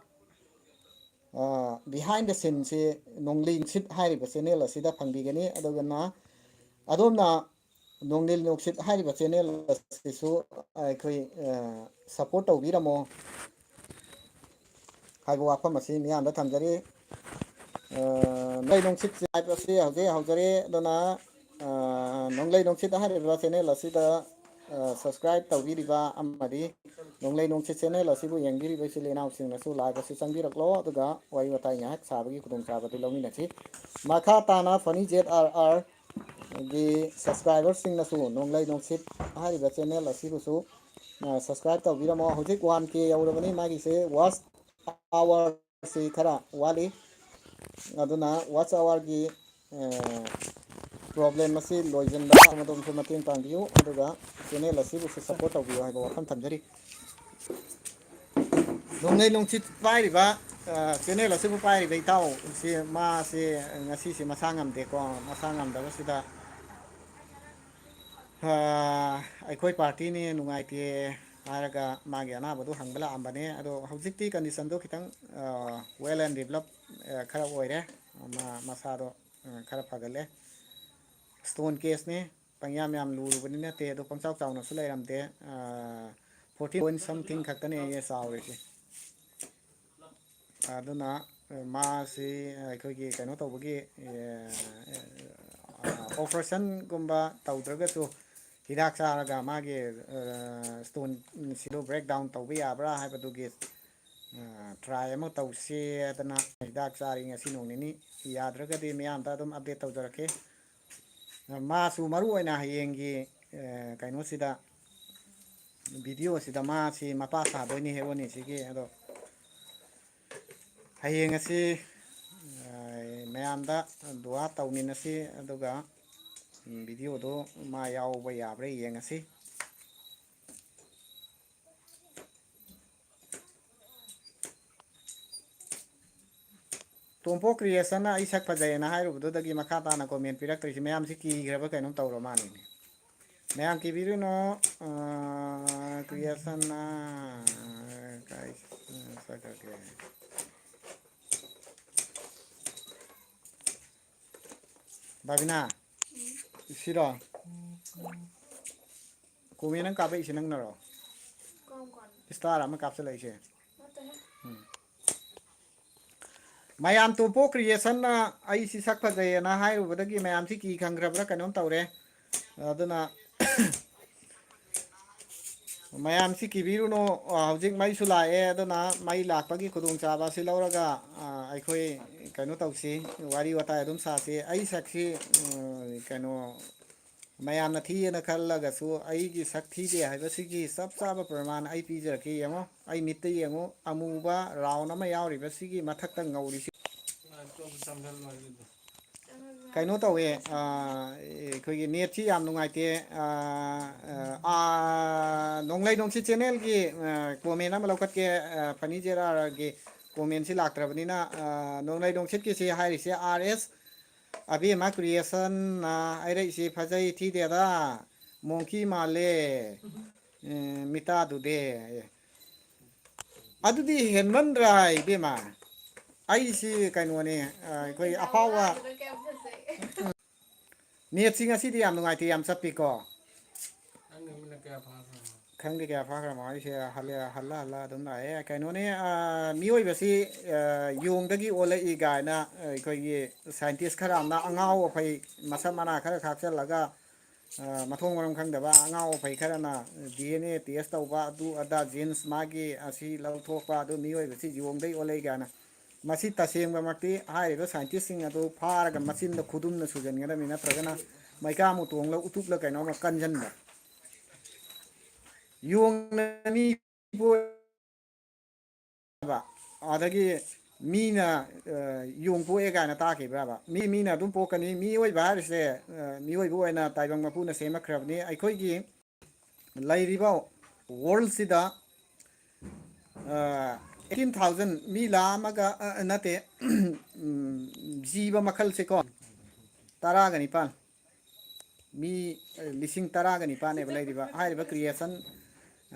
ꯕꯤꯍꯥꯏꯟ ꯗ ꯁꯤꯟꯁꯤ ꯅꯣꯡꯂꯩ ꯅꯨꯡꯁꯤꯠ ꯍꯥꯏꯔꯤꯕ ꯆꯦꯅꯦꯜ ꯑꯁꯤꯗ ꯐꯪꯕꯤꯒꯅꯤ꯫ ꯑꯗꯨꯒꯅ ꯑꯗꯣꯝꯅ ꯅꯣꯡꯂꯩ ꯅꯨꯡꯁꯤꯠ ꯍꯥꯏꯔꯤꯕ ꯆꯦꯅꯦꯜ ꯑꯁꯤꯁꯨ ꯑꯩꯈꯣꯏ ꯁꯞꯄꯣꯔꯠ ꯇꯧꯕꯤꯔꯝꯃꯣ ꯍꯥꯏꯕ ꯋꯥꯐꯝ ꯑꯁꯤ ꯃꯤꯌꯥꯝꯗ ꯊꯝꯖꯔꯤ꯫ ꯅꯣꯡꯂꯩ ꯅꯨꯡꯁꯤꯠ ꯍꯥꯏꯕꯁꯤ ꯍꯧꯖꯤꯛ ꯍꯧꯖꯔꯦ꯫ ꯑꯗꯨꯅ ꯅꯣꯡꯂꯩ ꯅꯨꯡꯁꯤꯠ ꯍꯥꯏꯔꯤꯕ ꯆꯦꯅꯦꯜ ꯑꯁꯤꯗ ꯁꯕꯁꯀ꯭ꯔꯥꯏꯕ ꯇꯧꯕꯤꯔꯤꯕ ꯑꯃꯗꯤ ꯅꯣꯡꯂꯩ ꯅꯨꯡꯁꯤꯠ ꯆꯦꯅꯦꯜ ꯑꯁꯤꯕꯨ ꯌꯦꯡꯕꯤꯔꯤꯕ ꯏꯆꯤꯜ ꯏꯅꯥꯎꯁꯤꯡꯅꯁꯨ ꯂꯥꯏꯚ ꯑꯁꯤ ꯆꯪꯕꯤꯔꯛꯂꯣ, ꯑꯗꯨꯒ ꯋꯥꯔꯤ ꯋꯥꯇꯥꯏ ꯉꯥꯏꯍꯥꯛ ꯁꯥꯕꯒꯤ ꯈꯨꯗꯣꯡꯆꯥꯕꯗꯨ ꯂꯧꯃꯤꯟꯅꯁꯤ꯫ ꯃꯈꯥ ꯇꯥꯅ ꯐꯅꯤ ꯖꯦꯠ ꯑꯥꯔ ꯑꯥꯔꯒꯤ ꯁꯕꯁꯀ꯭ꯔꯥꯏꯕꯔꯁꯤꯡꯅꯁꯨ ꯅꯣꯡꯂꯩ ꯅꯨꯡꯁꯤꯠ ꯍꯥꯏꯔꯤꯕ ꯆꯦꯅꯦꯜ ꯑꯁꯤꯕꯨꯁꯨ ꯁꯕꯁꯀ꯭ꯔꯥꯏꯕ ꯇꯧꯕꯤꯔꯝꯃꯣ꯫ ꯍꯧꯖꯤꯛ ꯋꯥꯟ ꯀꯦ ꯌꯧꯔꯕꯅꯤ, ꯃꯥꯒꯤꯁꯦ ꯋꯥꯆ ꯑꯋꯥꯔꯁꯤ ꯈꯔ ꯋꯥꯠꯂꯤ꯫ ꯑꯗꯨꯅ ꯋꯥꯆ ꯑꯋꯥꯔꯒꯤ ꯄ꯭ꯔꯣꯕ꯭ꯂꯦꯝ ꯑꯁꯤ ꯂꯣꯏꯁꯤꯟꯕꯗ ꯑꯗꯣꯝꯁꯨ ꯃꯇꯦꯡ ꯄꯥꯡꯕꯤꯌꯨ, ꯑꯗꯨꯒ ꯆꯦꯅꯦꯜ ꯑꯁꯤꯕꯨꯁꯨ ꯁꯞꯄꯣꯔꯠ ꯇꯧꯕꯤꯌꯨ ꯍꯥꯏꯕ ꯋꯥꯐꯝ ꯊꯝꯖꯔꯤ꯫ ꯅꯣꯡꯂꯩ ꯅꯨꯡꯁꯤꯠ ꯄꯥꯏꯔꯤꯕ, ꯆꯦꯅꯦꯜ ꯑꯁꯤꯕꯨ ꯄꯥꯏꯔꯤꯕ ꯏꯇꯥꯎꯁꯤ, ꯃꯥꯁꯤ ꯉꯁꯤꯁꯤ ꯃꯁꯥ ꯉꯝꯗꯦꯀꯣ꯫ ꯃꯁꯥ ꯉꯝꯗꯕꯁꯤꯗ ꯑꯩꯈꯣꯏ ꯄꯥꯔꯇꯤꯅꯤ ꯅꯨꯡꯉꯥꯏꯇꯦ ꯍꯥꯏꯔꯒ ꯃꯥꯒꯤ ꯑꯅꯥꯕꯗꯨ ꯍꯪꯕ ꯂꯥꯛꯑꯝꯕꯅꯦ꯫ ꯑꯗꯣ ꯍꯧꯖꯤꯛꯇꯤ ꯀꯟꯗꯤꯁꯟꯗꯣ ꯈꯤꯇꯪ ꯋꯦꯜ ꯑꯦꯟ ꯗꯤꯕꯂꯞ ꯈꯔ ꯑꯣꯏꯔꯦ꯫ ꯃꯥ ꯃꯁꯥꯗꯣ ꯈꯔ ꯐꯒꯠꯂꯦ꯫ ꯁ꯭ꯇꯣꯟ ꯀꯦꯁꯅꯤ, ꯄꯪꯌꯥꯝ ꯌꯥꯝ ꯂꯨꯔꯨꯕꯗꯤ ꯅꯠꯇꯦ, ꯑꯗꯣ ꯄꯪꯆꯥꯎ ꯆꯥꯎꯅꯁꯨ ꯂꯩꯔꯝꯗꯦ꯫ ꯐꯣꯔꯇꯤ ꯄꯣꯏꯟ ꯁꯝꯊꯤꯡ ꯈꯛꯇꯅꯦ ꯑꯩ ꯆꯥꯎꯔꯤꯁꯦ꯫ ꯑꯗꯨꯅ ꯃꯥꯁꯤ ꯑꯩꯈꯣꯏꯒꯤ ꯀꯩꯅꯣ ꯇꯧꯕꯒꯤ, ꯑꯣꯄꯔꯦꯁꯟꯒꯨꯝꯕ ꯇꯧꯗ꯭ꯔꯒꯁꯨ ꯍꯤꯗꯥꯛ ꯆꯥꯔꯒ ꯃꯥꯒꯤ ꯁ꯭ꯇꯣꯟꯁꯤꯗꯣ ꯕ꯭ꯔꯦꯛ ꯗꯥꯎꯟ ꯇꯧꯕ ꯌꯥꯕ꯭ꯔꯥ ꯍꯥꯏꯕꯗꯨꯒꯤ ꯇ꯭ꯔꯥꯏ ꯑꯃ ꯇꯧꯁꯤ ꯍꯥꯏꯗꯅ ꯍꯤꯗꯥꯛ ꯆꯥꯔꯤ ꯉꯁꯤ ꯅꯣꯡ ꯅꯤꯅꯤ꯫ ꯌꯥꯗ꯭ꯔꯒꯗꯤ ꯃꯤꯌꯥꯝꯗ ꯑꯗꯨꯝ ꯑꯞꯗꯦꯠ ꯇꯧꯖꯔꯛꯀꯦ꯫ ꯃꯥꯁꯨ ꯃꯔꯨ ꯑꯣꯏꯅ ꯍꯌꯦꯡꯒꯤ ꯀꯩꯅꯣꯁꯤꯗ, ꯚꯤꯗꯤꯑꯣꯁꯤꯗ ꯃꯥꯁꯤ ꯃꯄꯥ ꯁꯥꯗꯣꯏꯅꯤ ꯍꯦꯔꯣꯅꯤꯁꯤꯒꯤ꯫ ꯑꯗꯣ ꯍꯌꯦꯡ ꯑꯁꯤ ꯃꯌꯥꯝꯗ ꯗꯨꯋꯥ ꯇꯧꯃꯤꯟꯅꯁꯤ, ꯑꯗꯨꯒ ꯚꯤꯗꯤꯑꯣꯗꯣ ꯃꯥ ꯌꯥꯎꯕ ꯌꯥꯕ꯭ꯔꯥ ꯌꯦꯡꯉꯁꯤ꯫ ꯇꯣꯝꯄꯣꯛ ꯀ꯭ꯔꯤꯌꯦꯁꯟꯅ ꯑꯩ ꯁꯛ ꯐꯖꯩꯌꯦꯅ ꯍꯥꯏꯔꯨꯕꯗꯨꯗꯒꯤ ꯃꯈꯥ ꯇꯥꯅ ꯀꯣꯃꯦꯟ ꯄꯤꯔꯛꯇ꯭ꯔꯤꯁꯤ ꯃꯌꯥꯝꯁꯤ ꯀꯤꯈ꯭ꯔꯕ ꯀꯩꯅꯣꯝ ꯇꯧꯔ ꯃꯥꯜꯂꯤꯅꯦ꯫ ꯃꯌꯥꯝ ꯀꯤꯕꯤꯔꯨꯅꯨ꯫ ꯑ, ꯀ꯭ꯔꯤꯌꯦꯁꯟꯅ ꯀꯥꯏ ꯆꯠꯈ꯭ꯔꯒꯦ? ꯕꯥꯕꯤꯅꯥ, ꯁꯤꯔꯣ? ꯀꯣꯃꯦꯟ ꯑꯃ ꯀꯥꯞꯄꯛꯏꯁꯦ ꯅꯪꯅꯔꯣ? ꯀꯔꯝ ꯀꯥꯟꯗ? ꯏꯁꯇꯥꯔ ꯑꯃ ꯀꯥꯞꯁꯤꯜꯂꯛꯏꯁꯦ꯫ ꯅꯠꯇꯦꯍꯦ꯫ ꯎꯝ꯫ ꯃꯌꯥꯝ ꯇꯣꯝꯄꯣꯛ ꯀ꯭ꯔꯤꯌꯦꯁꯟꯅ ꯑꯩꯁꯤ ꯁꯛ ꯐꯖꯩꯌꯦꯅ ꯍꯥꯏꯔꯨꯕꯗꯒꯤ ꯃꯌꯥꯝꯁꯤ ꯀꯤ ꯈꯪꯈ꯭ꯔꯕ꯭ꯔꯥ ꯀꯩꯅꯣꯝ ꯇꯧꯔꯦ꯫ ꯑꯗꯨꯅ ꯃꯌꯥꯝꯁꯤ ꯀꯤꯕꯤꯔꯨꯅꯨ꯫ ꯑ, ꯍꯧꯖꯤꯛ ꯃꯩꯁꯨ ꯂꯥꯛꯑꯦ, ꯑꯗꯨꯅ ꯃꯩ ꯂꯥꯛꯄꯒꯤ ꯈꯨꯗꯣꯡꯆꯥꯕ ꯑꯁꯤ ꯂꯧꯔꯒ, ꯑ, ꯑꯩꯈꯣꯏ ꯀꯩꯅꯣ ꯇꯧꯁꯤ, ꯋꯥꯔꯤ ꯋꯥꯇꯥꯏ ꯑꯗꯨꯝ ꯁꯥꯁꯤ꯫ ꯑꯩ ꯁꯛꯁꯤ, ꯎꯝ, ꯀꯩꯅꯣ, ꯃꯌꯥꯝꯅ ꯊꯤꯌꯦꯅ ꯈꯜꯂꯒꯁꯨ ꯑꯩꯒꯤ ꯁꯛ ꯊꯤꯗꯦ ꯍꯥꯏꯕꯁꯤꯒꯤ ꯆꯞ ꯆꯥꯕ ꯄ꯭ꯔꯃꯥꯟ ꯑꯩ ꯄꯤꯖꯔꯛꯀꯦ꯫ ꯌꯦꯡꯉꯣ, ꯑꯩ ꯃꯤꯠꯇ ꯌꯦꯡꯉꯨ, ꯑꯃꯨꯕ ꯔꯥꯎꯟ ꯑꯃ ꯌꯥꯎꯔꯤꯕꯁꯤꯒꯤ ꯃꯊꯛꯇ ꯉꯧꯔꯤꯁꯤ꯫ ꯀꯩꯅꯣ ꯇꯧꯋꯦ, ꯑ, ꯑꯩꯈꯣꯏꯒꯤ ꯅꯦꯠꯁꯤ ꯌꯥꯝ ꯅꯨꯡꯉꯥꯏꯇꯦ꯫ ꯑ, ꯑ, ꯅꯣꯡꯂꯩ ꯅꯨꯡꯁꯤꯠ ꯆꯦꯅꯦꯜꯒꯤ, ꯑ, ꯀꯣꯃꯦꯟ ꯑꯃ ꯂꯧꯈꯠꯀꯦ꯫ ꯑ, ꯐꯅꯤ ꯖꯦꯔꯥꯔꯒꯤ ꯀꯣꯃꯦꯟꯁꯤ ꯂꯥꯛꯇ꯭ꯔꯕꯅꯤꯅ, ꯑ, ꯅꯣꯡꯂꯩ ꯅꯨꯡꯁꯤꯠꯀꯤꯁꯤ ꯍꯥꯏꯔꯤꯁꯦ, ꯑꯥꯔ ꯑꯦꯁ ꯑꯕꯦꯝꯃ ꯀ꯭ꯔꯤꯌꯦꯁꯟꯅ ꯍꯥꯏꯔꯛꯏꯁꯤ, "ꯐꯖꯩ ꯊꯤꯗꯦꯗ, ꯃꯣꯡꯀꯤ ꯃꯥꯜꯂꯦ, ꯑꯦ, ꯃꯤꯇꯥꯗꯨꯗꯤ"꯫ ꯑꯗꯨꯗꯤ ꯍꯦꯟꯃꯟꯗ꯭ꯔꯥ ꯏꯕꯦꯝꯃ? ꯑꯩꯁꯤ ꯀꯩꯅꯣꯅꯦ, ꯑ, ꯑꯩꯈꯣꯏ ꯑꯐꯥꯎꯕ꯫ ꯅꯦꯠꯁꯤ ꯉꯁꯤꯗꯤ ꯌꯥꯝ ꯅꯨꯡꯉꯥꯏꯇꯦ, ꯌꯥꯝ ꯆꯞꯄꯤꯀꯣ꯫ ꯅꯪꯒꯤ ꯃꯤꯅ ꯀꯌꯥ ꯐꯥꯈ꯭ꯔꯕꯅꯣ? ꯈꯪꯗꯦ ꯀꯌꯥ ꯐꯥꯈ꯭ꯔꯃꯣ, ꯑꯩꯁꯦ ꯍꯜꯂ ꯍꯜꯂ ꯍꯜꯂ ꯑꯗꯨꯝ ꯂꯥꯛꯑꯦ꯫ ꯀꯩꯅꯣꯅꯦ, ꯑ, ꯃꯤꯑꯣꯏꯕꯁꯤ, ꯑ, ꯌꯣꯡꯗꯒꯤ ꯑꯣꯜꯂꯛꯏ ꯀꯥꯏꯅ ꯑꯩꯈꯣꯏꯒꯤ ꯁꯥꯏꯟꯇꯤꯁ ꯈꯔ ꯑꯃꯅ ꯑꯉꯥꯎ ꯑꯐꯩ ꯃꯁꯝ ꯃꯅꯥ ꯈꯔ ꯈꯥꯛꯆꯜꯂꯒ, ꯑ, ꯃꯊꯣꯡ ꯃꯔꯝ ꯈꯪꯗꯕ ꯑꯉꯥꯎ ꯑꯐꯩ ꯈꯔꯅ ꯗꯤ ꯑꯦꯟ ꯑꯦ ꯇꯦꯁ ꯇꯧꯕ, ꯑꯗꯨ ꯑꯗꯥ ꯖꯤꯟꯁ ꯃꯥꯒꯤ ꯑꯁꯤ ꯂꯧꯊꯣꯛꯄ, ꯑꯗꯨ ꯃꯤꯑꯣꯏꯕꯁꯤ ꯌꯣꯡꯗꯒꯤ ꯑꯣꯜꯂꯛꯏ ꯀꯥꯏꯅ꯫ ꯃꯁꯤ ꯇꯁꯦꯡꯕꯃꯛꯇꯤ ꯍꯥꯏꯔꯤꯕ ꯁꯥꯏꯟꯇꯤꯁꯁꯤꯡ ꯑꯗꯨ ꯐꯥꯔꯒ ꯃꯆꯤꯟꯗ ꯈꯨꯗꯨꯝꯅ ꯁꯨꯖꯟꯒꯗꯕꯅꯤ, ꯅꯠꯇ꯭ꯔꯒꯅ ꯃꯩꯀꯥ ꯃꯨꯇꯣꯡꯂ ꯎꯇꯨꯞꯂ ꯀꯩꯅꯣꯝꯃ ꯀꯟꯖꯟꯕ꯫ ꯌꯣꯡꯅ ꯃꯤ ꯄꯣꯛꯑꯦꯕ, ꯑꯗꯒꯤ ꯃꯤꯅ, ꯑ, ꯌꯣꯡ ꯄꯣꯛꯑꯦ ꯀꯥꯏꯅ ꯇꯥꯈꯤꯕ꯭ꯔꯕ? ꯃꯤ, ꯃꯤꯅ ꯑꯗꯨꯝ ꯄꯣꯛꯀꯅꯤ꯫ ꯃꯤꯑꯣꯏꯕ ꯍꯥꯏꯔꯤꯁꯦ, ꯑ, ꯃꯤꯑꯣꯏꯕ ꯑꯣꯏꯅ ꯇꯥꯏꯕꯪ ꯃꯄꯨꯅ ꯁꯦꯝꯃꯛꯈ꯭ꯔꯕꯅꯤ꯫ ꯑꯩꯈꯣꯏꯒꯤ ꯂꯩꯔꯤꯕ ꯋꯥꯔꯜꯁꯤꯗ, ꯑ, ꯑꯩꯠꯇꯤꯟ ꯊꯥꯎꯖꯟ, ꯃꯤ ꯂꯥꯈ ꯑꯃꯒ, ꯑ, ꯅꯠꯇꯦ, ꯎꯝ, ꯖꯤꯕ ꯃꯈꯜꯁꯦꯀꯣ, ꯇꯔꯥꯒ ꯅꯤꯄꯥꯟ, ꯃꯤ, ꯑ, ꯂꯤꯁꯤꯡ ꯇꯔꯥꯒ ꯅꯤꯄꯥꯟꯅꯦꯕ ꯂꯩꯔꯤꯕ꯫ ꯍꯥꯏꯔꯤꯕ creation,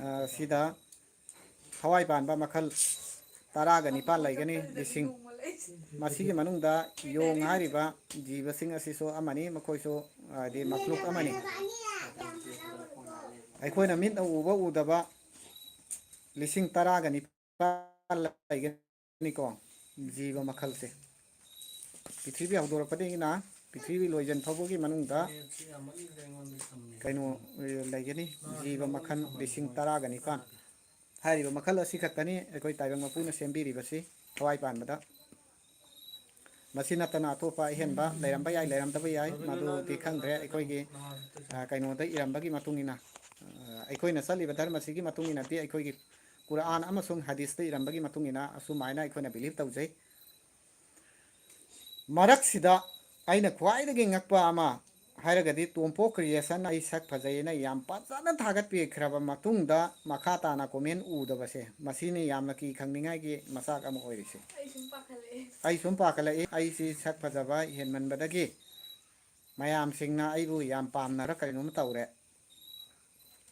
ꯑ, ꯁꯤꯗ ꯊꯋꯥꯏ ꯄꯥꯟꯕ ꯃꯈꯜ ꯇꯔꯥꯒ ꯅꯤꯄꯥꯟ ꯂꯩꯒꯅꯤ, ꯂꯤꯁꯤꯡ꯫ ꯃꯁꯤꯒꯤ ꯃꯅꯨꯡꯗ ꯌꯣꯡ ꯍꯥꯏꯔꯤꯕ ꯖꯤꯕꯁꯤꯡ ꯑꯁꯤꯁꯨ ꯑꯃꯅꯤ, ꯃꯈꯣꯏꯁꯨ, ꯍꯥꯏꯗꯤ, ꯃꯈꯂꯨꯛ ꯑꯃꯅꯤ꯫ ꯑꯩꯈꯣꯏꯅ ꯃꯤꯠꯅ ꯎꯕ ꯎꯗꯕ ꯂꯤꯁꯤꯡ ꯇꯔꯥꯒ ꯅꯤꯄꯥꯜ ꯂꯩꯒꯅꯤꯀꯣ, ꯖꯤꯕ ꯃꯈꯜꯁꯦ꯫ ꯄ꯭ꯔꯤꯊꯤꯕꯤ ꯍꯧꯗꯣꯔꯛꯄꯗꯒꯤꯅ ꯄ꯭ꯔꯤꯊꯤꯕꯤ ꯂꯣꯏꯖꯟ ꯐꯥꯎꯕꯒꯤ ꯃꯅꯨꯡꯗ ꯀꯩꯅꯣ, ꯑꯦ, ꯂꯩꯒꯅꯤ, ꯖꯤꯕ ꯃꯈꯜ ꯂꯤꯁꯤꯡ ꯇꯔꯥꯒ ꯅꯤꯄꯥꯟ꯫ ꯍꯥꯏꯔꯤꯕ ꯃꯈꯜ ꯑꯁꯤ ꯈꯛꯇꯅꯤ ꯑꯩꯈꯣꯏ ꯇꯥꯏꯕꯪ ꯃꯄꯨꯅ ꯁꯦꯝꯕꯤꯔꯤꯕꯁꯤ ꯊꯋꯥꯏ ꯄꯥꯟꯕꯗ꯫ ꯃꯁꯤ ꯅꯠꯇꯅ ꯑꯇꯣꯞꯄ ꯑꯍꯦꯟꯕ ꯂꯩꯔꯝꯕ ꯌꯥꯏ, ꯂꯩꯔꯝꯗꯕ ꯌꯥꯏ, ꯃꯗꯨꯗꯤ ꯈꯪꯗ꯭ꯔꯦ꯫ ꯑꯩꯈꯣꯏꯒꯤ, ꯑ, ꯀꯩꯅꯣꯗ ꯏꯔꯝꯕꯒꯤ ꯃꯇꯨꯡ ꯏꯟꯅ, ꯑ, ꯑꯩꯈꯣꯏꯅ ꯆꯠꯂꯤꯕ ꯙꯔꯃꯁꯤꯒꯤ ꯃꯇꯨꯡ ꯏꯟꯅꯗꯤ, ꯑꯩꯈꯣꯏꯒꯤ ꯀꯨꯔꯥꯟ ꯑꯃꯁꯨꯡ ꯍꯗꯤꯁꯇ ꯏꯔꯝꯕꯒꯤ ꯃꯇꯨꯡ ꯏꯟꯅ ꯑꯁꯨꯃꯥꯏꯅ ꯑꯩꯈꯣꯏꯅ believe ꯇꯧꯖꯩ꯫ ꯃꯔꯛꯁꯤꯗ ꯑꯩꯅ ꯈ꯭ꯋꯥꯏꯗꯒꯤ ꯉꯛꯄ ꯑꯃ ꯍꯥꯏꯔꯒꯗꯤ, ꯇꯣꯝꯄꯣꯛ creation, ꯑꯩ ꯁꯛ ꯐꯖꯩꯅ ꯌꯥꯝ ꯐꯖꯅ ꯊꯥꯒꯠꯄꯤꯈ꯭ꯔꯕ ꯃꯇꯨꯡꯗ, ꯃꯈꯥ ꯇꯥꯅ comment ꯎꯗꯕꯁꯦ, ꯃꯁꯤꯅꯤ ꯌꯥꯝꯅ ꯀꯤ ꯈꯪꯅꯤꯡꯉꯥꯏꯒꯤ ꯃꯆꯥꯛ ꯑꯃ ꯑꯣꯏꯔꯤꯁꯦ꯫ ꯑꯩ ꯁꯨꯝ ꯄꯥꯈꯠꯂꯛꯑꯦ꯫ ꯑꯩ ꯁꯨꯝ ꯄꯥꯈꯠꯂꯛꯏ꯫ ꯑꯩꯁꯤ ꯁꯛ ꯐꯖꯕ ꯍꯦꯟꯃꯟꯕꯗꯒꯤ ꯃꯌꯥꯝꯁꯤꯡꯅ ꯑꯩꯕꯨ ꯌꯥꯝ ꯄꯥꯝꯅꯔ ꯀꯔꯤꯅꯣꯝ ꯇꯧꯔꯦ꯫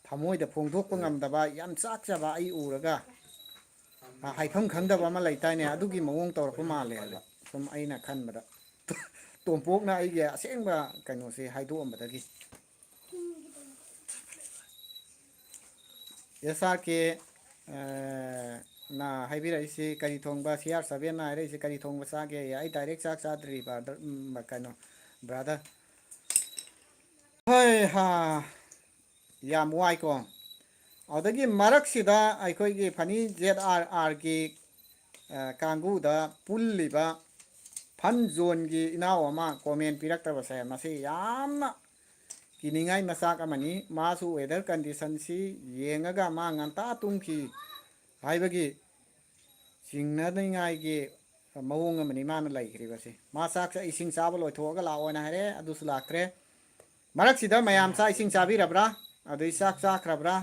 ꯊꯃꯣꯏꯗ ꯐꯣꯡꯗꯣꯛꯄ ꯉꯝꯗꯕ, ꯌꯥꯝ ꯆꯥꯛꯆꯕ ꯑꯩ ꯎꯔꯒ, ꯑ, ꯍꯥꯏꯐꯝ ꯈꯪꯗꯕ ꯑꯃ ꯂꯩꯇꯥꯏꯅꯦ, ꯑꯗꯨꯒꯤ ꯃꯑꯣꯡ ꯇꯧꯔꯛꯄ ꯃꯥꯜꯂꯦ ꯍꯥꯏꯕ, ꯁꯨꯝ ꯑꯩꯅ ꯈꯟꯕꯗ꯫ ꯇꯣꯝꯄꯣꯛꯅ ꯑꯩꯒꯤ ꯑꯁꯦꯡꯕ ꯀꯩꯅꯣꯁꯦ ꯍꯥꯏꯗꯣꯛꯑꯝꯕꯗꯒꯤ꯫ ꯑꯦꯁ ꯑꯥꯔ ꯀꯦ, ꯑ, ꯅ ꯍꯥꯏꯕꯤꯔꯛꯏꯁꯤ ꯀꯔꯤ ꯊꯣꯡꯕ, ꯁꯤ ꯑꯥꯔ ꯁꯚꯦꯟꯅ ꯍꯥꯏꯔꯛꯏꯁꯤ ꯀꯔꯤ ꯊꯣꯡꯕ ꯆꯥꯒꯦ? ꯑꯩ direct ꯆꯥꯛ ꯆꯥꯗ꯭ꯔꯤ, brother, ꯎꯝ, ꯀꯩꯅꯣ, brother꯫ ꯍꯣꯏ ꯍꯥ, ꯌꯥꯝ ꯋꯥꯏꯀꯣ꯫ ꯑꯗꯨꯗꯒꯤ ꯃꯔꯛꯁꯤꯗ ꯑꯩꯈꯣꯏꯒꯤ ꯐꯅꯤ ꯖꯦꯠ ꯑꯥꯔ ꯑꯥꯔꯒꯤ, ꯑ, ꯀꯥꯡꯕꯨꯗ ꯄꯨꯜꯂꯤꯕ ꯐꯟ ꯖꯣꯟꯒꯤ ꯏꯅꯥꯎ ꯑꯃ comment ꯄꯤꯔꯛꯇꯕꯁꯦ, ꯃꯁꯤ ꯌꯥꯝꯅ ꯀꯤꯅꯤꯡꯉꯥꯏ ꯃꯆꯥꯛ ꯑꯃꯅꯤ꯫ ꯃꯥꯁꯨ weather conditionꯁꯤ ꯌꯦꯡꯉꯒ ꯃꯥ ꯉꯟꯇꯥ ꯇꯨꯝꯈꯤ ꯍꯥꯏꯕꯒꯤ ꯆꯤꯡꯅꯅꯤꯡꯉꯥꯏꯒꯤ ꯃꯑꯣꯡ ꯑꯃꯅꯤ ꯃꯥꯅ ꯂꯩꯈ꯭ꯔꯤꯕꯁꯤ꯫ ꯃꯥ ꯆꯥꯛ ꯆꯥ-, ꯏꯁꯤꯡ ꯆꯥꯕ ꯂꯣꯏꯊꯣꯛꯑꯒ ꯂꯥꯛꯑꯣꯅ ꯍꯥꯏꯔꯦ, ꯑꯗꯨꯁꯨ ꯂꯥꯛꯇ꯭ꯔꯦ꯫ ꯃꯔꯛꯁꯤꯗ ꯃꯌꯥꯝ ꯆꯥꯛ ꯏꯁꯤꯡ ꯆꯥꯕꯤꯔꯕ꯭ꯔꯥ? ꯑꯗꯩ ꯆꯥꯛ ꯆꯥꯈ꯭ꯔꯕ꯭ꯔꯥ?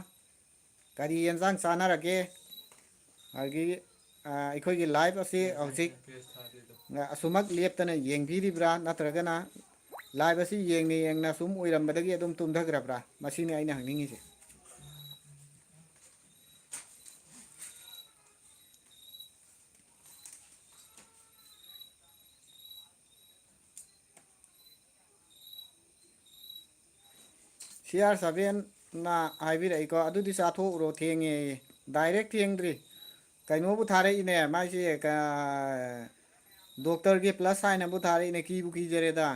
ꯀꯔꯤ ꯌꯦꯟꯁꯥꯡ ꯆꯥꯅꯔꯒꯦ? ꯑꯗꯒꯤ ꯑ, ꯑꯩꯈꯣꯏꯒꯤ live ꯑꯁꯤ ꯍꯧꯖꯤꯛ, ꯑ, ꯑꯁꯨꯃꯛ ꯂꯦꯞꯇꯅ ꯌꯦꯡꯕꯤꯔꯤꯕ꯭ꯔꯥ, ꯅꯠꯇ꯭ꯔꯒꯅ live ꯑꯁꯤ ꯌꯦꯡꯅ ꯌꯦꯡꯅ ꯁꯨꯝ ꯑꯣꯏꯔꯝꯕꯗꯒꯤ ꯑꯗꯨꯝ ꯇꯨꯝꯊꯈ꯭ꯔꯕ꯭ꯔꯥ? ꯃꯁꯤꯅꯤ ꯑꯩꯅ ꯍꯪꯅꯤꯡꯉꯤꯁꯦ꯫ ꯁꯤ ꯑꯥꯔ ꯁꯚꯦꯟꯅ ꯍꯥꯏꯕꯤꯔꯛꯏꯀꯣ, "ꯑꯗꯨꯗꯤ ꯆꯥꯊꯣꯛꯎꯔꯣ, ꯊꯦꯡꯉꯦ"꯫ Direct ꯊꯦꯡꯗ꯭ꯔꯤ, ꯀꯩꯅꯣꯕꯨ ꯊꯥꯔꯛꯏꯅꯦ ꯃꯥꯏꯁꯦ, ꯀ-, doctorꯒꯤ plus sign ꯑꯃꯕꯨ ꯊꯥꯔꯛꯏꯅꯦ, ꯀꯤꯕꯨ ꯀꯤꯖꯔꯦꯗ꯫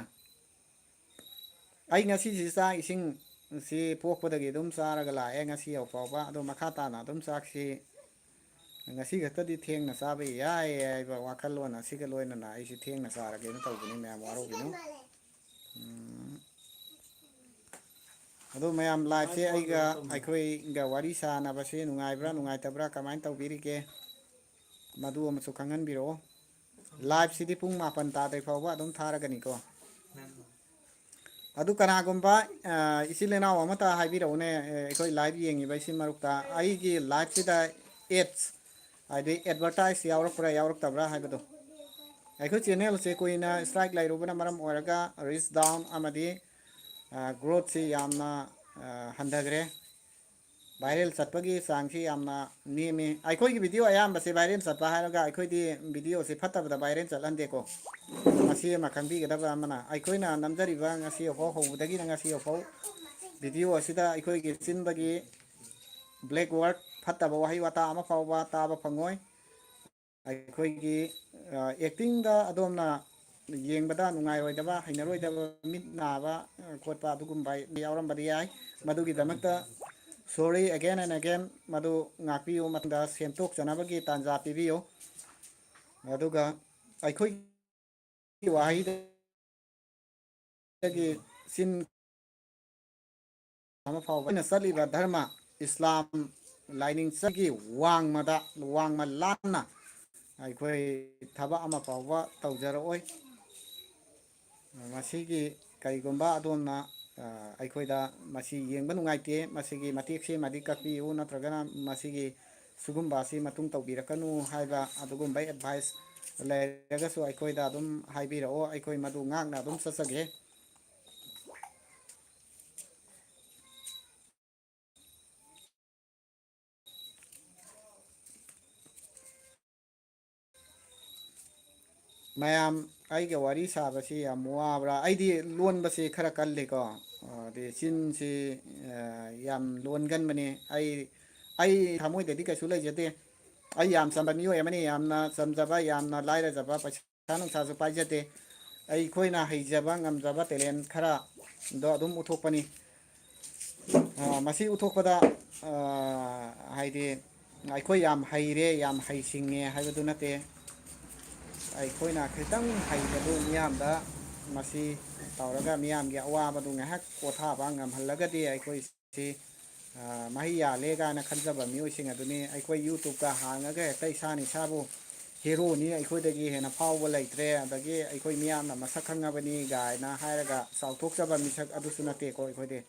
ꯑꯩ ꯉꯁꯤꯁꯤ ꯆꯥꯛ ꯏꯁꯤꯡ ꯁꯤ ꯄꯣꯛꯄꯗꯒꯤ ꯑꯗꯨꯝ ꯆꯥꯔꯒ ꯂꯥꯛꯑꯦ ꯉꯁꯤ ꯌꯧ ꯐꯥꯎꯕ꯫ ꯑꯗꯣ ꯃꯈꯥ ꯇꯥꯅ ꯑꯗꯨꯝ ꯆꯥꯛꯁꯤ ꯉꯁꯤ ꯈꯛꯇꯗꯤ ꯊꯦꯡꯅ ꯆꯥꯕ ꯌꯥꯏ ꯍꯥꯏꯕ ꯋꯥꯈꯜꯂꯣꯟ ꯑꯁꯤꯒ ꯂꯣꯏꯅꯅ ꯑꯩꯁꯤ ꯊꯦꯡꯅ ꯆꯥꯔꯒꯦꯅ ꯇꯧꯕꯅꯤ, ꯃꯌꯥꯝ ꯋꯥꯔꯧꯕꯤꯅꯨ꯫ ꯎꯝ꯫ ꯑꯗꯣ ꯃꯌꯥꯝ, liveꯁꯦ ꯑꯩꯒ, ꯑꯩꯈꯣꯏꯒ ꯋꯥꯔꯤ ꯁꯥꯟꯅꯕꯁꯦ ꯅꯨꯡꯉꯥꯏꯕ꯭ꯔꯥ ꯅꯨꯡꯉꯥꯏꯇꯕ꯭ꯔꯥ, ꯀꯃꯥꯏꯅ ꯇꯧꯕꯤꯔꯤꯒꯦ? ꯃꯗꯨ ꯑꯃꯁꯨ ꯈꯪꯍꯟꯕꯤꯔꯛꯑꯣ꯫ Liveꯁꯤꯗꯤ ꯄꯨꯡ ꯃꯥꯄꯟ ꯇꯥꯗ꯭ꯔꯤ ꯐꯥꯎꯕ ꯑꯗꯨꯝ ꯊꯥꯔꯒꯅꯤꯀꯣ꯫ ꯑꯗꯨ ꯀꯅꯥꯒꯨꯝꯕ, ꯑ, ꯏꯆꯤꯜ ꯏꯅꯥꯎ ꯑꯃꯇ ꯍꯥꯏꯕꯤꯔꯛꯎꯅꯦ, ꯑ, ꯑꯩꯈꯣꯏ live ꯌꯦꯡꯉꯤꯕ ꯏꯆꯤꯟ ꯃꯔꯨꯞꯇ, ꯑꯩꯒꯤ liveꯁꯤꯗ ads, ꯍꯥꯏꯗꯤ advertise ꯌꯥꯎꯔꯛꯄ꯭ꯔꯥ ꯌꯥꯎꯔꯛꯇꯕ꯭ꯔꯥ ꯍꯥꯏꯕꯗꯣ꯫ ꯑꯩꯈꯣꯏ channelꯁꯦ ꯀꯨꯏꯅ strike ꯂꯩꯔꯨꯕꯅ ꯃꯔꯝ ꯑꯣꯏꯔꯒ reach down ꯑꯃꯗꯤ, ꯑ, growthꯁꯤ ꯌꯥꯝꯅ, ꯑ, ꯍꯟꯊꯈ꯭ꯔꯦ꯫ Viral ꯆꯠꯄꯒꯤ ꯆꯥꯡꯁꯤ ꯌꯥꯝꯅ ꯅꯦꯝꯃꯤ꯫ ꯑꯩꯈꯣꯏꯒꯤ video ꯑꯌꯥꯝꯕꯁꯦ viral ꯆꯠꯄ ꯍꯥꯏꯔꯒ ꯑꯩꯈꯣꯏꯗꯤ videoꯁꯦ ꯐꯠꯇꯕꯗ viral ꯆꯠꯍꯟꯗꯦꯀꯣ꯫ ꯃꯁꯤ ꯑꯃ ꯈꯪꯕꯤꯒꯗꯕ ꯑꯃꯅ, ꯑꯩꯈꯣꯏꯅ ꯅꯝꯖꯔꯤꯕ ꯉꯁꯤ ꯐꯥꯎ, ꯍꯧꯕꯗꯒꯤꯅ ꯉꯁꯤ ꯐꯥꯎ video ꯑꯁꯤꯗ ꯑꯩꯈꯣꯏꯒꯤ ꯆꯤꯟꯕꯒꯤ black word, ꯐꯠꯇꯕ ꯋꯥꯍꯩ ꯋꯥꯇꯥ ꯑꯃ ꯐꯥꯎꯕ ꯇꯥꯕ ꯐꯪꯉꯣꯏ꯫ ꯑꯩꯈꯣꯏꯒꯤ, ꯑ, actingꯗ ꯑꯗꯣꯝꯅ ꯌꯦꯡꯕꯗ ꯅꯨꯡꯉꯥꯏꯔꯣꯏꯗꯕ, ꯍꯩꯅꯔꯣꯏꯗꯕ, ꯃꯤꯠ ꯅꯥꯕ, ꯑ, ꯈꯣꯠꯄ ꯑꯗꯨꯒꯨꯝꯕ ꯌꯥꯎꯔꯝꯕꯗꯤ ꯌꯥꯏ꯫ ꯃꯗꯨꯒꯤꯗꯃꯛꯇ sorry again and again, ꯃꯗꯨ ꯉꯥꯛꯄꯤꯌꯨ, ꯃꯇꯨꯡꯗ ꯁꯦꯝꯗꯣꯛꯆꯅꯕꯒꯤ ꯇꯥꯟꯖꯥ ꯄꯤꯕꯤꯌꯨ꯫ ꯑꯗꯨꯒ ꯑꯩꯈꯣꯏꯒꯤ ꯋꯥꯍꯩꯗꯒꯤ ꯆꯤꯟ ꯑꯃ ꯐꯥꯎꯕ ꯑꯩꯅ ꯆꯠꯂꯤꯕ ꯙꯔꯃ ꯏꯁꯂꯥꯝ ꯂꯥꯏꯅꯤꯡ ꯆꯠꯀꯤ ꯋꯥꯡꯃꯗ, ꯋꯥꯡꯃ ꯂꯥꯟꯅ ꯑꯩꯈꯣꯏ ꯊꯕꯛ ꯑꯃ ꯐꯥꯎꯕ ꯇꯧꯖꯔꯛꯑꯣꯏ꯫ ꯃꯁꯤꯒꯤ ꯀꯔꯤꯒꯨꯝꯕ ꯑꯗꯣꯝꯅ, ꯑ, ꯑꯩꯈꯣꯏꯗ ꯃꯁꯤ ꯌꯦꯡꯕ ꯅꯨꯡꯉꯥꯏꯇꯦ, ꯃꯁꯤꯒꯤ ꯃꯇꯦꯛꯁꯤꯃꯗꯤ ꯀꯛꯄꯤꯌꯨ, ꯅꯠꯇ꯭ꯔꯒꯅ ꯃꯁꯤꯒꯤ ꯁꯤꯒꯨꯝꯕ ꯑꯁꯤ ꯃꯇꯨꯡ ꯇꯧꯕꯤꯔꯛꯀꯅꯨ ꯍꯥꯏꯕ ꯑꯗꯨꯒꯨꯝꯕ advice ꯂꯩꯔꯒꯁꯨ ꯑꯩꯈꯣꯏꯗ ꯑꯗꯨꯝ ꯍꯥꯏꯕꯤꯔꯛꯑꯣ, ꯑꯩꯈꯣꯏ ꯃꯗꯨ ꯉꯥꯛꯅ ꯑꯗꯨꯝ ꯆꯠꯆꯒꯦ꯫ ꯃꯌꯥꯝ, ꯑꯩꯒ ꯋꯥꯔꯤ ꯁꯥꯕꯁꯤ ꯌꯥꯝ ꯋꯥꯕ꯭ꯔꯥ? ꯑꯩꯗꯤ ꯂꯣꯟꯕꯁꯤ ꯈꯔ ꯀꯜꯂꯤꯀꯣ, ꯑꯗꯤ ꯆꯤꯟꯁꯤ, ꯑ, ꯌꯥꯝ ꯂꯣꯟꯒꯟꯕꯅꯤ꯫ ꯑꯩ, ꯑꯩ ꯊꯃꯣꯏꯗꯗꯤ ꯀꯩꯁꯨ ꯂꯩꯖꯗꯦ꯫ ꯑꯩ ꯌꯥꯝ ꯆꯝꯕ ꯃꯤꯑꯣꯏ ꯑꯃꯅꯤ, ꯌꯥꯝꯅ ꯆꯝꯖꯕ, ꯌꯥꯝꯅ ꯂꯥꯏꯔꯖꯕ, ꯄꯩꯁꯥ ꯅꯨꯡꯁꯥꯁꯨ ꯄꯥꯏꯖꯗꯦ꯫ ꯑꯩꯈꯣꯏꯅ ꯍꯩꯖꯕ ꯉꯝꯖꯕ talent ꯈꯔꯗꯣ ꯑꯗꯨꯝ ꯎꯠꯊꯣꯛꯄꯅꯤ꯫ ꯑ, ꯃꯁꯤ ꯎꯠꯊꯣꯛꯄꯗ, ꯑ, ꯍꯥꯏꯗꯤ ꯑꯩꯈꯣꯏ ꯌꯥꯝ ꯍꯩꯔꯦ, ꯌꯥꯝ ꯍꯩꯁꯤꯡꯉꯦ ꯍꯥꯏꯕꯗꯨ ꯅꯠꯇꯦ꯫ ꯑꯩꯈꯣꯏꯅ ꯈꯤꯇꯪ ꯍꯩꯕꯗꯨ ꯃꯤꯌꯥꯝꯗ ꯃꯁꯤ ꯇꯧꯔꯒ ꯃꯤꯌꯥꯝꯒꯤ ꯑꯋꯥꯕꯗꯨ ꯉꯥꯏꯍꯥꯛ ꯄꯣꯊꯥꯕ ꯉꯝꯍꯜꯂꯒꯗꯤ ꯑꯩꯈꯣꯏ ꯁꯤ, ꯑ, ꯃꯍꯩ ꯌꯥꯜꯂꯦ ꯀꯥꯏꯅ ꯈꯟꯖꯕ ꯃꯤꯑꯣꯏꯁꯤꯡ ꯑꯗꯨꯅꯤ꯫ ꯑꯩꯈꯣꯏ YouTube-ꯀ ꯍꯥꯡꯉꯒ ꯍꯦꯛꯇ ꯏꯁꯥꯅ ꯏꯁꯥꯕꯨ ꯍꯦꯔꯣꯅꯤ, ꯑꯩꯈꯣꯏꯗꯒꯤ ꯍꯦꯟꯅ ꯐꯥꯎꯕ ꯂꯩꯇ꯭ꯔꯦ, ꯑꯗꯒꯤ ꯑꯩꯈꯣꯏ ꯃꯤꯌꯥꯝꯅ ꯃꯁꯛ ꯈꯪꯉꯕꯅꯤ ꯀꯥꯏꯅ ꯍꯥꯏꯔꯒ ꯆꯥꯎꯊꯣꯛꯆꯕ ꯃꯤꯁꯛ ꯑꯗꯨꯁꯨ ꯅꯠꯇꯦꯀꯣ ꯑꯩꯈꯣꯏꯗꯤ꯫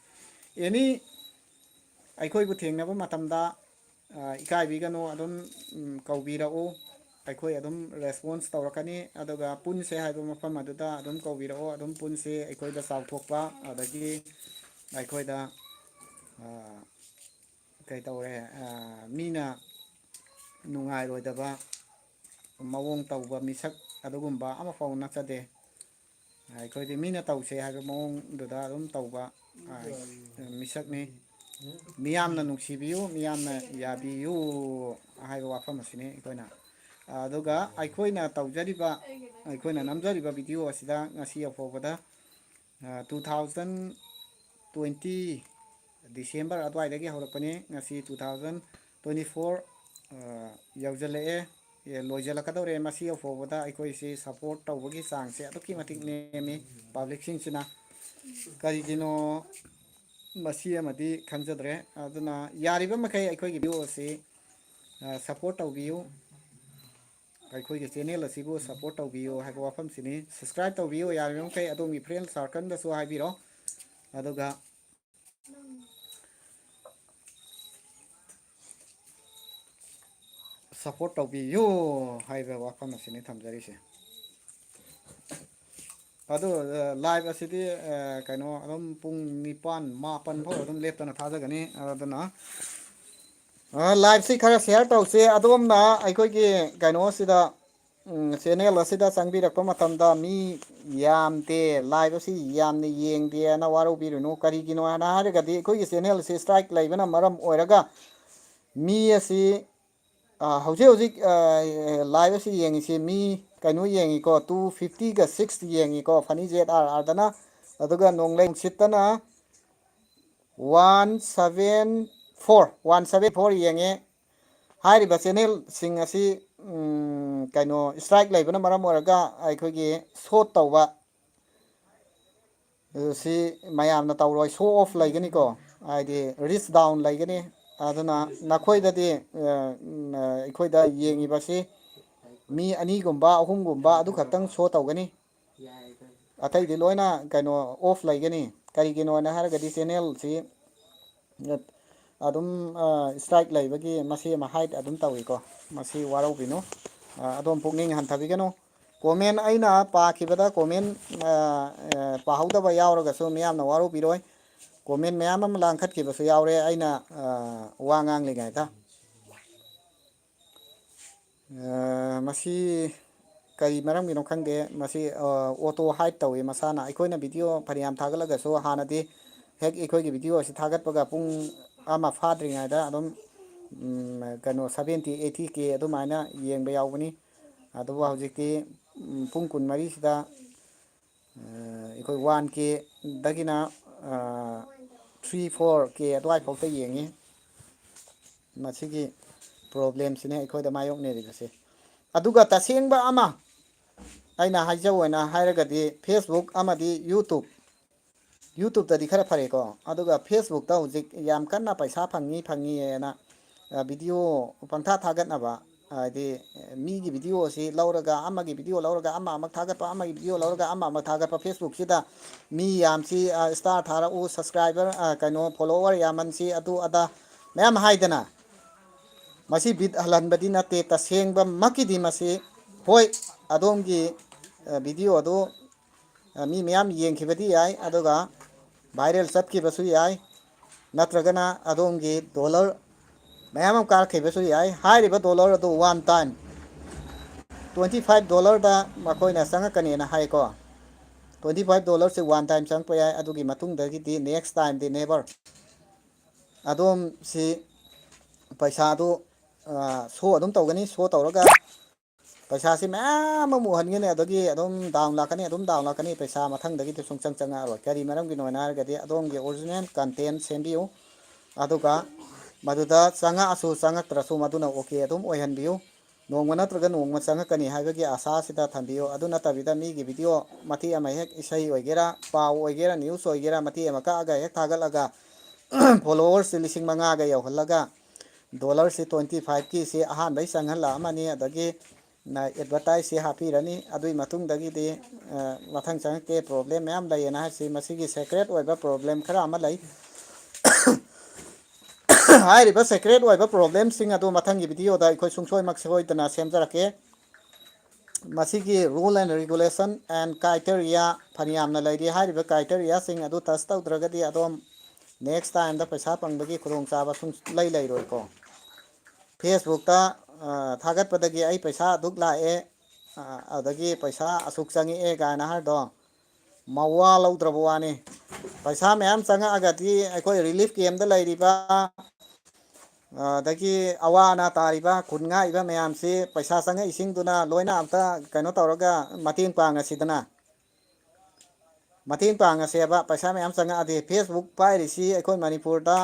Any ꯑꯩꯈꯣꯏꯕꯨ ꯊꯦꯡꯅꯕ ꯃꯇꯝꯗ, ꯑ, ꯏꯀꯥꯏꯕꯤꯒꯅꯨ, ꯑꯗꯨꯝ, ꯎꯝ, ꯀꯧꯕꯤꯔꯛꯎ꯫ ꯑꯩꯈꯣꯏ ꯑꯗꯨꯝ response ꯇꯧꯔꯛꯀꯅꯤ꯫ ꯑꯗꯨꯒ ꯄꯨꯟꯁꯦ ꯍꯥꯏꯕ ꯃꯐꯝ ꯑꯗꯨꯗ ꯑꯗꯨꯝ ꯀꯧꯕꯤꯔꯛꯑꯣ꯫ ꯑꯗꯨꯝ ꯄꯨꯟꯁꯦ, ꯑꯩꯈꯣꯏꯗ ꯆꯥꯎꯊꯣꯛꯄ, ꯑꯗꯒꯤ ꯑꯩꯈꯣꯏꯗ, ꯑ, ꯀꯩ ꯇꯧꯔꯦ, ꯑ, ꯃꯤꯅ ꯅꯨꯡꯉꯥꯏꯔꯣꯏꯗꯕ ꯃꯑꯣꯡ ꯇꯧꯕ ꯃꯤꯁꯛ ꯑꯗꯨꯒꯨꯝꯕ ꯑꯃꯐꯥꯎ ꯅꯠꯆꯗꯦ꯫ ꯑꯩꯈꯣꯏꯗꯤ ꯃꯤꯅ ꯇꯧꯁꯦ ꯍꯥꯏꯕ ꯃꯑꯣꯡꯗꯨꯗ ꯑꯗꯨꯝ ꯇꯧꯕ, ꯑ, ꯃꯤꯁꯛꯅꯤ꯫ ꯃꯤꯌꯥꯝꯅ ꯅꯨꯡꯁꯤꯕꯤꯌꯨ, ꯃꯤꯌꯥꯝꯅ ꯌꯥꯕꯤꯌꯨ ꯍꯥꯏꯕ ꯋꯥꯐꯝ ꯑꯁꯤꯅꯤ ꯑꯩꯈꯣꯏꯅ꯫ ꯑꯗꯨꯒ ꯑꯩꯈꯣꯏꯅ ꯇꯧꯖꯔꯤꯕ, ꯑꯩꯈꯣꯏꯅ ꯅꯝꯖꯔꯤꯕ video ꯑꯁꯤꯗ ꯉꯁꯤ ꯐꯥꯎꯕꯗ, ꯑ, two thousand twenty December ꯑꯗꯨꯋꯥꯏꯗꯒꯤ ꯍꯧꯔꯛꯄꯅꯤ꯫ ꯉꯁꯤ two thousand twenty four, ꯑ, ꯌꯧꯁꯤꯜꯂꯛꯑꯦ, ꯑꯦ, ꯂꯣꯏꯁꯤꯜꯂꯛꯀꯗꯧꯔꯦ꯫ ꯃꯁꯤ ꯌꯧꯐꯥꯎꯕꯗ ꯑꯩꯈꯣꯏꯁꯤ support ꯇꯧꯕꯒꯤ ꯆꯥꯡꯁꯦ ꯑꯗꯨꯛꯀꯤ ꯃꯇꯤꯛ ꯅꯦꯝꯃꯤ꯫ Public-ꯁꯤꯡꯁꯤꯅ ꯀꯔꯤꯒꯤꯅꯣ, ꯃꯁꯤ ꯑꯃꯗꯤ ꯈꯪꯖꯗ꯭ꯔꯦ꯫ ꯑꯗꯨꯅ ꯌꯥꯔꯤꯕ ꯃꯈꯩ ꯑꯩꯈꯣꯏꯒꯤ video ꯑꯁꯤ, ꯑ, support ꯇꯧꯕꯤꯌꯨ꯫ ꯑꯩꯈꯣꯏꯒꯤ channel ꯑꯁꯤꯕꯨ support ꯇꯧꯕꯤꯌꯨ ꯍꯥꯏꯕ ꯋꯥꯐꯝꯁꯤꯅꯤ꯫ Subscribe ꯇꯧꯕꯤꯌꯨ, ꯌꯥꯔꯤꯕ ꯃꯈꯩ ꯑꯗꯣꯝꯒꯤ friend circle-ꯗꯁꯨ ꯍꯥꯏꯕꯤꯔꯣ꯫ ꯑꯗꯨꯒ ꯁꯞꯄꯣꯔꯠ ꯇꯧꯕꯤꯌꯨ ꯍꯥꯏꯕ ꯋꯥꯐꯝ ꯑꯁꯤꯅꯤ ꯊꯝꯖꯔꯤꯁꯦ꯫ ꯑꯗꯨ ꯂꯥꯏꯚ ꯑꯁꯤꯗꯤ ꯀꯩꯅꯣ ꯑꯗꯨꯝ ꯄꯨꯡ ꯅꯤꯄꯥꯟ ꯃꯥꯄꯟ ꯐꯥꯎ ꯑꯗꯨꯝ ꯂꯦꯞꯇꯅ ꯊꯥꯖꯒꯅꯤ꯫ ꯑꯗꯨꯅ ꯂꯥꯏꯚꯁꯤ ꯈꯔ ꯁꯤꯌꯥꯔ ꯇꯧꯁꯦ꯫ ꯑꯗꯣꯝꯅ ꯑꯩꯈꯣꯏꯒꯤ ꯀꯩꯅꯣꯁꯤꯗ ꯆꯦꯅꯦꯜ ꯑꯁꯤꯗ ꯆꯪꯕꯤꯔꯛꯄ ꯃꯇꯝꯗ ꯃꯤ ꯌꯥꯝꯗꯦ, ꯂꯥꯏꯚ ꯑꯁꯤ ꯌꯥꯝꯅ ꯌꯦꯡꯗꯦꯅ ꯋꯥꯔꯧꯕꯤꯔꯨꯅꯨ꯫ ꯀꯔꯤꯒꯤꯅꯣ ꯍꯥꯏꯅ ꯍꯥꯏꯔꯒꯗꯤ ꯑꯩꯈꯣꯏꯒꯤ ꯆꯦꯅꯦꯜꯁꯤ ꯏꯁꯇ꯭ꯔꯥꯏꯛ ꯂꯩꯕꯅ ꯃꯔꯝ ꯑꯣꯏꯔꯒ ꯃꯤ ꯑꯁꯤ ꯍꯧꯖꯤꯛ ꯍꯧꯖꯤꯛ ꯂꯥꯏꯚ ꯑꯁꯤ ꯌꯦꯡꯉꯤꯁꯤ ꯃꯤ ꯀꯩꯅꯣ ꯌꯦꯡꯉꯤꯀꯣ, ꯇꯨ ꯐꯤꯐꯇꯤꯒ ꯁꯤꯛꯁ ꯌꯦꯡꯉꯤꯀꯣ ꯐꯅꯤ ꯖꯦꯠ ꯑꯥꯔ ꯑꯥꯔꯗꯅ꯫ ꯑꯗꯨꯒ ꯅꯣꯡꯂꯩ ꯅꯨꯡꯁꯤꯠꯇꯅ one seven four, one seven four ꯌꯦꯡꯉꯦ꯫ ꯍꯥꯏꯔꯤꯕ ꯆꯦꯅꯦꯜꯁꯤꯡ ꯑꯁꯤ ꯀꯩꯅꯣ ꯏꯁꯇ꯭ꯔꯥꯏꯛ ꯂꯩꯕꯅ ꯃꯔꯝ ꯑꯣꯏꯔꯒ ꯑꯩꯈꯣꯏꯒꯤ ꯁꯣꯠ ꯇꯧꯕ ꯁꯤ ꯃꯌꯥꯝꯅ ꯇꯧꯔꯣꯏ꯫ ꯁꯣ ꯑꯣꯐ ꯂꯩꯒꯅꯤꯀꯣ, ꯍꯥꯏꯗꯤ ꯔꯤꯁ ꯗꯥꯎꯟ ꯂꯩꯒꯅꯤ꯫ ꯑꯗꯨꯅ ꯅꯈꯣꯏꯗꯗꯤ ꯑꯩꯈꯣꯏꯗ ꯌꯦꯡꯉꯤꯕꯁꯤ ꯃꯤ ꯑꯅꯤꯒꯨꯝꯕ ꯑꯍꯨꯝꯒꯨꯝꯕ ꯑꯗꯨ ꯈꯛꯇꯪ ꯁꯣ ꯇꯧꯒꯅꯤ꯫ ꯑꯇꯩꯗꯤ ꯂꯣꯏꯅ ꯀꯩꯅꯣ ꯑꯣꯐ ꯂꯩꯒꯅꯤ꯫ ꯀꯔꯤꯒꯤꯅꯣꯅ ꯍꯥꯏꯔꯒꯗꯤ ꯆꯦꯅꯦꯜꯁꯤ ꯑꯗꯨꯝ ꯏꯁꯇ꯭ꯔꯥꯏꯛ ꯂꯩꯕꯒꯤ ꯃꯁꯤ ꯑꯃ ꯍꯥꯏꯠ ꯑꯗꯨꯝ ꯇꯧꯏꯀꯣ꯫ ꯃꯁꯤ ꯋꯥꯔꯧꯕꯤꯅꯨ꯫ ꯑꯗꯣꯝ ꯄꯨꯛꯅꯤꯡ ꯍꯟꯊꯕꯤꯒꯅꯨ꯫ ꯀꯣꯃꯦꯟ ꯑꯩꯅ ꯄꯥꯈꯤꯕꯗ ꯀꯣꯃꯦꯟ ꯄꯥꯍꯧꯗꯕ ꯌꯥꯎꯔꯒꯁꯨ ꯃꯤꯌꯥꯝꯅ ꯋꯥꯔꯧꯕꯤꯔꯣꯏ꯫ ꯀꯣꯃꯦꯟ ꯃꯌꯥꯝ ꯑꯃ ꯂꯥꯡꯈꯠꯈꯤꯕꯁꯨ ꯌꯥꯎꯔꯦ ꯑꯩꯅ ꯋꯥ ꯉꯥꯡꯂꯤꯉꯩꯗ꯫ ꯃꯁꯤ ꯀꯔꯤ ꯃꯔꯝꯒꯤꯅꯣ ꯈꯪꯗꯦ꯫ ꯃꯁꯤ ꯑꯣꯇꯣ ꯍꯥꯏꯠ ꯇꯧꯏ ꯃꯁꯥꯅ꯫ ꯑꯩꯈꯣꯏꯅ ꯚꯤꯗꯤꯑꯣ ꯐꯅꯌꯥꯝ ꯊꯥꯒꯠꯂꯒꯁꯨ ꯍꯥꯟꯅꯗꯤ ꯍꯦꯛ ꯑꯩꯈꯣꯏꯒꯤ ꯚꯤꯗꯤꯑꯣ ꯑꯁꯤ ꯊꯥꯒꯠꯄꯒ ꯄꯨꯡ ꯑꯃ ꯐꯥꯗ꯭ꯔꯤꯉꯩꯗ ꯑꯗꯨꯝ ꯀꯩꯅꯣ ꯁꯚꯦꯟꯇꯤ ꯑꯩꯠꯇꯤ ꯀꯦ ꯑꯗꯨꯃꯥꯏꯅ ꯌꯦꯡꯕ ꯌꯥꯎꯕꯅꯤ꯫ ꯑꯗꯨꯕꯨ ꯍꯧꯖꯤꯛꯇꯤ ꯄꯨꯡ ꯀꯨꯟꯃꯔꯤꯁꯤꯗ ꯑꯩꯈꯣꯏ ꯋꯥꯟ ꯀꯦꯗꯒꯤꯅ ꯊ꯭ꯔꯤ ꯐꯣꯔ ꯀꯦ ꯑꯗꯨꯋꯥꯏꯐꯥꯎꯗ ꯌꯦꯡꯉꯤ꯫ ꯃꯁꯤꯒꯤ ꯄ꯭ꯔꯣꯕ꯭ꯂꯦꯝꯁꯤꯅꯤ ꯑꯩꯈꯣꯏꯗ ꯃꯥꯌꯣꯛꯅꯔꯤꯕꯁꯦ꯫ ꯑꯗꯨꯒ ꯇꯁꯦꯡꯕ ꯑꯃ ꯑꯩꯅ ꯍꯥꯏꯖꯧ ꯑꯣꯏꯅ ꯍꯥꯏꯔꯒꯗꯤ, ꯐꯦꯁꯕꯨꯛ ꯑꯃꯗꯤ ꯌꯨꯇꯨꯕ, ꯌꯨꯇꯨꯕꯇꯗꯤ ꯈꯔ ꯐꯔꯦꯀꯣ, ꯑꯗꯨꯒ ꯐꯦꯁꯕꯨꯛꯇ ꯍꯧꯖꯤꯛ ꯌꯥꯝ ꯀꯟꯅ ꯄꯩꯁꯥ ꯐꯪꯉꯤ ꯐꯪꯉꯤꯑꯅ ꯚꯤꯗꯤꯑꯣ ꯄꯪꯊꯥ ꯊꯥꯒꯠꯅꯕ, ꯍꯥꯏꯗꯤ ꯃꯤꯒꯤ ꯚꯤꯗꯤꯑꯣꯁꯤ ꯂꯧꯔꯒ ꯑꯃꯒꯤ ꯚꯤꯗꯤꯑꯣ ꯂꯧꯔꯒ ꯑꯃ ꯑꯃꯨꯛ ꯊꯥꯒꯠꯄ, ꯑꯃꯒꯤ ꯚꯤꯗꯤꯑꯣ ꯂꯧꯔꯒ ꯑꯃ ꯑꯃꯨꯛ ꯊꯥꯒꯠꯄ꯫ ꯐꯦꯁꯕꯨꯛꯁꯤꯗ ꯃꯤ ꯌꯥꯝꯁꯤ, ꯏꯁꯇꯥꯔ ꯊꯥꯔꯛꯎ, ꯁꯕꯁꯀ꯭ꯔꯥꯏꯕꯔ ꯀꯩꯅꯣ ꯐꯣꯂꯣꯋꯔ ꯌꯥꯝꯃꯟꯁꯤ, ꯑꯗꯨ ꯑꯗꯥ ꯃꯌꯥꯝ ꯍꯥꯏꯗꯅ꯫ ꯃꯁꯤ ꯕꯤꯠ ꯍꯜꯍꯟꯕꯗꯤ ꯅꯠꯇꯦ, ꯇꯁꯦꯡꯕꯃꯛꯀꯤꯗꯤ ꯃꯁꯤ, ꯍꯣꯏ, ꯑꯗꯣꯝꯒꯤ, ꯑ, ꯚꯤꯗꯤꯑꯣ ꯑꯗꯨ, ꯑ, ꯃꯤ ꯃꯌꯥꯝ ꯌꯦꯡꯈꯤꯕꯗꯤ ꯌꯥꯏ, ꯑꯗꯨꯒ ꯚꯥꯏꯔꯦꯜ ꯆꯠꯈꯤꯕꯁꯨ ꯌꯥꯏ, ꯅꯠꯇ꯭ꯔꯒꯅ ꯑꯗꯣꯝꯒꯤ ꯗꯣꯂꯔ ꯃꯌꯥꯝ ꯑꯃ ꯀꯥꯔꯛꯈꯤꯕꯁꯨ ꯌꯥꯏ꯫ ꯍꯥꯏꯔꯤꯕ ꯗꯣꯂꯔ ꯑꯗꯨ ꯋꯥꯟ ꯇꯥꯏꯝ ꯇ꯭ꯋꯦꯟꯇꯤ ꯐꯥꯏꯚ ꯗꯣꯂꯔꯗ ꯃꯈꯣꯏꯅ ꯆꯪꯉꯛꯀꯅꯦꯅ ꯍꯥꯏꯀꯣ꯫ ꯇ꯭ꯋꯦꯟꯇꯤ ꯐꯥꯏꯚ ꯗꯣꯂꯔꯁꯤ ꯋꯥꯟ ꯇꯥꯏꯝ ꯆꯪꯉꯛꯄ ꯌꯥꯏ, ꯑꯗꯨꯒꯤ ꯃꯇꯨꯡꯗꯒꯤꯗꯤ next time ꯗꯤ never꯫ ꯑꯗꯣꯝꯁꯤ ꯄꯩꯁꯥꯗꯨ, ꯑ, ꯁꯣ ꯑꯗꯨꯝ ꯇꯧꯒꯅꯤ, ꯁꯣ ꯇꯧꯔꯒ ꯄꯩꯁꯥꯁꯤ ꯃꯌꯥꯝ ꯑꯃ ꯎꯍꯟꯒꯅꯤ, ꯑꯗꯒꯤ ꯑꯗꯨꯝ ꯗꯥꯎꯟ ꯂꯥꯛꯀꯅꯤ, ꯑꯗꯨꯝ ꯗꯥꯎꯟ ꯂꯥꯛꯀꯅꯤ, ꯄꯩꯁꯥ ꯃꯊꯪꯗꯒꯤꯗꯤ ꯁꯨꯡꯆꯪ ꯆꯪꯉꯛꯑꯔꯣꯏ꯫ ꯀꯔꯤ ꯃꯔꯝꯒꯤꯅꯣ ꯍꯥꯏꯅ ꯍꯥꯏꯔꯒꯗꯤ ꯑꯗꯣꯝꯒꯤ ꯑꯣꯔꯤꯖꯤꯅꯦꯜ ꯀꯟꯇꯦꯟ ꯁꯦꯝꯕꯤꯌꯨ, ꯑꯗꯨꯒ ꯃꯗꯨꯗ ꯆꯪꯉꯛꯑꯁꯨ ꯆꯪꯉꯛꯇ꯭ꯔꯁꯨ ꯃꯗꯨꯅ ꯑꯣꯀꯦ ꯑꯗꯨꯝ ꯑꯣꯏꯍꯟꯕꯤꯌꯨ꯫ ꯅꯣꯡꯃ ꯅꯠꯇ꯭ꯔꯒ ꯅꯣꯡꯃ ꯆꯪꯉꯛꯀꯅꯤ ꯍꯥꯏꯕꯒꯤ ꯑꯥꯁꯥꯁꯤꯗ ꯊꯝꯕꯤꯌꯨ꯫ ꯑꯗꯨ ꯅꯠꯇꯕꯤꯗ ꯃꯤꯒꯤ ꯚꯤꯗꯤꯑꯣ ꯃꯇꯦꯛ ꯑꯃ ꯍꯦꯛ, ꯏꯁꯩ ꯑꯣꯏꯒꯦꯔꯥ, ꯄꯥꯎ ꯑꯣꯏꯒꯦꯔꯥ, ꯅ꯭ꯌꯨꯁ ꯑꯣꯏꯒꯦꯔꯥ, ꯃꯇꯦꯛ ꯑꯃ ꯀꯛꯑꯒ ꯍꯦꯛ ꯊꯥꯒꯠꯂꯒ ꯐꯣꯂꯣꯋꯔꯁꯤ ꯂꯤꯁꯤꯡ ꯃꯉꯥꯒ ꯌꯧꯍꯜꯂꯒ ꯗꯣꯂꯔꯁꯤ ꯇ꯭ꯋꯦꯟꯇꯤ ꯐꯥꯏꯚꯀꯤꯁꯤ ꯑꯍꯥꯟꯕꯩ ꯆꯪꯍꯜꯂꯛꯑꯃꯅꯤ, ꯑꯗꯒꯤ ꯑꯦꯗꯚꯔꯇꯥꯏꯖꯁꯤ ꯍꯥꯞꯄꯤꯔꯅꯤ꯫ ꯑꯗꯨꯒꯤ ꯃꯇꯨꯡꯗꯒꯤꯗꯤ, ꯑ, ꯃꯊꯪ ꯆꯪꯉꯛꯇꯦ, ꯄ꯭ꯔꯣꯕ꯭ꯂꯦꯝ ꯃꯌꯥꯝ ꯂꯩꯌꯦꯅ ꯍꯥꯏꯁꯤ ꯃꯁꯤꯒꯤ ꯁꯦꯀ꯭ꯔꯦꯠ ꯑꯣꯏꯕ ꯄ꯭ꯔꯣꯕ꯭ꯂꯦꯝ ꯈꯔ ꯑꯃ ꯂꯩ꯫ ꯍꯥꯏꯔꯤꯕ ꯁꯦꯀ꯭ꯔꯦꯠ ꯑꯣꯏꯕ ꯄ꯭ꯔꯣꯕ꯭ꯂꯦꯝꯁꯤꯡ ꯑꯗꯨ ꯃꯊꯪꯒꯤ ꯚꯤꯗꯤꯑꯣꯗ ꯑꯩꯈꯣꯏ ꯁꯨꯡꯁꯣꯏ ꯃꯛꯁꯣꯏꯗꯅ ꯁꯦꯝꯖꯔꯛꯀꯦ꯫ ꯃꯁꯤꯒꯤ rule and regulation and criteria ꯐꯅꯌꯥꯝꯅ ꯂꯩꯔꯤ꯫ ꯍꯥꯏꯔꯤꯕ ꯀ꯭ꯔꯥꯏꯇꯦꯔꯤꯌꯥꯁꯤꯡ ꯑꯗꯨ ꯇꯆ ꯇꯧꯗ꯭ꯔꯒꯗꯤ ꯑꯗꯣꯝ next time ꯗ ꯄꯩꯁꯥ ꯐꯪꯕꯒꯤ ꯈꯨꯗꯣꯡꯆꯥꯕ ꯁꯨꯡꯂꯩ ꯂꯩꯔꯣꯏꯀꯣ꯫ ꯐꯦꯁꯕꯨꯛꯇ, ꯑ, ꯊꯥꯒꯠꯄꯗꯒꯤ ꯑꯩ ꯄꯩꯁꯥ ꯑꯗꯨꯛ ꯂꯥꯛꯑꯦ, ꯑ, ꯑꯗꯒꯤ ꯄꯩꯁꯥ ꯑꯁꯨꯛ ꯆꯪꯉꯛꯑꯦ ꯀꯥꯏꯅ ꯍꯥꯏꯔꯗꯣ ꯃꯋꯥ ꯂꯧꯗ꯭ꯔꯕ ꯋꯥꯅꯤ꯫ ꯄꯩꯁꯥ ꯃꯌꯥꯝ ꯆꯪꯉꯛꯑꯒꯗꯤ ꯑꯩꯈꯣꯏ ꯔꯤꯂꯤꯐ ꯀꯦꯝꯗ ꯂꯩꯔꯤꯕ, ꯑꯗꯒꯤ ꯑꯋꯥ ꯑꯅꯥ ꯇꯥꯔꯤꯕ ꯈꯨꯟ ꯉꯥꯛꯏꯕ ꯃꯌꯥꯝꯁꯤ ꯄꯩꯁꯥ ꯆꯪꯉꯛꯏꯁꯤꯡꯗꯨꯅ ꯂꯣꯏꯅ ꯑꯝꯇ ꯀꯩꯅꯣ ꯇꯧꯔꯒ ꯃꯇꯦꯡ ꯄꯥꯡꯉꯁꯤꯗꯅ꯫ ꯃꯇꯦꯡ ꯄꯥꯡꯉꯁꯦꯕ꯫ ꯄꯩꯁꯥ ꯃꯌꯥꯝ ꯆꯪꯉꯛꯑꯗꯤ꯫ ꯐꯦꯁꯕꯨꯛ ꯄꯥꯏꯔꯤꯁꯤ ꯑꯩꯈꯣꯏ ꯃꯅꯤꯄꯨꯔꯗ,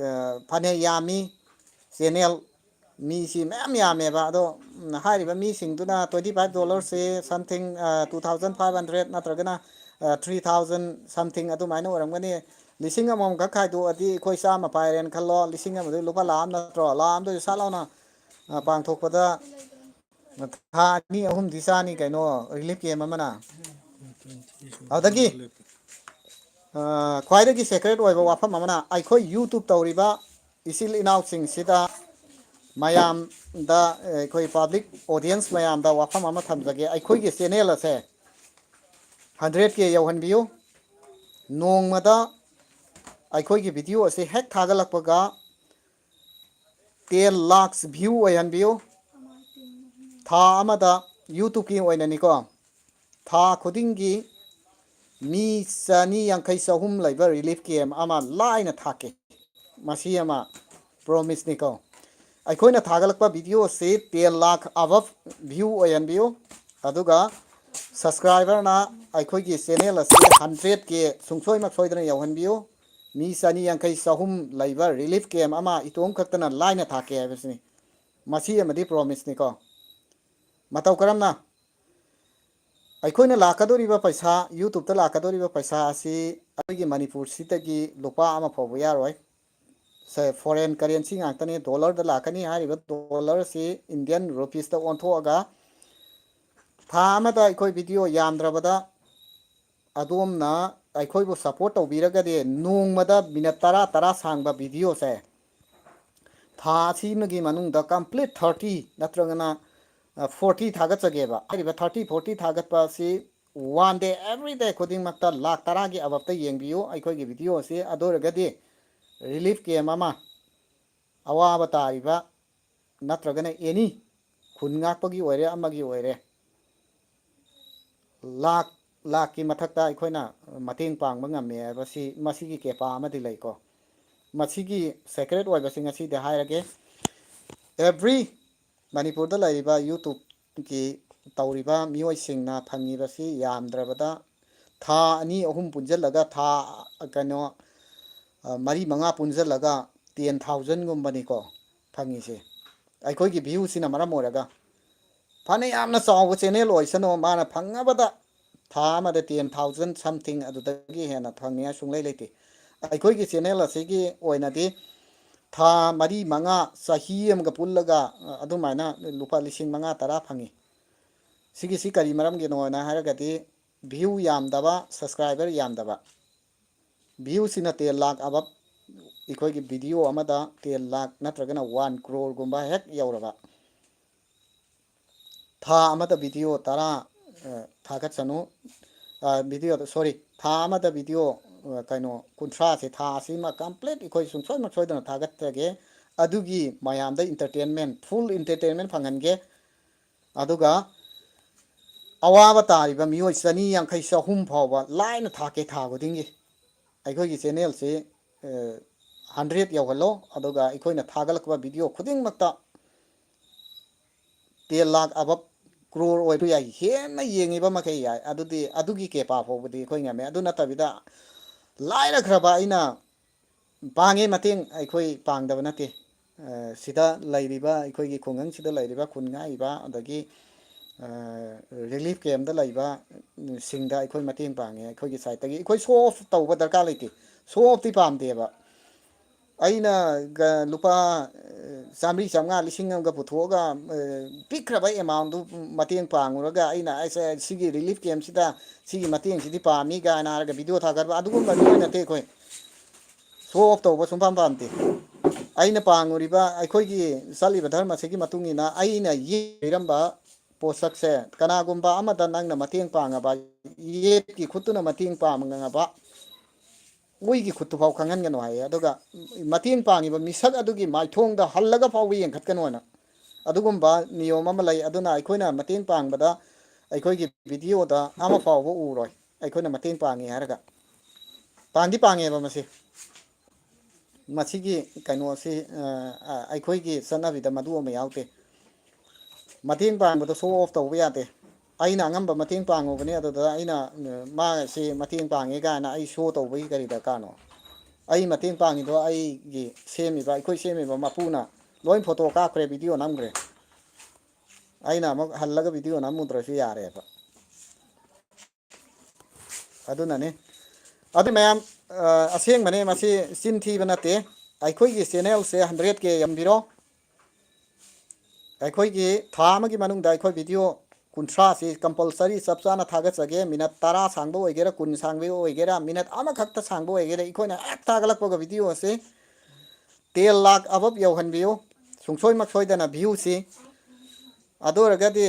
ꯑ, ꯐꯅ ꯌꯥꯝꯃꯤ꯫ ꯆꯦꯅꯦꯜ ꯃꯤꯁꯤ ꯃꯌꯥꯝ ꯌꯥꯝꯃꯦꯕ꯫ ꯑꯗꯣ, ꯎꯝ, ꯍꯥꯏꯔꯤꯕ ꯃꯤꯁꯤꯡꯗꯨꯅ twenty five dollar ꯁꯦ something, ꯑ, two thousand five hundred ꯅꯠꯇ꯭ꯔꯒꯅ, ꯑ, three thousand something ꯑꯗꯨꯃꯥꯏꯅ ꯑꯣꯏꯔꯝꯒꯅꯤ꯫ ꯂꯤꯁꯤꯡ ꯑꯃꯃꯝꯈꯛ ꯈꯥꯏꯗꯣꯛꯑꯗꯤ ꯑꯩꯈꯣꯏ ꯆꯥꯝꯃ ꯄꯥꯏꯔꯦꯅ ꯈꯜꯂꯣ꯫ ꯂꯤꯁꯤꯡ ꯑꯃꯗꯨ ꯂꯨꯄꯥ ꯂꯥꯈ ꯑꯃ ꯅꯠꯇ꯭ꯔꯣ? ꯂꯥꯈ ꯑꯃꯗꯨ ꯁꯠ ꯂꯥꯎꯅ, ꯑ, ꯄꯥꯡꯊꯣꯛꯄꯗ ꯊꯥ ꯑꯅꯤ ꯑꯍꯨꯝꯗꯤ ꯆꯥꯅꯤ ꯀꯩꯅꯣ, ꯔꯤꯂꯤꯐ ꯀꯦꯝ ꯑꯃꯅ꯫ ꯑꯗꯨꯗꯒꯤ, ꯑ, ꯈ꯭ꯋꯥꯏꯗꯒꯤ ꯁꯦꯀ꯭ꯔꯦꯠ ꯑꯣꯏꯕ ꯋꯥꯐꯝ ꯑꯃꯅ, ꯑꯩꯈꯣꯏ YouTube ꯇꯧꯔꯤꯕ ꯏꯆꯤꯜ ꯏꯅꯥꯎꯁꯤꯡꯁꯤꯗ ꯃꯌꯥꯝꯗ, ꯑꯩꯈꯣꯏ public audience ꯃꯌꯥꯝꯗ ꯋꯥꯐꯝ ꯑꯃ ꯊꯝꯖꯒꯦ꯫ ꯑꯩꯈꯣꯏꯒꯤ channel ꯑꯁꯦ hundred K ꯌꯧꯍꯟꯕꯤꯌꯨ꯫ ꯅꯣꯡꯃꯗ ꯑꯩꯈꯣꯏꯒꯤ video ꯑꯁꯤ ꯍꯦꯛ ꯊꯥꯒꯠꯂꯛꯄꯒ ten lakhs view ꯑꯣꯏꯍꯟꯕꯤꯌꯨ꯫ ꯊꯥ ꯑꯃꯗ YouTubeꯀꯤ ꯑꯣꯏꯅꯅꯤꯀꯣ, ꯊꯥ ꯈꯨꯗꯤꯡꯒꯤ ꯃꯤ ꯆꯅꯤ ꯌꯥꯡꯈꯩ ꯆꯍꯨꯝ ꯂꯩꯕ relief camp ꯑꯃ ꯂꯥꯏꯅ ꯊꯥꯛꯀꯦ꯫ ꯃꯁꯤ ꯑꯃ promiseꯅꯤꯀꯣ꯫ ꯑꯩꯈꯣꯏꯅ ꯊꯥꯒꯠꯂꯛꯄ videoꯁꯤ ten lakh above view ꯑꯣꯏꯍꯟꯕꯤꯌꯨ꯫ ꯑꯗꯨꯒ subscriberꯅ ꯑꯩꯈꯣꯏꯒꯤ channel ꯑꯁꯤ hundred K ꯁꯨꯡꯁꯣꯏꯃꯛ ꯁꯣꯏꯗꯅ ꯌꯧꯍꯟꯕꯤꯌꯨ꯫ ꯃꯤ ꯆꯅꯤ ꯌꯥꯡꯈꯩ ꯆꯍꯨꯝ ꯂꯩꯕ relief camp ꯑꯃ ꯏꯇꯣꯝ ꯈꯛꯇꯅ ꯂꯥꯏꯅ ꯊꯥꯛꯀꯦ ꯍꯥꯏꯕꯁꯤꯅꯤ꯫ ꯃꯁꯤ ꯑꯃꯗꯤ promiseꯅꯤꯀꯣ꯫ ꯃꯇꯧ ꯀꯔꯝꯅ? ꯑꯩꯈꯣꯏꯅ ꯂꯥꯛꯀꯗꯧꯔꯤꯕ ꯄꯩꯁꯥ, YouTubeꯇ ꯂꯥꯛꯀꯗꯧꯔꯤꯕ ꯄꯩꯁꯥ ꯑꯁꯤ ꯑꯩꯈꯣꯏꯒꯤ ꯃꯅꯤꯄꯨꯔꯁꯤꯗꯒꯤ ꯂꯨꯄꯥ ꯑꯃ ꯐꯥꯎꯕ ꯌꯥꯔꯣꯏ꯫ ꯁꯦ, foreign currency ꯉꯥꯛꯇꯅꯤ, dollarꯗ ꯂꯥꯛꯀꯅꯤ꯫ ꯍꯥꯏꯔꯤꯕ dollarꯁꯤ Indian rupeesꯇ ꯑꯣꯟꯊꯣꯛꯑꯒ ꯊꯥ ꯑꯃꯗ ꯑꯩꯈꯣꯏ video ꯌꯥꯝꯗ꯭ꯔꯕꯗ ꯑꯗꯣꯝꯅ ꯑꯩꯈꯣꯏꯕꯨ support ꯇꯧꯕꯤꯔꯒꯗꯤ ꯅꯣꯡꯃꯗ minute ꯇꯔꯥ ꯇꯔꯥ ꯁꯥꯡꯕ videoꯁꯦ ꯊꯥ ꯑꯁꯤꯃꯒꯤ ꯃꯅꯨꯡꯗ complete thirty ꯅꯠꯇ꯭ꯔꯒꯅ forty ꯊꯥꯒꯠꯆꯒꯦꯕ꯫ ꯍꯥꯏꯔꯤꯕ thirty forty ꯊꯥꯒꯠꯄ ꯑꯁꯤ one day, every day ꯈꯨꯗꯤꯡꯃꯛꯇ ꯂꯥꯛ ꯇꯔꯥꯒꯤ aboveꯇ ꯌꯦꯡꯕꯤꯌꯨ ꯑꯩꯈꯣꯏꯒꯤ video ꯑꯁꯤ꯫ ꯑꯗꯨ ꯑꯣꯏꯔꯒꯗꯤ relief camp ꯑꯃ, ꯑꯋꯥꯕ ꯇꯥꯔꯤꯕ ꯅꯠꯇ꯭ꯔꯒꯅ any ꯈꯨꯟ ꯉꯥꯛꯄꯒꯤ ꯑꯣꯏꯔꯦ, ꯑꯃꯒꯤ ꯑꯣꯏꯔꯦ, ꯂꯥꯛ, ꯂꯥꯛꯀꯤ ꯃꯊꯛꯇ ꯑꯩꯈꯣꯏꯅ ꯃꯇꯦꯡ ꯄꯥꯡꯕ ꯉꯝꯃꯦ ꯍꯥꯏꯕꯁꯤ ꯃꯁꯤꯒꯤ ꯀꯦꯄꯥ ꯑꯃꯗꯤ ꯂꯩꯀꯣ꯫ ꯃꯁꯤꯒꯤ secret ꯑꯣꯏꯕꯁꯤ ꯉꯁꯤꯗꯤ ꯍꯥꯏꯔꯒꯦ꯫ Every ꯃꯅꯤꯄꯨꯔꯗ ꯂꯩꯔꯤꯕ YouTubeꯀꯤ ꯇꯧꯔꯤꯕ ꯃꯤꯑꯣꯏꯁꯤꯡꯅ ꯐꯪꯉꯤꯕꯁꯤ ꯌꯥꯝꯗ꯭ꯔꯕꯗ ꯊꯥ ꯑꯅꯤ ꯑꯍꯨꯝ ꯄꯨꯟꯁꯤꯜꯂꯒ, ꯊꯥ, ꯀꯩꯅꯣ, ꯑ, ꯃꯔꯤ ꯃꯉꯥ ꯄꯨꯟꯁꯤꯜꯂꯒ ten thousandꯒꯨꯝꯕꯅꯤꯀꯣ ꯐꯪꯉꯤꯁꯦ꯫ ꯑꯩꯈꯣꯏꯒꯤ viewꯁꯤꯅ ꯃꯔꯝ ꯑꯣꯏꯔꯒ ꯐꯅ ꯌꯥꯝꯅ ꯆꯥꯎꯕ channel ꯑꯣꯏꯁꯅꯨ, ꯃꯥꯅ ꯐꯪꯉꯕꯗ ꯊꯥ ꯑꯃꯗ ten thousand something, ꯑꯗꯨꯗꯒꯤ ꯍꯦꯟꯅ ꯐꯪꯅꯤꯡꯉꯥꯏ ꯁꯨꯡꯂꯩ ꯂꯩꯇꯦ꯫ ꯑꯩꯈꯣꯏꯒꯤ channel ꯑꯁꯤꯒꯤ ꯑꯣꯏꯅꯗꯤ ꯊꯥ ꯃꯔꯤ ꯃꯉꯥ, ꯆꯍꯤ ꯑꯃꯒ ꯄꯨꯜꯂꯒ, ꯑ, ꯑꯗꯨꯃꯥꯏꯅ ꯂꯨꯄꯥ ꯂꯤꯁꯤꯡ ꯃꯉꯥ ꯇꯔꯥ ꯐꯪꯉꯤ꯫ ꯁꯤꯒꯤꯁꯤ ꯀꯔꯤ ꯃꯔꯝꯒꯤꯅꯣꯅ ꯍꯥꯏꯔꯒꯗꯤ, view ꯌꯥꯝꯗꯕ, subscriber ꯌꯥꯝꯗꯕ꯫ Viewꯁꯤꯅ ten lakh above, ꯑꯩꯈꯣꯏꯒꯤ ꯚꯤꯗꯤꯑꯣ ꯑꯃꯗ ꯇꯦꯟ ꯂꯥꯈ ꯅꯠꯇ꯭ꯔꯒꯅ ꯋꯥꯟ ꯀ꯭ꯔꯣꯔꯒꯨꯝꯕ ꯍꯦꯛ ꯌꯧꯔꯕ, ꯊꯥ ꯑꯃꯗ ꯚꯤꯗꯤꯑꯣ ꯇꯔꯥ, ꯑ, ꯊꯥꯒꯠꯁꯅꯨ, ꯑ, ꯚꯤꯗꯤꯑꯣꯗ, ꯁꯣꯔꯤ, ꯊꯥ ꯑꯃꯗ ꯚꯤꯗꯤꯑꯣ, ꯑ, ꯀꯩꯅꯣ, ꯀꯨꯟꯊ꯭ꯔꯥꯁꯦ ꯊꯥ ꯑꯁꯤꯃ ꯀꯝꯄ꯭ꯂꯤꯠ ꯑꯩꯈꯣꯏ ꯁꯨꯡꯁꯣꯏ ꯁꯣꯏꯗꯅ ꯊꯥꯒꯠꯆꯒꯦ꯫ ꯑꯗꯨꯒꯤ ꯃꯌꯥꯝꯗ ꯏꯟꯇꯔꯇꯦꯟꯃꯦꯟ, ꯐꯨꯜ ꯏꯟꯇꯔꯇꯦꯟꯃꯦꯟ ꯐꯪꯍꯟꯒꯦ꯫ ꯑꯗꯨꯒ ꯑꯋꯥꯕ ꯇꯥꯔꯤꯕ ꯃꯤꯑꯣꯏ ꯆꯅꯤ ꯌꯥꯡꯈꯩ, ꯆꯍꯨꯝ ꯐꯥꯎꯕ ꯂꯥꯏꯅ ꯊꯥꯛꯀꯦ ꯊꯥ ꯈꯨꯗꯤꯡꯒꯤ꯫ ꯑꯩꯈꯣꯏꯒꯤ ꯆꯦꯅꯦꯜꯁꯤ, ꯑ, ꯍꯟꯗ꯭ꯔꯦꯠ ꯌꯧꯍꯜꯂꯣ, ꯑꯗꯨꯒ ꯑꯩꯈꯣꯏꯅ ꯊꯥꯒꯠꯂꯛꯄ ꯚꯤꯗꯤꯑꯣ ꯈꯨꯗꯤꯡꯃꯛꯇ ꯇꯦꯟ ꯂꯥꯈ ꯑꯕꯞ, ꯀ꯭ꯔꯣꯔ ꯑꯣꯏꯕ ꯌꯥꯏ, ꯍꯦꯟꯅ ꯌꯦꯡꯉꯤꯕ ꯃꯈꯩ ꯌꯥꯏ꯫ ꯑꯗꯨꯗꯤ ꯑꯗꯨꯒꯤ ꯀꯦꯄꯥ ꯐꯥꯎꯕꯗꯤ ꯑꯩꯈꯣꯏ ꯉꯝꯃꯦ꯫ ꯑꯗꯨ ꯅꯠꯇꯕꯤꯗ ꯂꯥꯏꯔꯈ꯭ꯔꯕ ꯑꯩꯅ ꯄꯥꯡꯉꯦ ꯃꯇꯦꯡ, ꯑꯩꯈꯣꯏ ꯄꯥꯡꯗꯕ ꯅꯠꯇꯦ꯫ ꯑ, ꯁꯤꯗ ꯂꯩꯔꯤꯕ, ꯑꯩꯈꯣꯏꯒꯤ ꯈꯨꯡꯒꯪꯁꯤꯗ ꯂꯩꯔꯤꯕ ꯈꯨꯟ ꯉꯥꯛꯏꯕ, ꯑꯗꯒꯤ, ꯑ, ꯔꯤꯂꯤꯐ ꯀꯦꯝꯗ ꯂꯩꯕ, ꯎꯝ, ꯁꯤꯡꯗ ꯑꯩꯈꯣꯏ ꯃꯇꯦꯡ ꯄꯥꯡꯉꯦ꯫ ꯑꯩꯈꯣꯏꯒꯤ ꯁꯥꯏꯠꯇꯒꯤ ꯑꯩꯈꯣꯏ ꯁꯣ ꯑꯣꯐ ꯇꯧꯕ ꯗꯔꯀꯥꯔ ꯂꯩꯇꯦ꯫ ꯁꯣ ꯑꯣꯐꯇꯤ ꯄꯥꯝꯗꯦꯕ꯫ ꯑꯩꯅ ꯒ-, ꯂꯨꯄꯥ, ꯑ, ꯆꯥꯝꯃꯔꯤ, ꯆꯥꯝꯃꯉꯥ, ꯂꯤꯁꯤꯡ ꯑꯃꯒ ꯄꯨꯊꯣꯛꯑꯒ, ꯑ, ꯄꯤꯛꯈ꯭ꯔꯕ ꯑꯦꯃꯥꯎꯟꯗꯨ ꯃꯇꯦꯡ ꯄꯥꯡꯉꯨꯔꯒ ꯑꯩꯅ, "ꯑꯩꯁꯦ ꯁꯤꯒꯤ ꯔꯤꯂꯤꯐ ꯀꯦꯝꯁꯤꯗ ꯁꯤꯒꯤ ꯃꯇꯦꯡꯁꯤꯗꯤ ꯄꯥꯝꯃꯤ" ꯀꯥꯏꯅ ꯍꯥꯏꯔꯒ ꯚꯤꯗꯤꯑꯣ ꯊꯥꯒꯠꯄ ꯑꯗꯨꯒꯨꯝꯕ ꯃꯤꯑꯣꯏ ꯅꯠꯇꯦ ꯑꯩꯈꯣꯏ꯫ ꯁꯣ ꯑꯣꯐ ꯇꯧꯕ ꯁꯨꯡꯄꯥꯝ ꯄꯥꯝꯗꯦ꯫ ꯑꯩꯅ ꯄꯥꯡꯉꯨꯔꯤꯕ, ꯑꯩꯈꯣꯏꯒꯤ ꯆꯠꯂꯤꯕ ꯙꯔꯃꯁꯤꯒꯤ ꯃꯇꯨꯡ ꯏꯟꯅ ꯑꯩꯅ ꯌꯦꯛꯏꯔꯝꯕ ꯄꯣꯠꯁꯛꯁꯦ ꯀꯅꯥꯒꯨꯝꯕ ꯑꯃꯗ ꯅꯪꯅ ꯃꯇꯦꯡ ꯄꯥꯡꯉꯕ, ꯌꯦꯠꯀꯤ ꯈꯨꯠꯇꯨꯅ ꯃꯇꯦꯡ ꯄꯥꯡꯉꯕ, ꯑꯣꯏꯒꯤ ꯈꯨꯠꯇꯨꯐꯥꯎ ꯈꯪꯍꯟꯒꯅꯨ ꯍꯥꯏꯌꯦ꯫ ꯑꯗꯨꯒ ꯃꯇꯦꯡ ꯄꯥꯡꯉꯤꯕ ꯃꯤꯁꯛ ꯑꯗꯨꯒꯤ ꯃꯥꯏꯊꯣꯡꯗ ꯍꯜꯂꯒ ꯐꯥꯎꯕ ꯌꯦꯡꯈꯠꯀꯅꯨ ꯍꯥꯏꯅ ꯑꯗꯨꯒꯨꯝꯕ ꯅꯤꯌꯣꯝ ꯑꯃ ꯂꯩ꯫ ꯑꯗꯨꯅ ꯑꯩꯈꯣꯏꯅ ꯃꯇꯦꯡ ꯄꯥꯡꯕꯗ ꯑꯩꯈꯣꯏꯒꯤ ꯚꯤꯗꯤꯑꯣꯗ ꯑꯃ ꯐꯥꯎꯕ ꯎꯔꯣꯏ, ꯑꯩꯈꯣꯏꯅ ꯃꯇꯦꯡ ꯄꯥꯡꯉꯤ ꯍꯥꯏꯔꯒ꯫ ꯄꯥꯡꯗꯤ ꯄꯥꯡꯉꯦꯕ ꯃꯁꯤ꯫ ꯃꯁꯤꯒꯤ ꯀꯩꯅꯣꯁꯤ, ꯑ, ꯑ, ꯑꯩꯈꯣꯏꯒꯤ ꯆꯠꯅꯕꯤꯗ ꯃꯗꯨ ꯑꯃ ꯌꯥꯎꯗꯦ꯫ ꯃꯇꯦꯡ ꯄꯥꯡꯕꯗ ꯁꯣ ꯑꯣꯐ ꯇꯧꯕ ꯌꯥꯗꯦ꯫ ꯑꯩꯅ ꯑꯉꯝꯕ ꯃꯇꯦꯡ ꯄꯥꯡꯉꯨꯕꯅꯤ, ꯑꯗꯨꯗ ꯑꯩꯅ, ꯑ, ꯃꯥ ꯁꯤ ꯃꯇꯦꯡ ꯄꯥꯡꯉꯦ ꯀꯥꯏꯅ ꯑꯩ ꯁꯣ ꯇꯧꯕꯒꯤ ꯀꯔꯤ ꯗꯔꯀꯥꯔꯅꯣ? ꯑꯩ ꯃꯇꯦꯡ ꯄꯥꯡꯉꯤꯗꯣ ꯑꯩꯒꯤ ꯁꯦꯝꯃꯤꯕ, ꯑꯩꯈꯣꯏ ꯁꯦꯝꯃꯤꯕ ꯃꯄꯨꯅ ꯂꯣꯏ ꯐꯣꯇꯣ ꯀꯥꯞꯈ꯭ꯔꯦ, ꯚꯤꯗꯤꯑꯣ ꯅꯝꯈ꯭ꯔꯦ꯫ ꯑꯩꯅ ꯑꯃꯨꯛ ꯍꯜꯂꯒ ꯚꯤꯗꯤꯑꯣ ꯅꯝꯃꯨꯗ꯭ꯔꯁꯨ ꯌꯥꯔꯦꯕ꯫ ꯑꯗꯨꯅꯅꯤ꯫ ꯑꯗꯨ ꯃꯌꯥꯝ, ꯑ, ꯑꯁꯦꯡꯕꯅꯦ, ꯃꯁꯤ ꯆꯤꯟ ꯊꯤꯕ ꯅꯠꯇꯦ꯫ ꯑꯩꯈꯣꯏꯒꯤ ꯆꯦꯅꯦꯜꯁꯦ ꯍꯟꯗ꯭ꯔꯦꯠ ꯀꯦ ꯌꯧꯍꯟꯕꯤꯔꯣ꯫ ꯑꯩꯈꯣꯏꯒꯤ ꯊꯥ ꯑꯃꯒꯤ ꯃꯅꯨꯡꯗ ꯑꯩꯈꯣꯏ ꯚꯤꯗꯤꯑꯣ ꯀꯨꯟꯊ꯭ꯔꯥꯁꯤ ꯀꯝꯄꯜꯁꯔꯤ ꯆꯞ ꯆꯥꯅ ꯊꯥꯒꯠꯆꯒꯦ꯫ ꯃꯤꯅꯠ ꯇꯔꯥ ꯁꯥꯡꯕ ꯑꯣꯏꯒꯦꯔꯥ, ꯀꯨꯟ ꯁꯥꯡꯕ ꯑꯣꯏꯒꯦꯔꯥ, ꯃꯤꯅꯠ ꯑꯃꯈꯛꯇ ꯁꯥꯡꯕ ꯑꯣꯏꯒꯦꯔꯥ, ꯑꯩꯈꯣꯏꯅ ꯍꯦꯛ ꯊꯥꯒꯠꯂꯛꯄꯒ ꯚꯤꯗꯤꯑꯣ ꯑꯁꯤ ꯇꯦꯟ ꯂꯥꯛ ꯑꯕꯞ ꯌꯧꯍꯟꯕꯤꯌꯨ꯫ ꯁꯨꯡꯁꯣꯏꯃꯛ ꯁꯣꯏꯗꯅ ꯚ꯭ꯌꯨꯁꯤ꯫ ꯑꯗꯨ ꯑꯣꯏꯔꯒꯗꯤ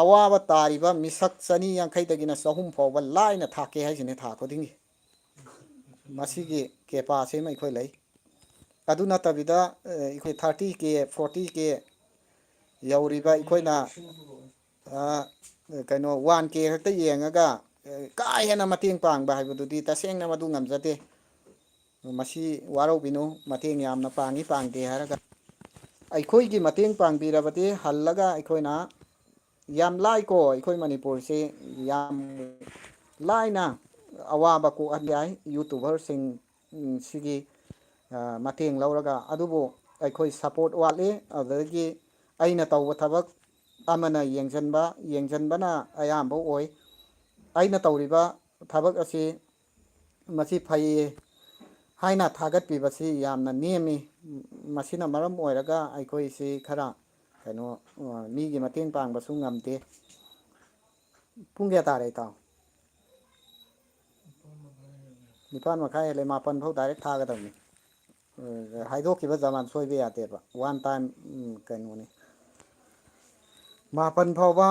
ꯑꯋꯥꯕ ꯇꯥꯔꯤꯕ ꯃꯤꯁꯛ ꯆꯅꯤ ꯌꯥꯡꯈꯩꯗꯒꯤꯅ ꯆꯍꯨꯝ ꯐꯥꯎꯕ ꯂꯥꯏꯅ ꯊꯥꯛꯀꯦ ꯍꯥꯏꯁꯤꯅꯤ ꯊꯥ ꯈꯨꯗꯤꯡꯒꯤ꯫ ꯃꯁꯤꯒꯤ ꯀꯦꯄꯥꯁꯤꯃ ꯑꯩꯈꯣꯏ ꯂꯩ꯫ ꯑꯗꯨ ꯅꯠꯇꯕꯤꯗ ꯑꯩꯈꯣꯏ ꯊꯥꯔꯇꯤ ꯀꯦ, ꯐꯣꯔꯇꯤ ꯀꯦ ꯌꯧꯔꯤꯕ ꯑꯩꯈꯣꯏꯅ ꯀꯩꯅꯣ ꯋꯥꯟ ꯀꯦ ꯈꯛꯇ ꯌꯦꯡꯉꯒ ꯀꯥ ꯍꯦꯟꯅ ꯃꯇꯦꯡ ꯄꯥꯡꯕ ꯍꯥꯏꯕꯗꯨꯗꯤ ꯇꯁꯦꯡꯅ ꯃꯗꯨ ꯉꯝꯖꯗꯦ꯫ ꯃꯁꯤ ꯋꯥꯔꯧꯕꯤꯅꯨ, ꯃꯇꯦꯡ ꯌꯥꯝꯅ ꯄꯥꯡꯏ ꯄꯥꯡꯗꯦ ꯍꯥꯏꯔꯒ꯫ ꯑꯩꯈꯣꯏꯒꯤ ꯃꯇꯦꯡ ꯄꯥꯡꯕꯤꯔꯕꯗꯤ ꯍꯜꯂꯒ ꯑꯩꯈꯣꯏꯅ ꯌꯥꯝ ꯂꯥꯏꯀꯣ, ꯑꯩꯈꯣꯏ ꯃꯅꯤꯄꯨꯔꯁꯤ ꯌꯥꯝ ꯂꯥꯏꯅ ꯑꯋꯥꯕ ꯀꯣꯛꯍꯟꯕ ꯌꯥꯏ ꯌꯨꯇꯨꯕꯔꯁꯤꯡ ꯁꯤꯒꯤ ꯃꯇꯦꯡ ꯂꯧꯔꯒ꯫ ꯑꯗꯨꯕꯨ ꯑꯩꯈꯣꯏ ꯁꯄꯣꯔꯠ ꯋꯥꯠꯂꯤ꯫ ꯑꯗꯨꯗꯒꯤ ꯑꯩꯅ ꯇꯧꯕ ꯊꯕꯛ ꯑꯃꯅ ꯌꯦꯡꯁꯤꯟꯕ, ꯌꯦꯡꯁꯤꯟꯕꯅ ꯑꯌꯥꯝꯕ ꯑꯣꯏ꯫ ꯑꯩꯅ ꯇꯧꯔꯤꯕ ꯊꯕꯛ ꯑꯁꯤ ꯃꯁꯤ ꯐꯩꯌꯦ ꯍꯥꯏꯅ ꯊꯥꯒꯠꯄꯤꯕꯁꯤ ꯌꯥꯝꯅ ꯅꯦꯝꯃꯤ꯫ ꯃꯁꯤꯅ ꯃꯔꯝ ꯑꯣꯏꯔꯒ ꯑꯩꯈꯣꯏꯁꯤ ꯈꯔ ꯀꯩꯅꯣ, ꯃꯤꯒꯤ ꯃꯇꯦꯡ ꯄꯥꯡꯕꯁꯨ ꯉꯝꯗꯦ꯫ ꯄꯨꯡ ꯀꯌꯥ ꯇꯥꯔꯦ, ꯏꯇꯥꯎ? ꯅꯤꯄꯥꯟ ꯃꯈꯥꯏ ꯍꯦꯜꯂꯦ, ꯃꯥꯄꯟ ꯐꯥꯎ ꯗꯥꯏꯔꯦꯛ ꯊꯥꯒꯗꯕꯅꯤ꯫ ꯍꯥꯏꯗꯣꯛꯈꯤꯕ ꯖꯃꯥꯟ ꯁꯣꯏꯕ ꯌꯥꯗꯦꯕ, ꯋꯥꯟ ꯇꯥꯏꯝ ꯀꯩꯅꯣꯅꯤ꯫ ꯃꯥꯄꯟ ꯐꯥꯎꯕ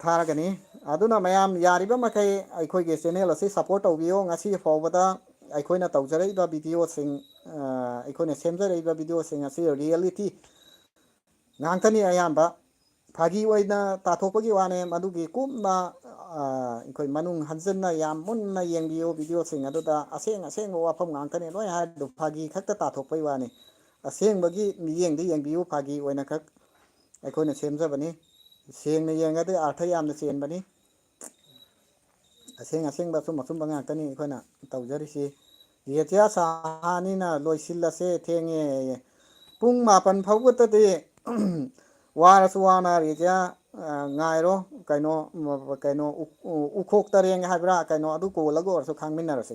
ꯊꯥꯔꯒꯅꯤ꯫ ꯑꯗꯨꯅ ꯃꯌꯥꯝ ꯌꯥꯔꯤꯕ ꯃꯈꯩ ꯑꯩꯈꯣꯏꯒꯤ ꯆꯦꯅꯦꯜ ꯑꯁꯤ ꯁꯄꯣꯔꯠ ꯇꯧꯕꯤꯌꯨ꯫ ꯉꯁꯤ ꯐꯥꯎꯕꯗ ꯑꯩꯈꯣꯏꯅ ꯇꯧꯖꯔꯛꯏꯕ ꯚꯤꯗꯤꯑꯣꯁꯤꯡ, ꯑꯩꯈꯣꯏꯅ ꯁꯦꯝꯖꯔꯛꯏꯕ ꯚꯤꯗꯤꯑꯣꯁꯤꯡ ꯑꯁꯤ ꯔꯤꯌꯦꯂꯤꯇꯤ ꯉꯥꯛꯇꯅꯤ꯫ ꯑꯌꯥꯝꯕ ꯐꯥꯒꯤ ꯑꯣꯏꯅ ꯇꯥꯊꯣꯛꯄꯒꯤ ꯋꯥꯅꯦ꯫ ꯃꯗꯨꯒꯤ ꯀꯨꯞꯅ ꯑꯩꯈꯣꯏ ꯃꯅꯨꯡ ꯍꯟꯖꯤꯟꯅ ꯌꯥꯝ ꯃꯨꯟꯅ ꯌꯦꯡꯕꯤꯌꯨ ꯚꯤꯗꯤꯑꯣꯁꯤꯡ ꯑꯗꯨꯗ꯫ ꯑꯁꯦꯡ ꯑꯁꯦꯡꯕ ꯋꯥꯐꯝ ꯉꯥꯛꯇꯅꯤ ꯂꯣꯏ ꯍꯥꯏꯔꯤꯗꯨ, ꯐꯥꯒꯤ ꯈꯛꯇ ꯇꯥꯊꯣꯛꯄꯒꯤ ꯋꯥꯅꯤ꯫ ꯑꯁꯦꯡꯕꯒꯤ ꯃꯤꯠꯌꯦꯡꯗ ꯌꯦꯡꯕꯤꯌꯨ, ꯐꯥꯒꯤ ꯑꯣꯏꯅ ꯈꯛ ꯑꯩꯈꯣꯏꯅ ꯁꯦꯝꯖꯕꯅꯤ꯫ ꯁꯦꯡꯅ ꯌꯦꯡꯉꯗꯤ ꯑꯥꯔꯊ ꯌꯥꯝꯅ ꯆꯦꯟꯕꯅꯤ꯫ ꯑꯁꯦꯡ ꯑꯁꯦꯡꯕ ꯑꯆꯨꯝ ꯑꯆꯨꯝꯕ ꯉꯥꯛꯇꯅꯤ ꯑꯩꯈꯣꯏꯅ ꯇꯧꯖꯔꯤꯁꯤ꯫ ꯔꯦꯖꯤꯌꯥ ꯁꯍꯥꯅꯤꯅ ꯂꯣꯏꯁꯤꯜꯂꯁꯦ, ꯊꯦꯡꯉꯦ꯫ ꯄꯨꯡ ꯃꯥꯄꯟ ꯐꯥꯎꯕꯇꯗꯤ ꯋꯥꯔꯁꯨ ꯋꯥꯅ ꯔꯦꯖꯤꯌꯥ ꯉꯥꯏꯔꯣ꯫ ꯀꯩꯅꯣ, ꯀꯩꯅꯣ, ꯎꯈꯣꯛ ꯇꯔꯦꯡ ꯍꯥꯏꯕ꯭ꯔꯥ, ꯀꯩꯅꯣ, ꯑꯗꯨ ꯀꯣꯜꯂꯒ ꯑꯣꯏꯔꯁꯨ ꯈꯥꯡꯃꯤꯟꯅꯔꯁꯤ꯫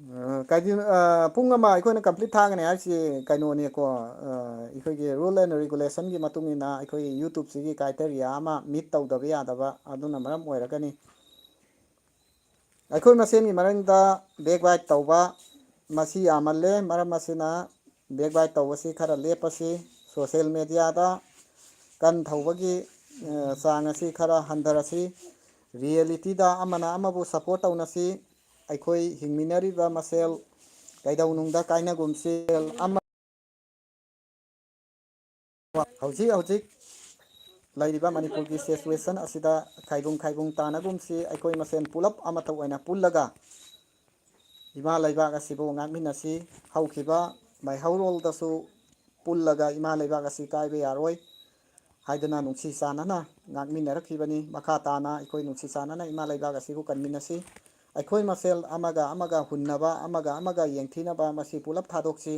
ꯑ, ꯀꯩꯒꯤꯅꯣ, ꯑ, ꯄꯨꯡ ꯑꯃ ꯑꯩꯈꯣꯏꯅ complete ꯊꯥꯒꯅꯤ ꯍꯥꯏꯁꯤ ꯀꯩꯅꯣꯅꯦꯀꯣ, ꯑ, ꯑꯩꯈꯣꯏꯒꯤ rule and regulationꯒꯤ ꯃꯇꯨꯡ ꯏꯟꯅ ꯑꯩꯈꯣꯏꯒꯤ YouTubeꯁꯤꯒꯤ criteria ꯑꯃ meet ꯇꯧꯗꯕ ꯌꯥꯗꯕ, ꯑꯗꯨꯅ ꯃꯔꯝ ꯑꯣꯏꯔꯒꯅꯤ꯫ ꯑꯩꯈꯣꯏ ꯃꯁꯦꯟꯒꯤ ꯃꯔꯛꯇ backbite ꯇꯧꯕ ꯃꯁꯤ ꯌꯥꯝꯃꯜꯂꯦ꯫ ꯃꯔꯝ ꯑꯁꯤꯅ, backbite ꯇꯧꯕꯁꯤ ꯈꯔ ꯂꯦꯞꯄꯁꯤ꯫ Social mediaꯗ gun ꯊꯧꯕꯒꯤ, ꯑ, ꯆꯥꯡ ꯑꯁꯤ ꯈꯔ ꯍꯟꯊꯔꯁꯤ꯫ Realityꯗ ꯑꯃꯅ ꯑꯃꯕꯨ support ꯇꯧꯅꯁꯤ꯫ ꯑꯩꯈꯣꯏ ꯍꯤꯡꯃꯤꯟꯅꯔꯤꯕ ꯃꯁꯦꯜ ꯀꯩꯗꯧꯅꯨꯡꯗ ꯀꯥꯏꯅꯒꯨꯝꯁꯤ꯫ ꯑꯃ ꯍꯧꯖꯤꯛ ꯍꯧꯖꯤꯛ ꯂꯩꯔꯤꯕ ꯃꯅꯤꯄꯨꯔꯒꯤ situation ꯑꯁꯤꯗ ꯈꯥꯏꯕꯨꯡ ꯈꯥꯏꯕꯨꯡ ꯇꯥꯅꯒꯨꯝꯁꯤ꯫ ꯑꯩꯈꯣꯏ ꯃꯁꯦꯟ ꯄꯨꯂꯞ ꯑꯃꯠꯇ ꯑꯣꯏꯅ ꯄꯨꯜꯂꯒ ꯏꯃꯥ ꯂꯩꯕꯥꯛ ꯑꯁꯤꯕꯨ ꯉꯥꯛꯃꯤꯟꯅꯁꯤ꯫ ꯍꯧꯈꯤꯕ ꯃꯩꯍꯧꯔꯣꯜꯗꯁꯨ ꯄꯨꯜꯂꯒ ꯏꯃꯥ ꯂꯩꯕꯥꯛ ꯑꯁꯤ ꯀꯥꯏꯕ ꯌꯥꯔꯣꯏ ꯍꯥꯏꯗꯨꯅ ꯅꯨꯡꯁꯤ ꯆꯥꯟꯅꯅ ꯉꯥꯛꯃꯤꯟꯅꯔꯛꯈꯤꯕꯅꯤ꯫ ꯃꯈꯥ ꯇꯥꯅ ꯑꯩꯈꯣꯏ ꯅꯨꯡꯁꯤ ꯆꯥꯟꯅꯅ ꯏꯃꯥ ꯂꯩꯕꯥꯛ ꯑꯁꯤꯕꯨ ꯀꯟꯃꯤꯟꯅꯁꯤ꯫ ꯑꯩꯈꯣꯏ ꯃꯁꯦꯜ ꯑꯃꯒ ꯑꯃꯒ ꯍꯨꯟꯅꯕ, ꯑꯃꯒ ꯑꯃꯒ ꯌꯦꯡꯊꯤꯅꯕ ꯃꯁꯤ ꯄꯨꯂꯞ ꯊꯥꯗꯣꯛꯁꯤ꯫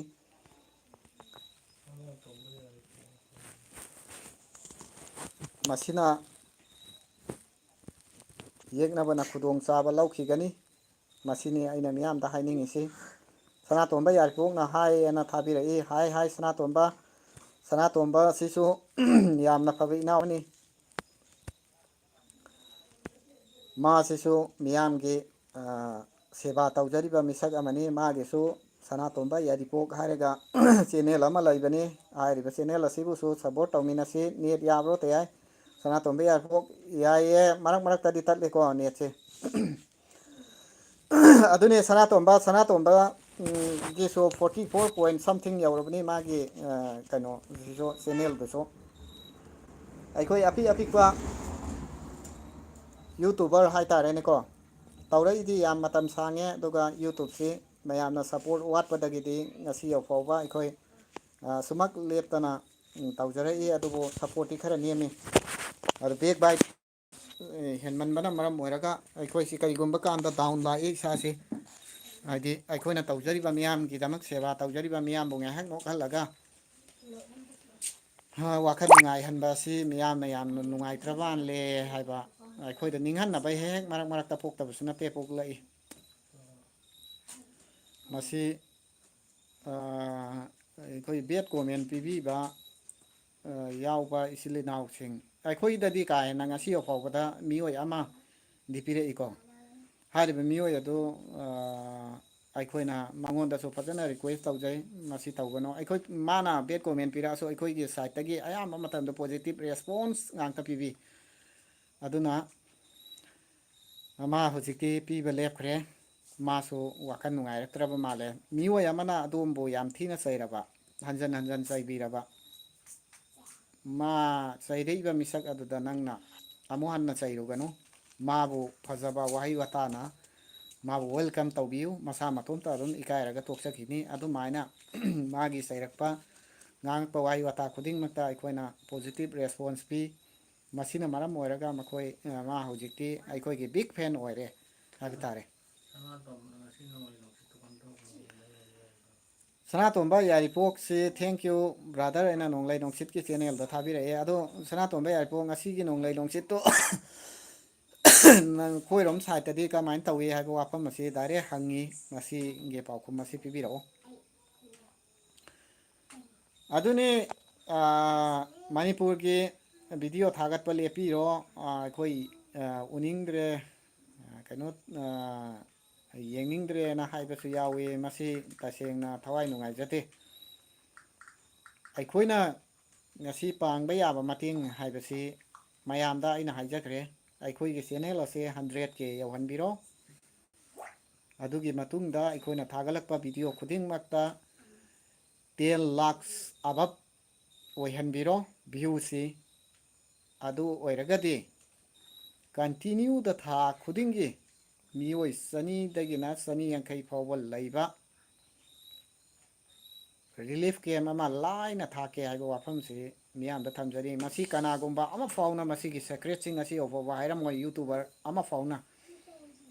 ꯃꯁꯤꯅ ꯌꯦꯛꯅꯕꯅ ꯈꯨꯗꯣꯡꯆꯥꯕ ꯂꯧꯈꯤꯒꯅꯤ꯫ ꯃꯁꯤꯅꯤ ꯑꯩꯅ ꯃꯤꯌꯥꯝꯗ ꯍꯥꯏꯅꯤꯡꯉꯤꯁꯤ꯫ ꯁꯅꯥꯇꯣꯝꯕ ꯌꯥꯏꯔꯤꯄꯣꯛꯅ ꯍꯥꯏ ꯑꯅ ꯊꯥꯕꯤꯔꯛꯏ꯫ ꯍꯥꯏ, ꯍꯥꯏ ꯁꯅꯥꯇꯣꯝꯕ꯫ ꯁꯅꯥꯇꯣꯝꯕ ꯑꯁꯤꯁꯨ ꯌꯥꯝꯅ ꯐꯕ ꯏꯅꯥꯎꯅꯤ꯫ ꯃꯥꯁꯤꯁꯨ ꯃꯤꯌꯥꯝꯒꯤ, ꯑ, ꯁꯦꯕꯥ ꯇꯧꯖꯔꯤꯕ ꯃꯤꯁꯛ ꯑꯃꯅꯤ꯫ ꯃꯥꯒꯤꯁꯨ ꯁꯅꯥꯇꯣꯝꯕ ꯌꯥꯏꯔꯤꯄꯣꯛ ꯍꯥꯏꯔꯒ channel ꯑꯃ ꯂꯩꯕꯅꯤ꯫ ꯍꯥꯏꯔꯤꯕ channel ꯑꯁꯤꯕꯨꯁꯨ support ꯇꯧꯃꯤꯟꯅꯁꯤ꯫ Net ꯌꯥꯕ꯭ꯔꯣ, ꯇꯌꯥꯏ? ꯁꯅꯥꯇꯣꯝꯕ ꯌꯥꯏꯔꯤꯄꯣꯛ ꯌꯥꯏꯌꯦ, ꯃꯔꯛ ꯃꯔꯛꯇꯗꯤ ꯇꯠꯂꯦꯀꯣ netꯁꯦ꯫ ꯑꯗꯨꯅꯦ ꯁꯅꯥꯇꯣꯝꯕ, ꯁꯅꯥꯇꯣꯝꯕ, ꯎꯝ, ꯒꯤꯁꯨ forty four point something ꯌꯧꯔꯕꯅꯤ ꯃꯥꯒꯤ, ꯑ, ꯀꯩꯅꯣꯁꯤꯁꯨ, channelꯗꯨꯁꯨ꯫ ꯑꯩꯈꯣꯏ ꯑꯄꯤꯛ ꯑꯄꯤꯛꯄ YouTuber ꯍꯥꯏꯇꯥꯔꯦꯅꯦꯀꯣ꯫ ꯇꯧꯔꯛꯏꯗꯤ ꯌꯥꯝ ꯃꯇꯝ ꯁꯥꯡꯉꯦ, ꯑꯗꯨꯒ YouTubeꯁꯤ ꯃꯌꯥꯝꯅ support ꯋꯥꯠꯄꯗꯒꯤꯗꯤ ꯉꯁꯤ ꯌꯧꯐꯥꯎꯕ ꯑꯩꯈꯣꯏ, ꯑ, ꯁꯨꯃꯛ ꯂꯦꯞꯇꯅ, ꯎꯝ, ꯇꯧꯖꯔꯛꯏ, ꯑꯗꯨꯕꯨ supportꯇꯤ ꯈꯔ ꯅꯦꯝꯃꯤ꯫ ꯑꯗꯨ backbite, ꯑꯦ, ꯍꯦꯟꯃꯟꯕꯅ ꯃꯔꯝ ꯑꯣꯏꯔꯒ ꯑꯩꯈꯣꯏꯁꯤ ꯀꯔꯤꯒꯨꯝꯕ ꯀꯥꯟꯗ down ꯂꯥꯛꯏ ꯏꯁꯥꯁꯤ꯫ ꯍꯥꯏꯗꯤ ꯑꯩꯈꯣꯏꯅ ꯇꯧꯖꯔꯤꯕ ꯃꯤꯌꯥꯝꯒꯤꯗꯃꯛ ꯁꯦꯕꯥ ꯇꯧꯖꯔꯤꯕ ꯃꯤꯌꯥꯝꯕꯨ ꯉꯥꯏꯍꯥꯛ ꯅꯣꯛꯍꯜꯂꯒ, ꯍꯥ, ꯋꯥꯈꯜ ꯅꯨꯡꯉꯥꯏꯍꯟꯕ ꯑꯁꯤ ꯃꯤꯌꯥꯝꯅ ꯌꯥꯝꯅ ꯅꯨꯡꯉꯥꯏꯇ꯭ꯔ ꯃꯥꯜꯂꯦ ꯍꯥꯏꯕ ꯑꯩꯈꯣꯏꯗ ꯅꯤꯡꯍꯟꯅꯕ ꯍꯦꯛ ꯍꯦꯛ ꯃꯔꯛ ꯃꯔꯛꯇ ꯄꯣꯛꯇꯕꯁꯨ ꯅꯠꯇꯦ, ꯄꯣꯛꯂꯛꯏ꯫ ꯃꯁꯤ ꯑꯩꯈꯣꯏ ꯕꯦꯠ ꯀꯣꯃꯦꯟ ꯄꯤꯕꯤꯕ ꯌꯥꯎꯕ ꯏꯆꯤꯜ ꯏꯅꯥꯎꯁꯤꯡ, ꯑꯩꯈꯣꯏꯗꯗꯤ ꯀꯥ ꯍꯦꯟꯅ ꯉꯁꯤ ꯐꯥꯎꯕꯗ ꯃꯤꯑꯣꯏ ꯑꯃꯗꯤ ꯄꯤꯔꯛꯏꯀꯣ꯫ ꯍꯥꯏꯔꯤꯕ ꯃꯤꯑꯣꯏ ꯑꯗꯨ ꯑꯩꯈꯣꯏꯅ ꯃꯉꯣꯟꯗꯁꯨ ꯐꯖꯅ ꯔꯤꯀ꯭ꯋꯦꯁ ꯇꯧꯖꯩ, ꯃꯁꯤ ꯇꯧꯒꯅꯨ꯫ ꯑꯩꯈꯣꯏ, ꯃꯥꯅ ꯕꯦꯠ ꯀꯣꯃꯦꯟ ꯄꯤꯔꯛꯑꯁꯨ ꯑꯩꯈꯣꯏꯒꯤ ꯁꯥꯏꯠꯇꯒꯤ ꯑꯌꯥꯝꯕ ꯃꯇꯝꯗ ꯄꯣꯖꯤꯇꯤꯞ ꯔꯦꯁꯄꯣꯟꯁ ꯉꯥꯛꯇ ꯄꯤꯕꯤ꯫ ꯑꯗꯨꯅ ꯃꯥ ꯍꯧꯖꯤꯛꯇꯤ ꯄꯤꯕ ꯂꯦꯞꯈ꯭ꯔꯦ꯫ ꯃꯥꯁꯨ ꯋꯥꯈꯜ ꯅꯨꯡꯉꯥꯏꯔꯛꯇ꯭ꯔꯕ ꯃꯥꯜꯂꯦ꯫ ꯃꯤꯑꯣꯏ ꯑꯃꯅ ꯑꯗꯣꯝꯕꯨ ꯌꯥꯝ ꯊꯤꯅ ꯆꯩꯔꯕ, ꯍꯟꯖꯟ ꯍꯟꯖꯟ ꯆꯩꯕꯤꯔꯕ, ꯃꯥ ꯆꯩꯔꯛꯏꯕ ꯃꯤꯁꯛ ꯑꯗꯨꯗ ꯅꯪꯅ ꯑꯃꯨꯛ ꯍꯟꯅ ꯆꯩꯔꯨꯒꯅꯨ꯫ ꯃꯥꯕꯨ ꯐꯖꯕ ꯋꯥꯍꯩ ꯋꯥꯇꯥꯅ ꯃꯥꯕꯨ ꯋꯦꯜꯀꯝ ꯇꯧꯕꯤꯌꯨ꯫ ꯃꯁꯥ ꯃꯇꯣꯝꯇ ꯑꯗꯨꯝ ꯏꯀꯥꯏꯔꯒ ꯇꯣꯛꯆꯈꯤꯅꯤ꯫ ꯑꯗꯨꯃꯥꯏꯅ ꯃꯥꯒꯤ ꯆꯩꯔꯛꯄ, ꯉꯥꯡꯉꯛꯄ ꯋꯥꯍꯩ ꯋꯥꯇꯥ ꯈꯨꯗꯤꯡꯃꯛꯇ ꯑꯩꯈꯣꯏꯅ ꯄꯣꯖꯤꯇꯤꯞ ꯔꯦꯁꯄꯣꯟꯁ ꯄꯤ꯫ ꯃꯁꯤꯅ ꯃꯔꯝ ꯑꯣꯏꯔꯒ ꯃꯈꯣꯏ, ꯃꯥ ꯍꯧꯖꯤꯛꯇꯤ ꯑꯩꯈꯣꯏꯒꯤ ꯕꯤꯛ ꯐꯦꯟ ꯑꯣꯏꯔꯦ ꯍꯥꯏꯕ ꯇꯥꯔꯦ꯫ ꯁꯅꯥꯇꯣꯝꯕ ꯌꯥꯏꯔꯤꯄꯣꯛꯁꯤ, thank you brother, ꯑꯩꯅ ꯅꯣꯡꯂꯩ ꯅꯨꯡꯁꯤꯠꯀꯤ ꯆꯦꯅꯦꯜꯗ ꯊꯥꯕꯤꯔꯛꯑꯦ꯫ ꯑꯗꯣ ꯁꯅꯥꯇꯣꯝꯕ ꯌꯥꯏꯔꯤꯄꯣꯛ, ꯉꯁꯤꯒꯤ ꯅꯣꯡꯂꯩ ꯅꯨꯡꯁꯤꯠꯇꯣ ꯅꯪ, ꯑꯩꯈꯣꯏꯔꯣꯝ ꯁꯥꯏꯠꯇꯗꯤ ꯀꯃꯥꯏꯅ ꯇꯧꯏ ꯍꯥꯏꯕ ꯋꯥꯐꯝ ꯑꯁꯤ ꯗꯥꯏꯔꯦꯛ ꯍꯪꯉꯤ꯫ ꯃꯁꯤꯒꯤ ꯄꯥꯎꯈꯨꯝ ꯑꯁꯤ ꯄꯤꯕꯤꯔꯛꯑꯣ꯫ ꯑꯗꯨꯅꯤ, ꯃꯅꯤꯄꯨꯔꯒꯤ ꯚꯤꯗꯤꯑꯣ ꯊꯥꯒꯠꯄ ꯂꯦꯞꯄꯤꯔꯣ꯫ ꯑꯩꯈꯣꯏ ꯎꯅꯤꯡꯗ꯭ꯔꯦ, ꯀꯩꯅꯣ, ꯌꯦꯡꯅꯤꯡꯗ꯭ꯔꯦꯅ ꯍꯥꯏꯕꯁꯨ ꯌꯥꯎꯏ꯫ ꯃꯁꯤ ꯇꯁꯦꯡꯅ ꯊꯋꯥꯏ ꯅꯨꯡꯉꯥꯏꯖꯗꯦ꯫ ꯑꯩꯈꯣꯏꯅ ꯉꯁꯤ ꯄꯥꯡꯕ ꯌꯥꯕ ꯃꯇꯦꯡ ꯍꯥꯏꯕꯁꯤ ꯃꯌꯥꯝꯗ ꯑꯩꯅ ꯍꯥꯏꯖꯈ꯭ꯔꯦ꯫ ꯑꯩꯈꯣꯏꯒꯤ ꯆꯦꯅꯦꯜ ꯑꯁꯦ ꯍꯟꯗ꯭ꯔꯦꯠ ꯀꯦ ꯌꯧꯍꯟꯕꯤꯔꯣ꯫ ꯑꯗꯨꯒꯤ ꯃꯇꯨꯡꯗ ꯑꯩꯈꯣꯏꯅ ꯊꯥꯒꯠꯂꯛꯄ ꯚꯤꯗꯤꯑꯣ ꯈꯨꯗꯤꯡꯃꯛꯇ ꯇꯦꯟ ꯂꯥꯛꯁ ꯑꯕꯞ ꯑꯣꯏꯍꯟꯕꯤꯔꯣ ꯚ꯭ꯌꯨꯁꯤ꯫ ꯑꯗꯨ ꯑꯣꯏꯔꯒꯗꯤ ꯀꯟꯇꯤꯅ꯭ꯌꯨꯗ ꯊꯥ ꯈꯨꯗꯤꯡꯒꯤ ꯃꯤꯑꯣꯏ ꯆꯅꯤꯗꯒꯤꯅ ꯆꯅꯤ ꯌꯥꯡꯈꯩ ꯐꯥꯎꯕ ꯂꯩꯕ ꯔꯤꯂꯤꯐ ꯀꯦꯝ ꯑꯃ ꯂꯥꯏꯅ ꯊꯥꯛꯀꯦ ꯍꯥꯏꯕ ꯋꯥꯐꯝꯁꯤ ꯃꯤꯌꯥꯝꯗ ꯊꯝꯖꯔꯤ꯫ ꯃꯁꯤ ꯀꯅꯥꯒꯨꯝꯕ ꯑꯃ ꯐꯥꯎꯅ ꯃꯁꯤꯒꯤ ꯁꯦꯀ꯭ꯔꯦꯠꯁꯤꯡ ꯑꯁꯤ ꯌꯧꯐꯥꯎꯕ ꯍꯥꯏꯔꯝꯃꯣꯏ ꯌꯨꯇꯨꯕꯔ ꯑꯃ ꯐꯥꯎꯅ꯫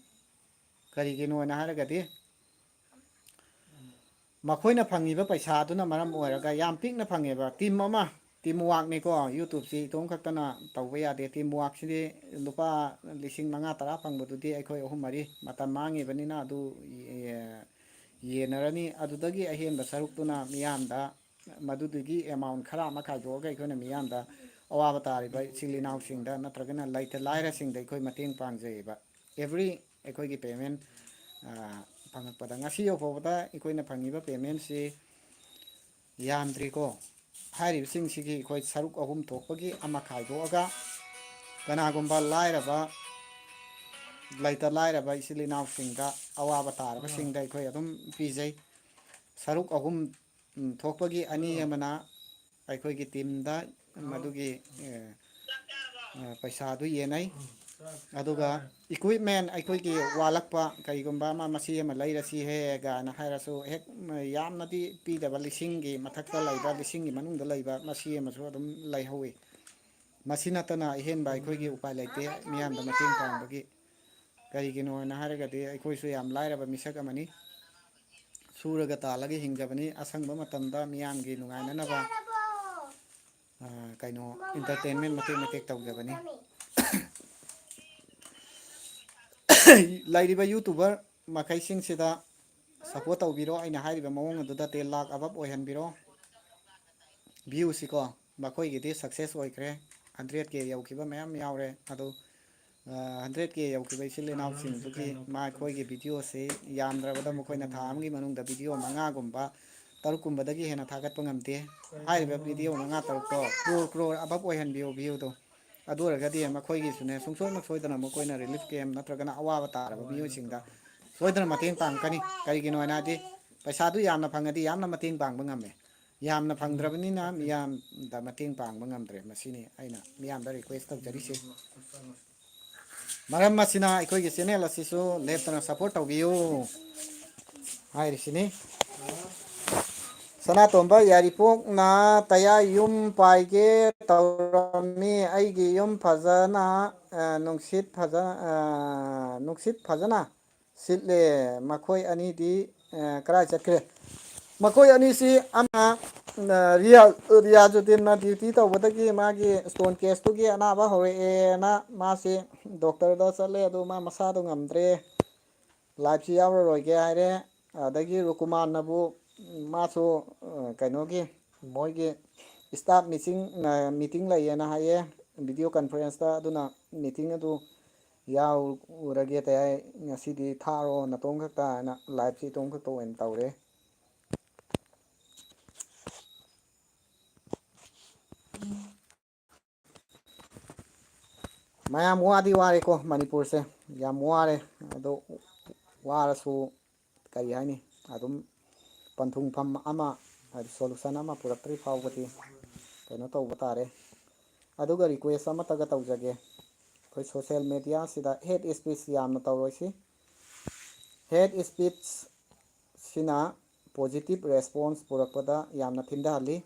ꯀꯔꯤꯒꯤꯅꯣꯅ ꯍꯥꯏꯔꯒꯗꯤ ꯃꯈꯣꯏꯅ ꯐꯪꯉꯤꯕ ꯄꯩꯁꯥ ꯑꯗꯨꯅ ꯃꯔꯝ ꯑꯣꯏꯔꯒ ꯌꯥꯝ ꯄꯤꯛꯅ ꯐꯪꯉꯦꯕ꯫ ꯇꯤꯝ ꯑꯃ, ꯇꯤꯝ ꯋꯥꯛꯅꯤꯀꯣ, ꯌꯨꯇꯨꯕꯁꯤ ꯏꯇꯣꯝ ꯈꯛꯇꯅ ꯇꯧꯕ ꯌꯥꯗꯦ꯫ ꯇꯤꯝ ꯋꯥꯛꯁꯤꯗꯤ ꯂꯨꯄꯥ ꯂꯤꯁꯤꯡ ꯃꯉꯥ ꯇꯔꯥ ꯐꯪꯕꯗꯨꯗꯤ ꯑꯩꯈꯣꯏ ꯑꯍꯨꯝ ꯃꯔꯤ ꯃꯇꯝ ꯃꯥꯡꯉꯤꯕꯅꯤꯅ ꯑꯗꯨ, ꯑꯦ, ꯌꯦꯟꯅꯔꯅꯤ꯫ ꯑꯗꯨꯗꯒꯤ ꯑꯍꯦꯟꯕ ꯁꯔꯨꯛꯇꯨꯅ ꯃꯤꯌꯥꯝꯗ, ꯃꯗꯨꯗꯨꯒꯤ amount ꯈꯔ ꯑꯃ ꯈꯥꯏꯗꯣꯛꯑꯒ ꯑꯩꯈꯣꯏꯅ ꯃꯤꯌꯥꯝꯗ, ꯑꯋꯥꯕ ꯇꯥꯔꯤꯕ ꯏꯆꯤꯜ ꯏꯅꯥꯎꯁꯤꯡꯗ ꯅꯠꯇ꯭ꯔꯒꯅ ꯂꯩꯇ ꯂꯥꯏꯔꯁꯤꯡꯗ ꯑꯩꯈꯣꯏ ꯃꯇꯦꯡ ꯄꯥꯡꯖꯩꯌꯦꯕ꯫ Every ꯑꯩꯈꯣꯏꯒꯤ payment, ꯑ, ꯐꯪꯉꯛꯄꯗ, ꯉꯁꯤ ꯌꯧꯐꯥꯎꯕꯗ ꯑꯩꯈꯣꯏꯅ ꯐꯪꯉꯤꯕ paymentꯁꯤ ꯌꯥꯝꯗ꯭ꯔꯤꯀꯣ꯫ ꯍꯥꯏꯔꯤꯕꯁꯤꯡꯁꯤꯒꯤ ꯑꯩꯈꯣꯏ ꯁꯔꯨꯛ ꯑꯍꯨꯝ ꯊꯣꯛꯄꯒꯤ ꯑꯃ ꯈꯥꯏꯗꯣꯛꯑꯒ, ꯀꯅꯥꯒꯨꯝꯕ ꯂꯥꯏꯔꯕ, ꯂꯩꯇ ꯂꯥꯏꯔꯕ ꯏꯆꯤꯜ ꯏꯅꯥꯎꯁꯤꯡꯗ, ꯑꯋꯥꯕ ꯇꯥꯔꯕꯁꯤꯡꯗ ꯑꯩꯈꯣꯏ ꯑꯗꯨꯝ ꯄꯤꯖꯩ꯫ ꯁꯔꯨꯛ ꯑꯍꯨꯝ, ꯎꯝ, ꯊꯣꯛꯄꯒꯤ ꯑꯅꯤ ꯑꯃꯅ ꯑꯩꯈꯣꯏꯒꯤ teamꯗ ꯃꯗꯨꯒꯤ, ꯑ, ꯑ, ꯄꯩꯁꯥꯗꯨ ꯌꯦꯟꯅꯩ꯫ ꯑꯗꯨꯒ equipment ꯑꯩꯈꯣꯏꯒꯤ ꯋꯥꯠꯂꯛꯄ, ꯀꯔꯤꯒꯨꯝꯕ ꯑꯃ ꯃꯁꯤ ꯑꯃ ꯂꯩꯔꯁꯤ ꯍꯦ ꯀꯥꯏꯅ ꯍꯥꯏꯔꯁꯨ, ꯍꯦꯛ ꯌꯥꯝꯅꯗꯤ ꯄꯤꯗꯕ, ꯂꯤꯁꯤꯡꯒꯤ ꯃꯊꯛꯇ ꯂꯩꯕ, ꯂꯤꯁꯤꯡꯒꯤ ꯃꯅꯨꯡꯗ ꯂꯩꯕ ꯃꯁꯤ ꯑꯃꯁꯨ ꯑꯗꯨꯝ ꯂꯩꯍꯧꯋꯤ꯫ ꯃꯁꯤ ꯅꯠꯇꯅ ꯑꯍꯦꯟꯕ ꯑꯩꯈꯣꯏꯒꯤ ꯎꯄꯥꯏ ꯂꯩꯇꯦ ꯃꯤꯌꯥꯝꯗ ꯃꯇꯦꯡ ꯄꯥꯡꯕꯒꯤ꯫ ꯀꯔꯤꯒꯤꯅꯣ ꯍꯥꯏꯅ ꯍꯥꯏꯔꯒꯗꯤ ꯑꯩꯈꯣꯏꯁꯨ ꯌꯥꯝ ꯂꯥꯏꯔꯕ ꯃꯤꯁꯛ ꯑꯃꯅꯤ꯫ ꯁꯨꯔꯒ ꯇꯥꯜꯂꯒ ꯍꯤꯡꯖꯕꯅꯤ꯫ ꯑꯁꯪꯕ ꯃꯇꯝꯗ ꯃꯤꯌꯥꯝꯒꯤ ꯅꯨꯡꯉꯥꯏꯅꯅꯕ, ꯑ, ꯀꯩꯅꯣ, entertainment ꯃꯇꯦꯛ ꯃꯇꯦꯛ ꯇꯧꯖꯕꯅꯤ꯫ ꯂꯩꯔꯤꯕ YouTuber ꯃꯈꯩꯁꯤꯡꯁꯤꯗ support ꯇꯧꯕꯤꯔꯣ꯫ ꯑꯩꯅ ꯍꯥꯏꯔꯤꯕ ꯃꯑꯣꯡ ꯑꯗꯨꯗ ten lakh above ꯑꯣꯏꯍꯟꯕꯤꯔꯣ꯫ Viewꯁꯤꯀꯣ, ꯃꯈꯣꯏꯒꯤꯗꯤ success ꯑꯣꯏꯈ꯭ꯔꯦ꯫ Hundred K ꯌꯧꯈꯤꯕ ꯃꯌꯥꯝ ꯌꯥꯎꯔꯦ꯫ ꯑꯗꯨ, ꯑ, hundred K ꯌꯧꯈꯤꯕ ꯏꯆꯤꯜ ꯏꯅꯥꯎꯁꯤꯡꯗꯨꯒꯤ ꯃꯈꯣꯏꯒꯤ videoꯁꯤ ꯌꯥꯝꯗ꯭ꯔꯕꯗ ꯃꯈꯣꯏꯅ ꯊꯥ ꯑꯃꯒꯤ ꯃꯅꯨꯡꯗ video ꯃꯉꯥꯒꯨꯝꯕ, ꯇꯔꯨꯛꯀꯨꯝꯕꯗꯒꯤ ꯍꯦꯟꯅ ꯊꯥꯒꯠꯄ ꯉꯝꯗꯦ꯫ ꯍꯥꯏꯔꯤꯕ video ꯃꯉꯥ ꯇꯔꯨꯛꯇꯣ crore, crore above ꯑꯣꯏꯍꯟꯕꯤꯌꯨ viewꯗꯣ꯫ ꯑꯗꯨ ꯑꯣꯏꯔꯒꯗꯤ ꯃꯈꯣꯏꯒꯤꯁꯨꯅꯦ, ꯁꯨꯡꯁꯣꯏꯃꯛ ꯁꯣꯏꯗꯅ ꯃꯈꯣꯏꯅ relief camp ꯅꯠꯇ꯭ꯔꯒꯅ ꯑꯋꯥꯕ ꯇꯥꯔꯕ ꯃꯤꯑꯣꯏꯁꯤꯡꯗ ꯁꯣꯏꯗꯅ ꯃꯇꯦꯡ ꯄꯥꯡꯉꯛꯀꯅꯤ꯫ ꯀꯔꯤꯒꯤꯅꯣ ꯍꯥꯏꯅ ꯍꯥꯏꯗꯤ, ꯄꯩꯁꯥꯗꯨ ꯌꯥꯝꯅ ꯐꯪꯉꯗꯤ ꯌꯥꯝꯅ ꯃꯇꯦꯡ ꯄꯥꯡꯕ ꯉꯝꯃꯦ꯫ ꯌꯥꯝꯅ ꯐꯪꯗ꯭ꯔꯕꯅꯤꯅ ꯃꯤꯌꯥꯝꯗ ꯃꯇꯦꯡ ꯄꯥꯡꯕ ꯉꯝꯗ꯭ꯔꯦ꯫ ꯃꯁꯤꯅꯤ ꯑꯩꯅ ꯃꯤꯌꯥꯝꯗ request ꯇꯧꯖꯔꯤꯁꯦ꯫ ꯃꯔꯝ ꯑꯁꯤꯅ ꯑꯩꯈꯣꯏꯒꯤ channel ꯑꯁꯤꯁꯨ ꯂꯦꯞꯇꯅ support ꯇꯧꯕꯤꯌꯨ ꯍꯥꯏꯔꯤꯁꯤꯅꯤ꯫ ꯁꯅꯥꯇꯣꯝꯕ ꯌꯥꯏꯔꯤꯄꯣꯛꯅ ꯇꯌꯥꯏ ꯌꯨꯝ ꯄꯥꯏꯒꯦ ꯇꯧꯔꯝꯃꯤ꯫ ꯑꯩꯒꯤ ꯌꯨꯝ ꯐꯖꯅ, ꯑ, ꯅꯨꯡꯁꯤꯠ ꯐꯖ-, ꯑ, ꯅꯨꯡꯁꯤꯠ ꯐꯖꯅ ꯁꯤꯠꯂꯦ꯫ ꯃꯈꯣꯏ ꯑꯅꯤꯗꯤ, ꯑ, ꯀꯗꯥꯏ ꯆꯠꯈ꯭ꯔꯦ? ꯃꯈꯣꯏ ꯑꯅꯤꯁꯤ ꯑꯃ, ꯑ, ꯔꯤꯌꯥ-, ꯔꯤꯌꯥꯖꯨꯗꯤꯟꯅ duty ꯇꯧꯕꯗꯒꯤ ꯃꯥꯒꯤ stone caseꯇꯨꯒꯤ ꯑꯅꯥꯕ ꯍꯧꯔꯛꯑꯦꯅ ꯃꯥꯁꯤ doctorꯗ ꯆꯠꯂꯦ꯫ ꯑꯗꯨ ꯃꯥ ꯃꯁꯥꯗꯣ ꯉꯝꯗ꯭ꯔꯦ, liveꯁꯤ ꯌꯥꯎꯔꯔꯣꯏꯒꯦ ꯍꯥꯏꯔꯦ꯫ ꯑꯗꯒꯤ ꯔꯨꯀꯨꯃꯥꯟꯅꯕꯨ, ꯎꯝ, ꯃꯥꯁꯨ, ꯑ, ꯀꯩꯅꯣꯒꯤ, ꯃꯣꯏꯒꯤ staff meeting, ꯑ, meeting ꯂꯩꯌꯦꯅ ꯍꯥꯏꯌꯦ, video conferenceꯇ꯫ ꯑꯗꯨꯅ meeting ꯑꯗꯨ ꯌꯥꯎꯔꯒꯦ ꯇꯌꯥꯏ, ꯉꯁꯤꯗꯤ ꯊꯥꯔꯣ ꯅꯇꯣꯝ ꯈꯛꯇ ꯍꯥꯏꯅ liveꯁꯤ ꯏꯇꯣꯝ ꯈꯛꯇ ꯑꯣꯏꯅ ꯇꯧꯔꯦ꯫ ꯃꯌꯥꯝ ꯋꯥꯗꯤ ꯋꯥꯔꯦꯀꯣ, ꯃꯅꯤꯄꯨꯔꯁꯦ ꯌꯥꯝ ꯋꯥꯔꯦ꯫ ꯑꯗꯣ ꯋꯥꯔꯁꯨ, ꯀꯔꯤ ꯍꯥꯏꯅꯤ, ꯑꯗꯨꯝ ꯄꯟꯊꯨꯡꯐꯝ ꯑꯃ, ꯍꯥꯏꯗꯤ solution ꯑꯃ ꯄꯨꯔꯛꯇ꯭ꯔꯤ ꯐꯥꯎꯕꯗꯤ ꯀꯩꯅꯣ ꯇꯧꯕ ꯇꯥꯔꯦ꯫ ꯑꯗꯨꯒ request ꯑꯃꯠꯇꯒ ꯇꯧꯖꯒꯦ, ꯑꯩꯈꯣꯏ social mediaꯁꯤꯗ hate speech ꯌꯥꯝꯅ ꯇꯧꯔꯣꯏꯁꯤ꯫ Hate speechꯁꯤꯅ positive response ꯄꯨꯔꯛꯄꯗ ꯌꯥꯝꯅ ꯊꯤꯟꯊꯍꯜꯂꯤ꯫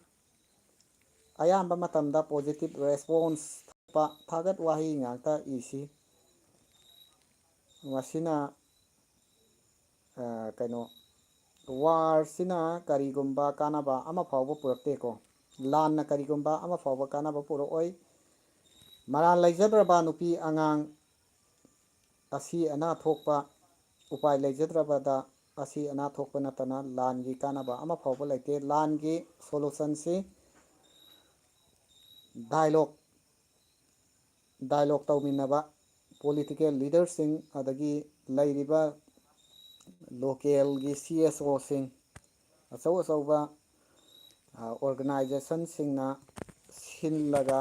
ꯑꯌꯥꯝꯕ ꯃꯇꯝꯗ positive response ꯊꯣꯛꯄ ꯊꯥꯒꯠ ꯋꯥꯍꯩ ꯉꯥꯛꯇ ꯏꯁꯤ꯫ ꯃꯁꯤꯅ, ꯑ, ꯀꯩꯅꯣ, warꯁꯤꯅ ꯀꯔꯤꯒꯨꯝꯕ ꯀꯥꯟꯅꯕ ꯑꯃ ꯐꯥꯎꯕ ꯄꯨꯔꯛꯇꯦꯀꯣ꯫ ꯂꯥꯟꯅ ꯀꯔꯤꯒꯨꯝꯕ ꯑꯃ ꯐꯥꯎꯕ ꯀꯥꯟꯅꯕ ꯄꯨꯔꯛꯑꯣꯏ꯫ ꯃꯔꯥꯜ ꯂꯩꯖꯗ꯭ꯔꯕ ꯅꯨꯄꯤ ꯑꯉꯥꯡ ꯑꯁꯤ ꯑꯅꯥ ꯊꯣꯛꯄ, ꯎꯄꯥꯏ ꯂꯩꯖꯗ꯭ꯔꯕꯗ ꯑꯁꯤ ꯑꯅꯥ ꯊꯣꯛꯄ ꯅꯠꯇꯅ ꯂꯥꯟꯒꯤ ꯀꯥꯟꯅꯕ ꯑꯃ ꯐꯥꯎꯕ ꯂꯩꯇꯦ꯫ ꯂꯥꯟꯒꯤ solutionꯁꯤ dialogue, dialogue ꯇꯧꯃꯤꯟꯅꯕ political leaderꯁꯤꯡ, ꯑꯗꯒꯤ ꯂꯩꯔꯤꯕ localꯒꯤ CSOꯁꯤꯡ, ꯑꯆꯧ ꯑꯆꯧꯕ, ꯑ, organizationꯁꯤꯡꯅ ꯁꯤꯜꯂꯒ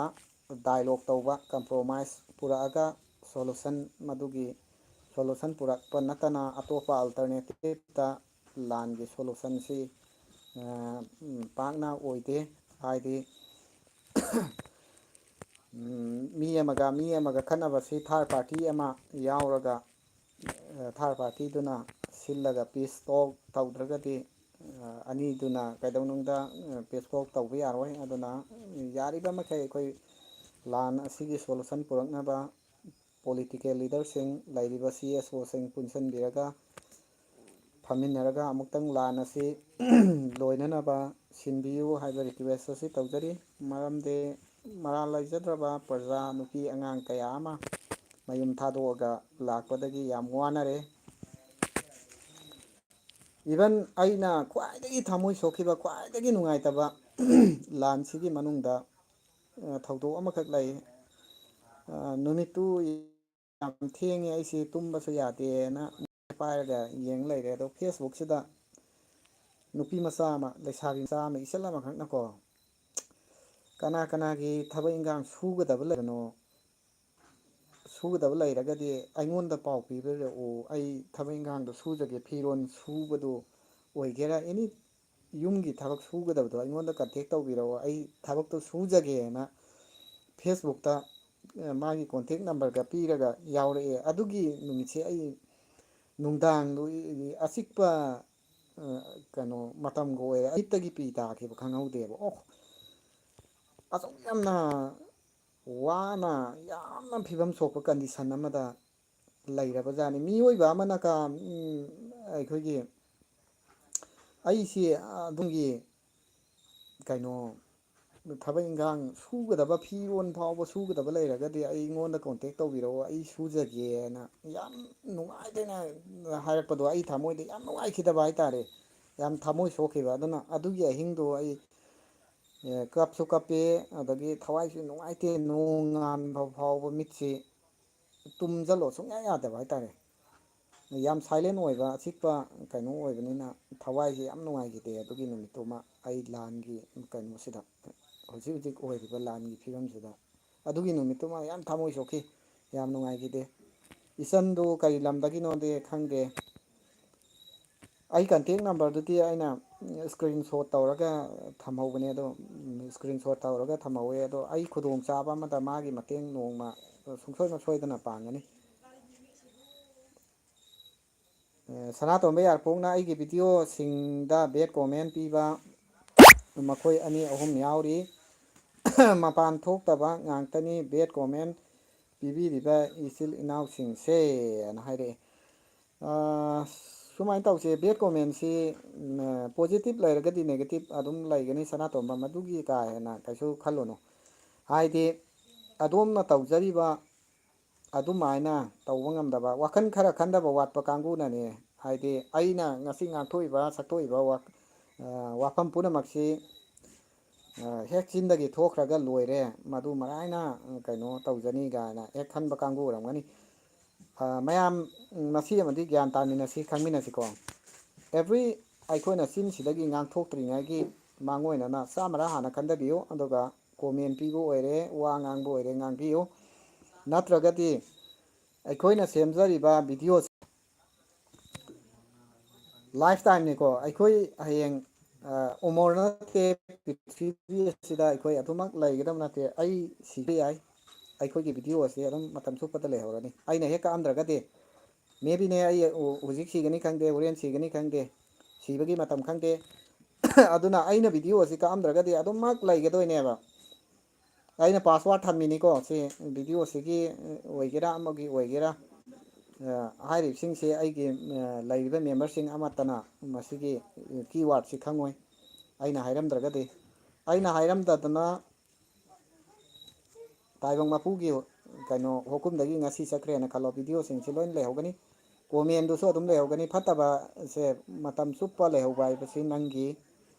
dialogue ꯇꯧꯕ, compromise ꯄꯨꯔꯛꯑꯒ solution, ꯃꯗꯨꯒꯤ solution ꯄꯨꯔꯛꯄ ꯅꯠꯇꯅ ꯑꯇꯣꯞꯄ alternativeꯇ ꯂꯥꯟꯒꯤ solutionꯁꯤ, ꯑ, ꯎꯝ, ꯄꯥꯛꯅ ꯑꯣꯏꯗꯦ꯫ ꯍꯥꯏꯗꯤ, ꯎꯝ, ꯃꯤ ꯑꯃꯒ ꯃꯤ ꯑꯃꯒ ꯈꯠꯅꯕꯁꯤ third party ꯑꯃ ꯌꯥꯎꯔꯒ, ꯑ, third partyꯗꯨꯅ ꯁꯤꯜꯂꯒ peace talk ꯇꯧꯗ꯭ꯔꯒꯗꯤ, ꯑ, ꯑꯅꯤꯗꯨꯅ ꯀꯩꯗꯧꯅꯨꯡꯗ, ꯑ, peace talk ꯇꯧꯕ ꯌꯥꯔꯣꯏ꯫ ꯑꯗꯨꯅ ꯌꯥꯔꯤꯕ ꯃꯈꯩ ꯑꯩꯈꯣꯏ ꯂꯥꯟ ꯑꯁꯤꯒꯤ solution ꯄꯨꯔꯛꯅꯕ political leaderꯁꯤꯡ, ꯂꯩꯔꯤꯕ CSOꯁꯤꯡ ꯄꯨꯟꯁꯤꯟꯕꯤꯔꯒ ꯐꯝꯃꯤꯟꯅꯔꯒ ꯑꯃꯨꯛꯇꯪ ꯂꯥꯟ ꯑꯁꯤ ꯂꯣꯏꯅꯅꯕ ꯁꯤꯟꯕꯤꯌꯨ ꯍꯥꯏꯕ request ꯑꯁꯤ ꯇꯧꯖꯔꯤ꯫ ꯃꯔꯝꯗꯤ ꯃꯔꯥꯜ ꯂꯩꯖꯗ꯭ꯔꯕ ꯄ꯭ꯔꯖꯥ, ꯅꯨꯄꯤ ꯑꯉꯥꯡ ꯀꯌꯥ ꯑꯃ ꯃꯌꯨꯝ ꯊꯥꯗꯣꯛꯑꯒ ꯂꯥꯛꯄꯗꯒꯤ ꯌꯥꯝ ꯋꯥꯅꯔꯦ꯫ Even ꯑꯩꯅ ꯈ꯭ꯋꯥꯏꯗꯒꯤ ꯊꯃꯣꯏ ꯁꯣꯛꯈꯤꯕ, ꯈ꯭ꯋꯥꯏꯗꯒꯤ ꯅꯨꯡꯉꯥꯏꯇꯕ ꯂꯥꯟꯁꯤꯒꯤ ꯃꯅꯨꯡꯗ, ꯑ, ꯊꯧꯗꯣꯛ ꯑꯃꯈꯛ ꯂꯩ꯫ ꯑ, ꯅꯨꯃꯤꯠꯇꯨ ꯌꯥꯝ ꯊꯦꯡꯉꯦ, ꯑꯩꯁꯤ ꯇꯨꯝꯕꯁꯨ ꯌꯥꯗꯦꯅ ꯄꯥꯏꯔꯒ ꯌꯦꯡ ꯂꯩꯔꯦ꯫ ꯑꯗꯣ Facebook-ꯁꯤꯗ ꯅꯨꯄꯤ ꯃꯆꯥ ꯑꯃ, ꯂꯩꯁꯥꯕꯤ ꯃꯆꯥ ꯑꯃ, ꯏꯆꯜ ꯑꯃꯈꯛꯅꯀꯣ, "ꯀꯅꯥ ꯀꯅꯥꯒꯤ ꯊꯕꯛ ꯏꯟꯈꯥꯡ ꯁꯨꯒꯗꯕ ꯂꯩꯕꯅꯣ? ꯁꯨꯒꯗꯕ ꯂꯩꯔꯒꯗꯤ ꯑꯩꯉꯣꯟꯗ ꯄꯥꯎ ꯄꯤꯕꯤꯔꯛꯎ, ꯑꯩ ꯊꯕꯛ ꯏꯟꯈꯥꯡꯗꯣ ꯁꯨꯖꯒꯦ, ꯐꯤꯔꯣꯜ ꯁꯨꯕꯗꯨ ꯑꯣꯏꯒꯦꯔꯥ, ꯑꯦꯅꯤ ꯌꯨꯝꯒꯤ ꯊꯕꯛ ꯁꯨꯒꯗꯕꯗꯣ ꯑꯩꯉꯣꯟꯗ contact ꯇꯧꯕꯤꯔꯛꯑꯣ, ꯑꯩ ꯊꯕꯛꯇꯣ ꯁꯨꯖꯒꯦꯅ" Facebook-ꯇ, ꯑ, ꯃꯥꯒꯤ contact number-ꯒ ꯄꯤꯔꯒ ꯌꯥꯎꯔꯛꯑꯦ꯫ ꯑꯗꯨꯒꯤ ꯅꯨꯃꯤꯠꯁꯦ ꯑꯩ ꯅꯨꯡꯗꯥꯡꯗꯣ ꯑꯆꯤꯛꯄ, ꯑ, ꯀꯩꯅꯣ, ꯃꯇꯝꯒ ꯑꯣꯏꯔꯦ, ꯑꯌꯨꯛꯇꯒꯤ ꯄꯤ ꯇꯥꯈꯤꯕ ꯈꯪꯍꯧꯗꯦꯕ꯫ ꯑꯣ, ꯑꯁꯨꯛ ꯌꯥꯝꯅ ꯋꯥꯅ, ꯌꯥꯝꯅ ꯐꯤꯕꯝ ꯁꯣꯛꯄ condition ꯑꯃꯗ ꯂꯩꯔꯕꯖꯥꯠꯅꯤ꯫ ꯃꯤꯑꯣꯏꯕ ꯑꯃꯅ ꯀ-, ꯎꯝ, ꯑꯩꯈꯣꯏꯒꯤ, ꯑꯩꯁꯤ ꯑꯗꯣꯝꯒꯤ ꯀꯩꯅꯣ, ꯊꯕꯛ ꯏꯟꯈꯥꯡ ꯁꯨꯒꯗꯕ, ꯐꯤꯔꯣꯜ ꯐꯥꯎꯕ ꯁꯨꯒꯗꯕ ꯂꯩꯔꯒꯗꯤ ꯑꯩꯉꯣꯟꯗ contact ꯇꯧꯕꯤꯔꯛꯑꯣ, ꯑꯩ ꯁꯨꯖꯒꯦꯅ ꯌꯥꯝ ꯅꯨꯡꯉꯥꯏꯇꯅ ꯍꯥꯏꯔꯛꯄꯗꯣ ꯑꯩ ꯊꯃꯣꯏꯗ ꯌꯥꯝ ꯅꯨꯡꯉꯥꯏꯈꯤꯗꯕ ꯍꯥꯏꯇꯥꯔꯦ꯫ ꯌꯥꯝ ꯊꯃꯣꯏ ꯁꯣꯛꯈꯤꯕ꯫ ꯑꯗꯨꯅ ꯑꯗꯨꯒꯤ ꯑꯍꯤꯡꯗꯣ ꯑꯩ, ꯑꯦ, ꯀꯞꯁꯨ ꯀꯞꯄꯦ, ꯑꯗꯒꯤ ꯊꯋꯥꯏꯁꯨ ꯅꯨꯡꯉꯥꯏꯇꯦ꯫ ꯅꯣꯡꯉꯥꯟꯕ ꯐꯥꯎꯕ ꯃꯤꯠꯁꯤ ꯇꯨꯝꯁꯤꯜꯂꯣ ꯁꯨꯡꯌꯥ ꯌꯥꯗꯕ ꯍꯥꯏꯇꯥꯔꯦ꯫ ꯌꯥꯝ silent ꯑꯣꯏꯕ, ꯑꯆꯤꯛꯄ ꯀꯩꯅꯣ ꯑꯣꯏꯕꯅꯤꯅ ꯊꯋꯥꯏꯁꯦ ꯌꯥꯝ ꯅꯨꯡꯉꯥꯏꯈꯤꯗꯦ ꯑꯗꯨꯒꯤ ꯅꯨꯃꯤꯠꯇꯨꯃ꯫ ꯑꯩ ꯂꯥꯟꯒꯤ ꯀꯩꯅꯣꯁꯤꯗ, ꯍꯧꯖꯤꯛ ꯍꯧꯖꯤꯛ ꯑꯣꯏꯔꯤꯕ ꯂꯥꯟꯒꯤ ꯐꯤꯕꯝꯁꯤꯗ, ꯑꯗꯨꯒꯤ ꯅꯨꯃꯤꯠꯇꯨꯃ ꯌꯥꯝ ꯊꯃꯣꯏ ꯁꯣꯛꯈꯤ, ꯌꯥꯝ ꯅꯨꯡꯉꯥꯏꯈꯤꯗꯦ꯫ ꯏꯆꯟꯗꯨ ꯀꯔꯤ ꯂꯝꯗꯒꯤꯅꯣꯗꯤ ꯈꯪꯗꯦ꯫ ꯑꯩ contact number-ꯗꯨꯗꯤ ꯑꯩꯅ screenshot ꯇꯧꯔꯒ ꯊꯝꯍꯧꯕꯅꯦ, ꯑꯗꯣ screenshot ꯇꯧꯔꯒ ꯊꯝꯍꯧꯋꯦ꯫ ꯑꯗꯣ ꯑꯩ ꯈꯨꯗꯣꯡꯆꯥꯕ ꯑꯃꯗ ꯃꯥꯒꯤ ꯃꯇꯦꯡ ꯅꯣꯡꯃ ꯁꯨꯡꯁꯣꯏ ꯃꯁꯣꯏꯗꯅ ꯄꯥꯡꯒꯅꯤ꯫ ꯑꯦ, ꯁꯅꯥꯇꯣꯝꯕ ꯌꯥꯔꯄꯣꯛꯅ ꯑꯩꯒꯤ video-ꯁꯤꯡꯗ bad comment ꯄꯤꯕ ꯃꯈꯣꯏ ꯑꯅꯤ ꯑꯍꯨꯝ ꯌꯥꯎꯔꯤ꯫ "ꯃꯄꯥꯟ ꯊꯣꯛꯇꯕ ꯉꯥꯛꯇꯅꯤ bad comment ꯄꯤꯕꯤꯔꯤꯕ ꯏꯆꯤꯜ ꯏꯅꯥꯎꯁꯤꯡꯁꯦ" ꯑꯅ ꯍꯥꯏꯔꯛꯑꯦ꯫ ꯑꯥ, ꯁꯨꯃꯥꯏꯅ ꯇꯧꯁꯦ, bad comment-ꯁꯤ, ꯎꯝ, positive ꯂꯩꯔꯒꯗꯤ negative ꯑꯗꯨꯝ ꯂꯩꯒꯅꯤ, ꯁꯅꯥꯇꯣꯝꯕ, ꯃꯗꯨꯒꯤ ꯀꯥ ꯍꯦꯟꯅ ꯀꯩꯁꯨ ꯈꯜꯂꯨꯅꯨ꯫ ꯍꯥꯏꯗꯤ, ꯑꯗꯣꯝꯅ ꯇꯧꯖꯔꯤꯕ ꯑꯗꯨꯃꯥꯏꯅ ꯇꯧꯕ ꯉꯝꯗꯕ, ꯋꯥꯈꯜ ꯈꯔ ꯈꯟꯊꯕ ꯋꯥꯠꯄ ꯀꯥꯡꯕꯨꯅꯅꯦ ꯍꯥꯏꯗꯤ ꯑꯩꯅ ꯉꯁꯤ ꯉꯥꯡꯊꯣꯛꯏꯕ, ꯁꯛꯇꯣꯛꯏꯕ ꯋꯥ-, ꯑ, ꯋꯥꯐꯝ ꯄꯨꯝꯅꯃꯛꯁꯤ, ꯑ, ꯍꯦꯛ ꯆꯤꯟꯗꯒꯤ ꯊꯣꯛꯈ꯭ꯔꯒ ꯂꯣꯏꯔꯦ, ꯃꯗꯨ ꯃꯔꯥꯏꯅ, ꯑ, ꯀꯩꯅꯣ ꯇꯧꯖꯅꯤ ꯀꯥꯏꯅ ꯍꯦꯛ ꯈꯟꯕ ꯀꯥꯡꯕꯨ ꯑꯣꯏꯔꯝꯒꯅꯤ꯫ ꯑ, ꯃꯌꯥꯝ, ꯎꯝ, ꯉꯁꯤ ꯑꯃꯗꯤ ꯒ꯭ꯌꯥꯟ ꯇꯥꯃꯤꯟꯅꯁꯤ, ꯈꯪꯃꯤꯟꯅꯁꯤꯀꯣ꯫ Every ꯑꯩꯈꯣꯏꯅ ꯆꯤꯟꯁꯤꯗꯒꯤ ꯉꯥꯡꯊꯣꯛꯇ꯭ꯔꯤꯉꯩꯒꯤ ꯃꯥꯡꯑꯣꯏꯅꯅ ꯆꯥꯝꯃꯔꯛ ꯍꯥꯟꯅ ꯈꯟꯊꯕꯤꯌꯨ, ꯑꯗꯨꯒ comment ꯄꯤꯕ ꯑꯣꯏꯔꯦ, ꯋꯥ ꯉꯥꯡꯕ ꯑꯣꯏꯔꯦ, ꯉꯥꯡꯕꯤꯌꯨ꯫ ꯅꯠꯇ꯭ꯔꯒꯗꯤ ꯑꯩꯈꯣꯏꯅ ꯁꯦꯝꯖꯔꯤꯕ videoꯁꯦ lifetimeꯅꯤꯀꯣ꯫ ꯑꯩꯈꯣꯏ ꯍꯌꯦꯡ, ꯑ, ꯑꯃꯔ ꯅꯠꯇꯦ, ꯄ꯭ꯔꯤꯊꯤꯕꯤ ꯑꯁꯤꯗ ꯑꯩꯈꯣꯏ ꯑꯗꯨꯃꯛ ꯂꯩꯒꯗꯕ ꯅꯠꯇꯦ꯫ ꯑꯩ ꯁꯤꯕ ꯌꯥꯏ, ꯑꯩꯈꯣꯏꯒꯤ video ꯑꯁꯤ ꯑꯗꯨꯝ ꯃꯇꯝ ꯆꯨꯞꯄꯗ ꯂꯩꯍꯧꯔꯅꯤ꯫ ꯑꯩꯅ ꯍꯦꯛ ꯀꯛꯑꯝꯗ꯭ꯔꯒꯗꯤ, maybeꯅꯦ, ꯑꯩ ꯍꯧꯖꯤꯛ ꯁꯤꯒꯅꯤ ꯈꯪꯗꯦ, ꯍꯣꯔꯦꯟ ꯁꯤꯒꯅꯤ ꯈꯪꯗꯦ, ꯁꯤꯕꯒꯤ ꯃꯇꯝ ꯈꯪꯗꯦ꯫ ꯑꯗꯨꯅ ꯑꯩꯅ video ꯑꯁꯤ ꯀꯛꯑꯝꯗ꯭ꯔꯒꯗꯤ ꯑꯗꯨꯝꯃꯛ ꯂꯩꯒꯗꯣꯏꯅꯦꯕ꯫ ꯑꯩꯅ password ꯊꯝꯃꯤꯅꯤꯀꯣ, ꯁꯤ videoꯁꯤꯒꯤ ꯑꯣꯏꯒꯦꯔꯥ, ꯑꯃꯒꯤ ꯑꯣꯏꯒꯦꯔꯥ, ꯑ, ꯍꯥꯏꯔꯤꯕꯁꯤꯡꯁꯦ ꯑꯩꯒꯤ, ꯑ, ꯂꯩꯔꯤꯕ memberꯁꯤꯡ ꯑꯃꯠꯇꯅ ꯃꯁꯤꯒꯤ keywordꯁꯤ ꯈꯪꯉꯣꯏ, ꯑꯩꯅ ꯍꯥꯏꯔꯝꯗ꯭ꯔꯒꯗꯤ꯫ ꯑꯩꯅ ꯍꯥꯏꯔꯝꯗꯗꯅ ꯇꯥꯏꯕꯪ ꯃꯄꯨꯒꯤ ꯀꯩꯅꯣ ꯍꯣꯀꯨꯝꯗꯒꯤ ꯉꯁꯤ ꯆꯠꯈ꯭ꯔꯦꯅ ꯈꯜꯂꯣ, videoꯁꯤꯡꯁꯤ ꯂꯣꯏꯅ ꯂꯩꯍꯧꯒꯅꯤ, commentꯗꯨꯁꯨ ꯑꯗꯨꯝ ꯂꯩꯍꯧꯒꯅꯤ꯫ ꯐꯠꯇꯕꯁꯦ ꯃꯇꯝ ꯆꯨꯞꯄ ꯂꯩꯍꯧꯕ ꯍꯥꯏꯕꯁꯤ ꯅꯪꯒꯤ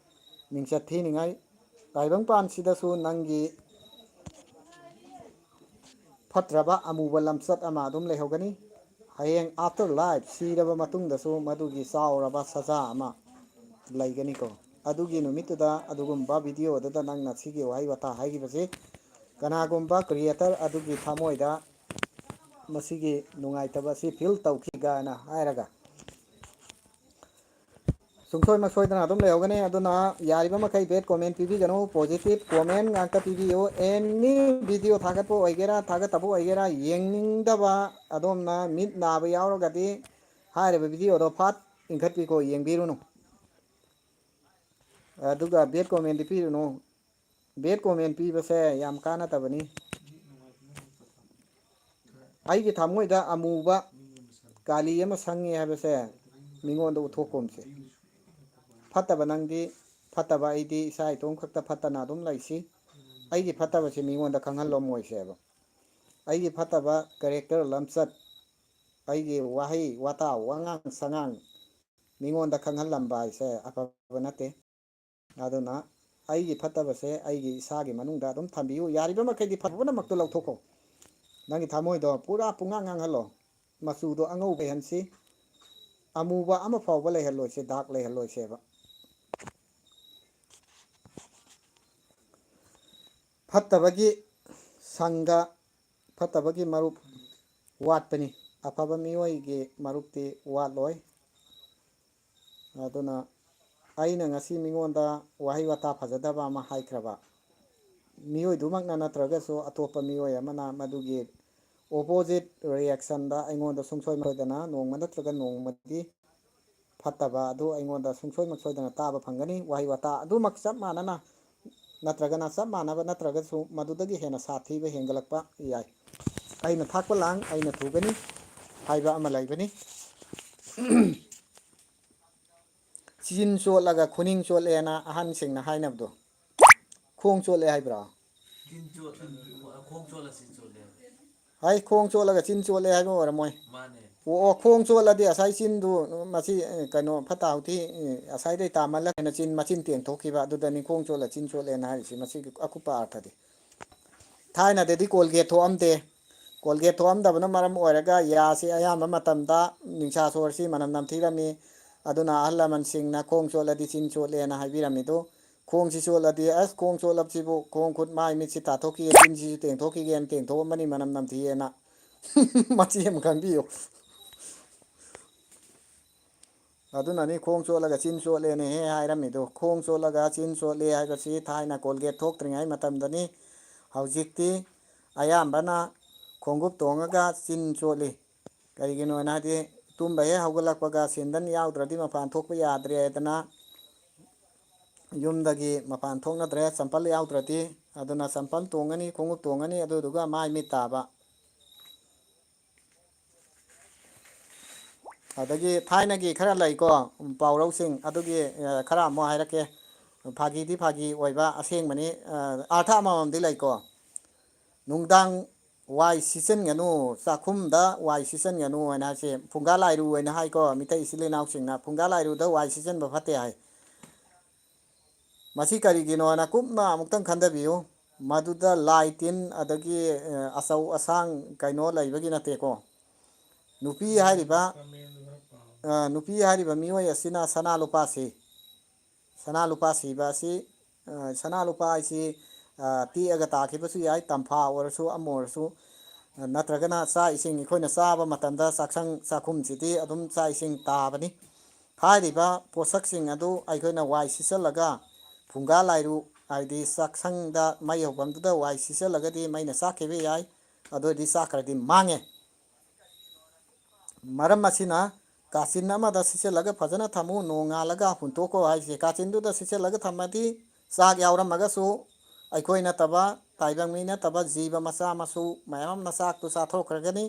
ꯃꯤꯡꯆꯠ ꯊꯤꯅꯤꯡꯉꯥꯏ꯫ ꯇꯥꯏꯕꯪꯄꯥꯟꯁꯤꯗꯁꯨ ꯅꯪꯒꯤ ꯐꯠꯇ꯭ꯔꯕ ꯑꯃꯨꯕ ꯂꯝꯆꯠ ꯑꯃ ꯑꯗꯨꯝ ꯂꯩꯍꯧꯒꯅꯤ꯫ ꯍꯌꯦꯡ after life, ꯁꯤꯔꯕ ꯃꯇꯨꯡꯗꯁꯨ ꯃꯗꯨꯒꯤ ꯆꯥꯎꯔꯕ ꯁꯖꯥ ꯑꯃ ꯂꯩꯒꯅꯤꯀꯣ꯫ ꯑꯗꯨꯒꯤ ꯅꯨꯃꯤꯠꯇꯨꯗ ꯑꯗꯨꯒꯨꯝꯕ videoꯗꯨꯗ ꯅꯪꯅ ꯁꯤꯒꯤ ꯋꯥꯍꯩ ꯋꯥꯇꯥ ꯍꯥꯏꯈꯤꯕꯁꯤ ꯀꯅꯥꯒꯨꯝꯕ creator ꯑꯗꯨꯒꯤ ꯊꯃꯣꯏꯗ ꯃꯁꯤꯒꯤ ꯅꯨꯡꯉꯥꯏꯇꯕ ꯑꯁꯤ feel ꯇꯧꯈꯤꯒꯅ ꯍꯥꯏꯔꯒ ꯁꯨꯡꯁꯣꯏ ꯃꯁꯣꯏꯗꯅ ꯑꯗꯨꯝ ꯂꯩꯍꯧꯒꯅꯤ꯫ ꯑꯗꯨꯅ ꯌꯥꯔꯤꯕ ꯃꯈꯩ bad comment ꯄꯤꯕꯤꯒꯅꯨ, positive comment ꯉꯥꯛꯇ ꯄꯤꯕꯤꯌꯨ꯫ Any video ꯊꯥꯒꯠꯄ ꯑꯣꯏꯒꯦꯔꯥ, ꯊꯥꯒꯠꯇꯕ ꯑꯣꯏꯒꯦꯔꯥ, ꯌꯦꯡꯅꯤꯡꯗꯕ ꯑꯗꯣꯝꯅ ꯃꯤꯠ ꯅꯥꯕ ꯌꯥꯎꯔꯒꯗꯤ ꯍꯥꯏꯔꯤꯕ videoꯗꯣ ꯐꯠ ꯏꯟꯈꯠꯄꯤꯀꯣ, ꯌꯦꯡꯕꯤꯔꯨꯅꯨ꯫ ꯑꯗꯨꯒ bad commentꯗꯤ ꯄꯤꯔꯨꯅꯨ꯫ Bad comment ꯄꯤꯕꯁꯦ ꯌꯥꯝ ꯀꯥꯟꯅꯗꯕꯅꯤ꯫ ꯑꯩꯒꯤ ꯊꯃꯣꯏꯗ ꯑꯃꯨꯕ ꯀꯥꯂꯤ ꯑꯃ ꯁꯪꯉꯤ ꯍꯥꯏꯕꯁꯦ ꯃꯤꯉꯣꯟꯗ ꯎꯠꯊꯣꯛꯀꯨꯝꯁꯦ꯫ ꯐꯠꯇꯕ ꯅꯪꯗꯤ, ꯐꯠꯇꯕ ꯑꯩꯗꯤ ꯏꯁꯥ ꯏꯇꯣꯝ ꯈꯛꯇ ꯐꯠꯇꯅ ꯑꯗꯨꯝ ꯂꯩꯁꯤ꯫ ꯑꯩꯒꯤ ꯐꯠꯇꯕꯁꯤ ꯃꯤꯉꯣꯟꯗ ꯈꯪꯍꯜꯂꯝꯃꯣꯏꯁꯦꯕ꯫ ꯑꯩꯒꯤ ꯐꯠꯇꯕ character, ꯂꯝꯆꯠ, ꯑꯩꯒꯤ ꯋꯥꯍꯩ ꯋꯥꯇꯥ, ꯋꯥꯉꯥꯡ ꯁꯉꯥꯡ ꯃꯤꯉꯣꯟꯗ ꯈꯪꯍꯜꯂꯝꯕ ꯍꯥꯏꯁꯦ ꯑꯐꯕ ꯅꯠꯇꯦ꯫ ꯑꯗꯨꯅ ꯑꯩꯒꯤ ꯐꯠꯇꯕꯁꯦ ꯑꯩꯒꯤ ꯏꯁꯥꯒꯤ ꯃꯅꯨꯡꯗ ꯑꯗꯨꯝ ꯊꯝꯕꯤꯌꯨ꯫ ꯌꯥꯔꯤꯕ ꯃꯈꯩꯗꯤ ꯐꯠꯇꯕ ꯄꯨꯝꯅꯃꯛꯇꯣ ꯂꯧꯊꯣꯛꯈꯣ꯫ ꯅꯪꯒꯤ ꯊꯃꯣꯏꯗꯣ ꯄꯨꯔꯥ ꯄꯨꯡꯉꯥꯡ ꯉꯥꯡꯍꯜꯂꯣ꯫ ꯃꯆꯨꯗꯣ ꯑꯉꯧꯕ ꯂꯩꯍꯟꯁꯤ꯫ ꯑꯃꯨꯕ ꯑꯃ ꯐꯥꯎꯕ ꯂꯩꯍꯜꯂꯣꯏꯁꯦ, ꯗꯥꯛ ꯂꯩꯍꯜꯂꯣꯏꯁꯦꯕ꯫ ꯐꯠꯇꯕꯒꯤ ꯁꯪꯒ, ꯐꯠꯇꯕꯒꯤ ꯃꯔꯨꯞ ꯋꯥꯠꯄꯅꯤ꯫ ꯑꯐꯕ ꯃꯤꯑꯣꯏꯒꯤ ꯃꯔꯨꯞꯇꯤ ꯋꯥꯠꯂꯣꯏ꯫ ꯑꯗꯨꯅ ꯑꯩꯅ ꯉꯁꯤ ꯃꯤꯉꯣꯟꯗ ꯋꯥꯍꯩ ꯋꯥꯇꯥ ꯐꯖꯗꯕ ꯑꯃ ꯍꯥꯏꯈ꯭ꯔꯕ, ꯃꯤꯑꯣꯏꯗꯨꯃꯛꯅ ꯅꯠꯇ꯭ꯔꯒꯁꯨ ꯑꯇꯣꯞꯄ ꯃꯤꯑꯣꯏ ꯑꯃꯅ ꯃꯗꯨꯒꯤ opposite reactionꯗ ꯑꯩꯉꯣꯟꯗ ꯁꯨꯡꯁꯣꯏ ꯁꯣꯏꯗꯅ ꯅꯣꯡꯃ ꯅꯠꯇ꯭ꯔꯒ ꯅꯣꯡꯃꯗꯤ ꯐꯠꯇꯕ ꯑꯗꯨ ꯑꯩꯉꯣꯟꯗ ꯁꯨꯡꯁꯣꯏꯃꯛ ꯁꯣꯏꯗꯅ ꯇꯥꯕ ꯐꯪꯒꯅꯤ꯫ ꯋꯥꯍꯩ ꯋꯥꯇꯥ ꯑꯗꯨꯃꯛ ꯆꯞ ꯃꯥꯟꯅꯅ ꯅꯠꯇ꯭ꯔꯒꯅ ꯆꯞ ꯃꯥꯟꯅꯕ ꯅꯠꯇ꯭ꯔꯒꯁꯨ ꯃꯗꯨꯗꯒꯤ ꯍꯦꯟꯅ ꯁꯥꯊꯤꯕ ꯍꯦꯟꯒꯠꯂꯛꯄ ꯌꯥꯏ꯫ "ꯑꯩꯅ ꯊꯥꯛꯄ ꯂꯥꯡ ꯑꯩꯅ ꯊꯨꯒꯅꯤ" ꯍꯥꯏꯕ ꯑꯃ ꯂꯩꯕꯅꯤ꯫ "ꯆꯤꯟ ꯆꯣꯠꯂꯒ ꯈꯨꯅꯤꯡ ꯆꯣꯠꯂꯦꯅ" ꯑꯍꯟꯁꯤꯡꯅ ꯍꯥꯏꯅꯕꯗꯣ꯫ "ꯈꯣꯡ ꯆꯣꯠꯂꯦ" ꯍꯥꯏꯕ꯭ꯔꯣ? ꯆꯤꯟ ꯆꯣꯠꯂ-, ꯈꯣꯡ ꯆꯣꯠꯂ ꯆꯤꯟ ꯆꯣꯠꯂꯦ꯫ ꯍꯥꯏ, ꯈꯣꯡ ꯆꯣꯠꯂꯒ ꯆꯤꯟ ꯆꯣꯠꯂꯦ ꯍꯥꯏꯕ ꯑꯣꯏꯔꯝꯃꯣꯏ꯫ ꯃꯥꯅꯦ꯫ ꯑꯣ, ꯑꯣ, ꯈꯣꯡ ꯆꯣꯠꯂꯗꯤ ꯉꯁꯥꯏ ꯆꯤꯟꯗꯨ ꯃꯁꯤ, ꯑꯦ, ꯀꯩꯅꯣ, ꯐꯠꯇ ꯍꯥꯎꯊꯤ, ꯑꯦ, ꯉꯁꯥꯏꯗꯩ ꯇꯥꯃꯜꯂ ꯍꯦꯟꯅ ꯆꯤꯟ, ꯃꯆꯤꯟ ꯇꯦꯡꯊꯣꯛꯈꯤꯕ ꯑꯗꯨꯗꯅꯤ ꯈꯣꯡ ꯆꯣꯠꯂ ꯆꯤꯟ ꯆꯣꯠꯂꯦꯅ ꯍꯥꯏꯔꯤꯁꯤ꯫ ꯃꯁꯤꯒꯤ ꯑꯀꯨꯞꯄ ꯑꯥꯔꯊꯗꯤ꯫ ꯊꯥꯏꯅꯗꯗꯤ Colgate ꯊꯣꯛꯑꯝꯗꯦ꯫ Colgate ꯊꯣꯛꯑꯝꯗꯕꯅ ꯃꯔꯝ ꯑꯣꯏꯔꯒ ꯌꯥꯁꯤ ꯑꯌꯥꯝꯕ ꯃꯇꯝꯗ ꯅꯤꯡꯁꯥ ꯁꯣꯔꯁꯤ ꯃꯅꯝ ꯅꯝꯊꯤꯔꯝꯃꯤ꯫ ꯑꯗꯨꯅ ꯑꯍꯜ ꯂꯃꯟꯁꯤꯡꯅ "ꯈꯣꯡ ꯆꯣꯠꯂꯗꯤ ꯆꯤꯟ ꯆꯣꯠꯂꯦꯅ" ꯍꯥꯏꯕꯤꯔꯝꯃꯤꯗꯨ, ꯈꯣꯡꯁꯤ ꯆꯣꯠꯂꯗꯤ, "ꯑꯁ, ꯈꯣꯡ ꯆꯣꯠꯂꯕꯁꯤꯕꯨ ꯈꯣꯡ ꯈꯨꯠ ꯃꯥꯏ ꯃꯤꯠꯁꯤ ꯇꯥꯊꯣꯛꯈꯤꯒꯦ, ꯆꯤꯟꯁꯤꯁꯨ ꯇꯦꯡꯊꯣꯛꯈꯤꯒꯦꯅ" ꯇꯦꯡꯊꯣꯛꯑꯝꯃꯅꯤ, ꯃꯅꯝ ꯅꯝꯊꯤꯑꯦꯅ꯫ ꯃꯆꯤ ꯑꯃ ꯈꯟꯕꯤꯌꯨ꯫ ꯑꯗꯨꯅꯅꯤ "ꯈꯣꯡ ꯆꯣꯠꯂꯒ ꯆꯤꯟ ꯆꯣꯠꯂꯦꯅ" ꯍꯦꯛ ꯍꯥꯏꯔꯝꯃꯤꯗꯣ꯫ ꯈꯣꯡ ꯆꯣꯠꯂꯒ ꯆꯤꯟ ꯆꯣꯠꯂꯦ ꯍꯥꯏꯕꯁꯤ ꯊꯥꯏꯅ Colgate ꯊꯣꯛꯇ꯭ꯔꯤꯉꯩ ꯃꯇꯝꯗꯅꯤ꯫ ꯍꯧꯖꯤꯛꯇꯤ ꯑꯌꯥꯝꯕꯅ ꯈꯣꯡꯎꯞ ꯇꯣꯡꯉꯒ ꯆꯤꯟ ꯆꯣꯠꯂꯤ꯫ ꯀꯔꯤꯒꯤꯅꯣꯅ ꯍꯥꯏꯗꯤ, ꯇꯨꯝꯕ ꯍꯦꯛ ꯍꯧꯒꯠꯂꯛꯄꯒ ꯁꯦꯟꯗꯜ ꯌꯥꯎꯗ꯭ꯔꯗꯤ ꯃꯄꯥꯟ ꯊꯣꯛꯄ ꯌꯥꯗ꯭ꯔꯦꯗꯅ, ꯌꯨꯝꯗꯒꯤ ꯃꯄꯥꯟ ꯊꯣꯛꯅꯗ꯭ꯔꯦ ꯆꯝꯄꯜ ꯌꯥꯎꯗ꯭ꯔꯗꯤ꯫ ꯑꯗꯨꯅ ꯆꯝꯄꯜ ꯇꯣꯡꯉꯅꯤ, ꯈꯣꯡꯎꯞ ꯇꯣꯡꯉꯅꯤ, ꯑꯗꯨꯗꯨꯒ ꯃꯥꯏ ꯃꯤꯠ ꯇꯥꯕ꯫ ꯑꯗꯒꯤ ꯊꯥꯏꯅꯒꯤ ꯈꯔ ꯂꯩꯀꯣ, ꯄꯥꯎꯔꯧꯁꯤꯡ, ꯑꯗꯨꯒꯤ, ꯑ, ꯈꯔ ꯑꯃꯨꯛ ꯍꯥꯏꯔꯛꯀꯦ꯫ ꯐꯥꯒꯤꯗꯤ ꯐꯥꯒꯤ ꯑꯣꯏꯕ, ꯑꯁꯦꯡꯕꯅꯤ, ꯑ, ꯑꯥꯔꯊ ꯑꯃꯃꯝꯗꯤ ꯂꯩꯀꯣ꯫ ꯅꯨꯡꯗꯥꯡ ꯋꯥꯏ ꯁꯤꯠꯆꯟꯒꯅꯨ, ꯆꯥꯛꯈꯨꯝꯗ ꯋꯥꯏ ꯁꯤꯠꯆꯟꯒꯅꯨ ꯍꯥꯏꯅ ꯍꯥꯏꯁꯦ ꯐꯨꯡꯒꯥ ꯂꯥꯏꯔꯨ ꯍꯥꯏꯅ ꯍꯥꯏꯀꯣ, ꯃꯤꯇꯩ ꯏꯆꯤꯜ ꯏꯅꯥꯎꯁꯤꯡꯅ ꯐꯨꯡꯒꯥ ꯂꯥꯏꯔꯨꯗ ꯋꯥꯏ ꯁꯤꯠꯆꯟꯕ ꯐꯠꯇꯦ ꯍꯥꯏ꯫ ꯃꯁꯤ ꯀꯔꯤꯒꯤꯅꯣꯅ ꯀꯨꯞꯅ ꯑꯃꯨꯛꯇꯪ ꯈꯟꯊꯕꯤꯌꯨ꯫ ꯃꯗꯨꯗ ꯂꯥꯏ ꯇꯤꯟ ꯑꯗꯒꯤ, ꯑ, ꯑꯆꯧ ꯑꯁꯥꯡ ꯀꯩꯅꯣ ꯂꯩꯕꯒꯤ ꯅꯠꯇꯦꯀꯣ꯫ ꯅꯨꯄꯤ ꯍꯥꯏꯔꯤꯕ, ꯑ, ꯅꯨꯄꯤ ꯍꯥꯏꯔꯤꯕ ꯃꯤꯑꯣꯏ ꯑꯁꯤꯅ ꯁꯅꯥ ꯂꯨꯄꯥꯁꯤ, ꯁꯅꯥ ꯂꯨꯄꯥ ꯁꯤꯕ ꯑꯁꯤ, ꯑ, ꯁꯅꯥ ꯂꯨꯄꯥ ꯍꯥꯏꯁꯤ, ꯑ, ꯇꯦꯛꯑꯒ ꯇꯥꯈꯤꯕꯁꯨ ꯌꯥꯏ, ꯇꯝꯐꯥ ꯑꯣꯏꯔꯁꯨ, ꯑꯃ ꯑꯣꯏꯔꯁꯨ, ꯑ, ꯅꯠꯇ꯭ꯔꯒꯅ ꯆꯥꯛ ꯏꯁꯤꯡ ꯑꯩꯈꯣꯏꯅ ꯆꯥꯕ ꯃꯇꯝꯗ ꯆꯥꯛꯁꯪ ꯆꯥꯛꯈꯨꯝꯁꯤꯗꯤ ꯑꯗꯨꯝ ꯆꯥꯛ ꯏꯁꯤꯡ ꯇꯥꯕꯅꯤ꯫ ꯍꯥꯏꯔꯤꯕ ꯄꯣꯠꯁꯛꯁꯤꯡ ꯑꯗꯨ ꯑꯩꯈꯣꯏꯅ ꯋꯥꯏ ꯁꯤꯠꯆꯜꯂꯒ ꯐꯨꯡꯒꯥ ꯂꯥꯏꯔꯨ, ꯍꯥꯏꯗꯤ ꯆꯥꯛꯁꯪꯗ ꯃꯩ ꯍꯧꯐꯝꯗꯨꯗ ꯋꯥꯏ ꯁꯤꯠꯆꯜꯂꯒꯗꯤ ꯃꯩꯅ ꯆꯥꯛꯈꯤꯕ ꯌꯥꯏ, ꯑꯗꯨ ꯑꯣꯏꯔꯗꯤ ꯆꯥꯛꯈ꯭ꯔꯗꯤ ꯃꯥꯡꯉꯦ꯫ ꯃꯔꯝ ꯑꯁꯤꯅ ꯀꯥꯆꯤꯟ ꯑꯃꯗ ꯁꯤꯠꯆꯜꯂꯒ ꯐꯖꯅ ꯊꯝꯃꯨ, ꯅꯣꯡꯉꯥꯜꯂꯒ ꯍꯨꯟꯇꯣꯛꯈꯣ ꯍꯥꯏꯁꯦ꯫ ꯀꯥꯆꯤꯟꯗꯨꯗ ꯁꯤꯠꯆꯜꯂꯒ ꯊꯝꯃꯗꯤ ꯆꯥꯛ ꯌꯥꯎꯔꯝꯃꯒꯁꯨ ꯑꯩꯈꯣꯏ ꯅꯠꯇꯕ, ꯇꯥꯏꯕꯪ ꯃꯤ ꯅꯠꯇꯕ ꯖꯤꯕ ꯃꯆꯥ ꯃꯁꯨ ꯃꯌꯥꯝ ꯑꯃ ꯆꯥꯛꯇꯨ ꯆꯥꯊꯣꯛꯈ꯭ꯔꯒꯅꯤ꯫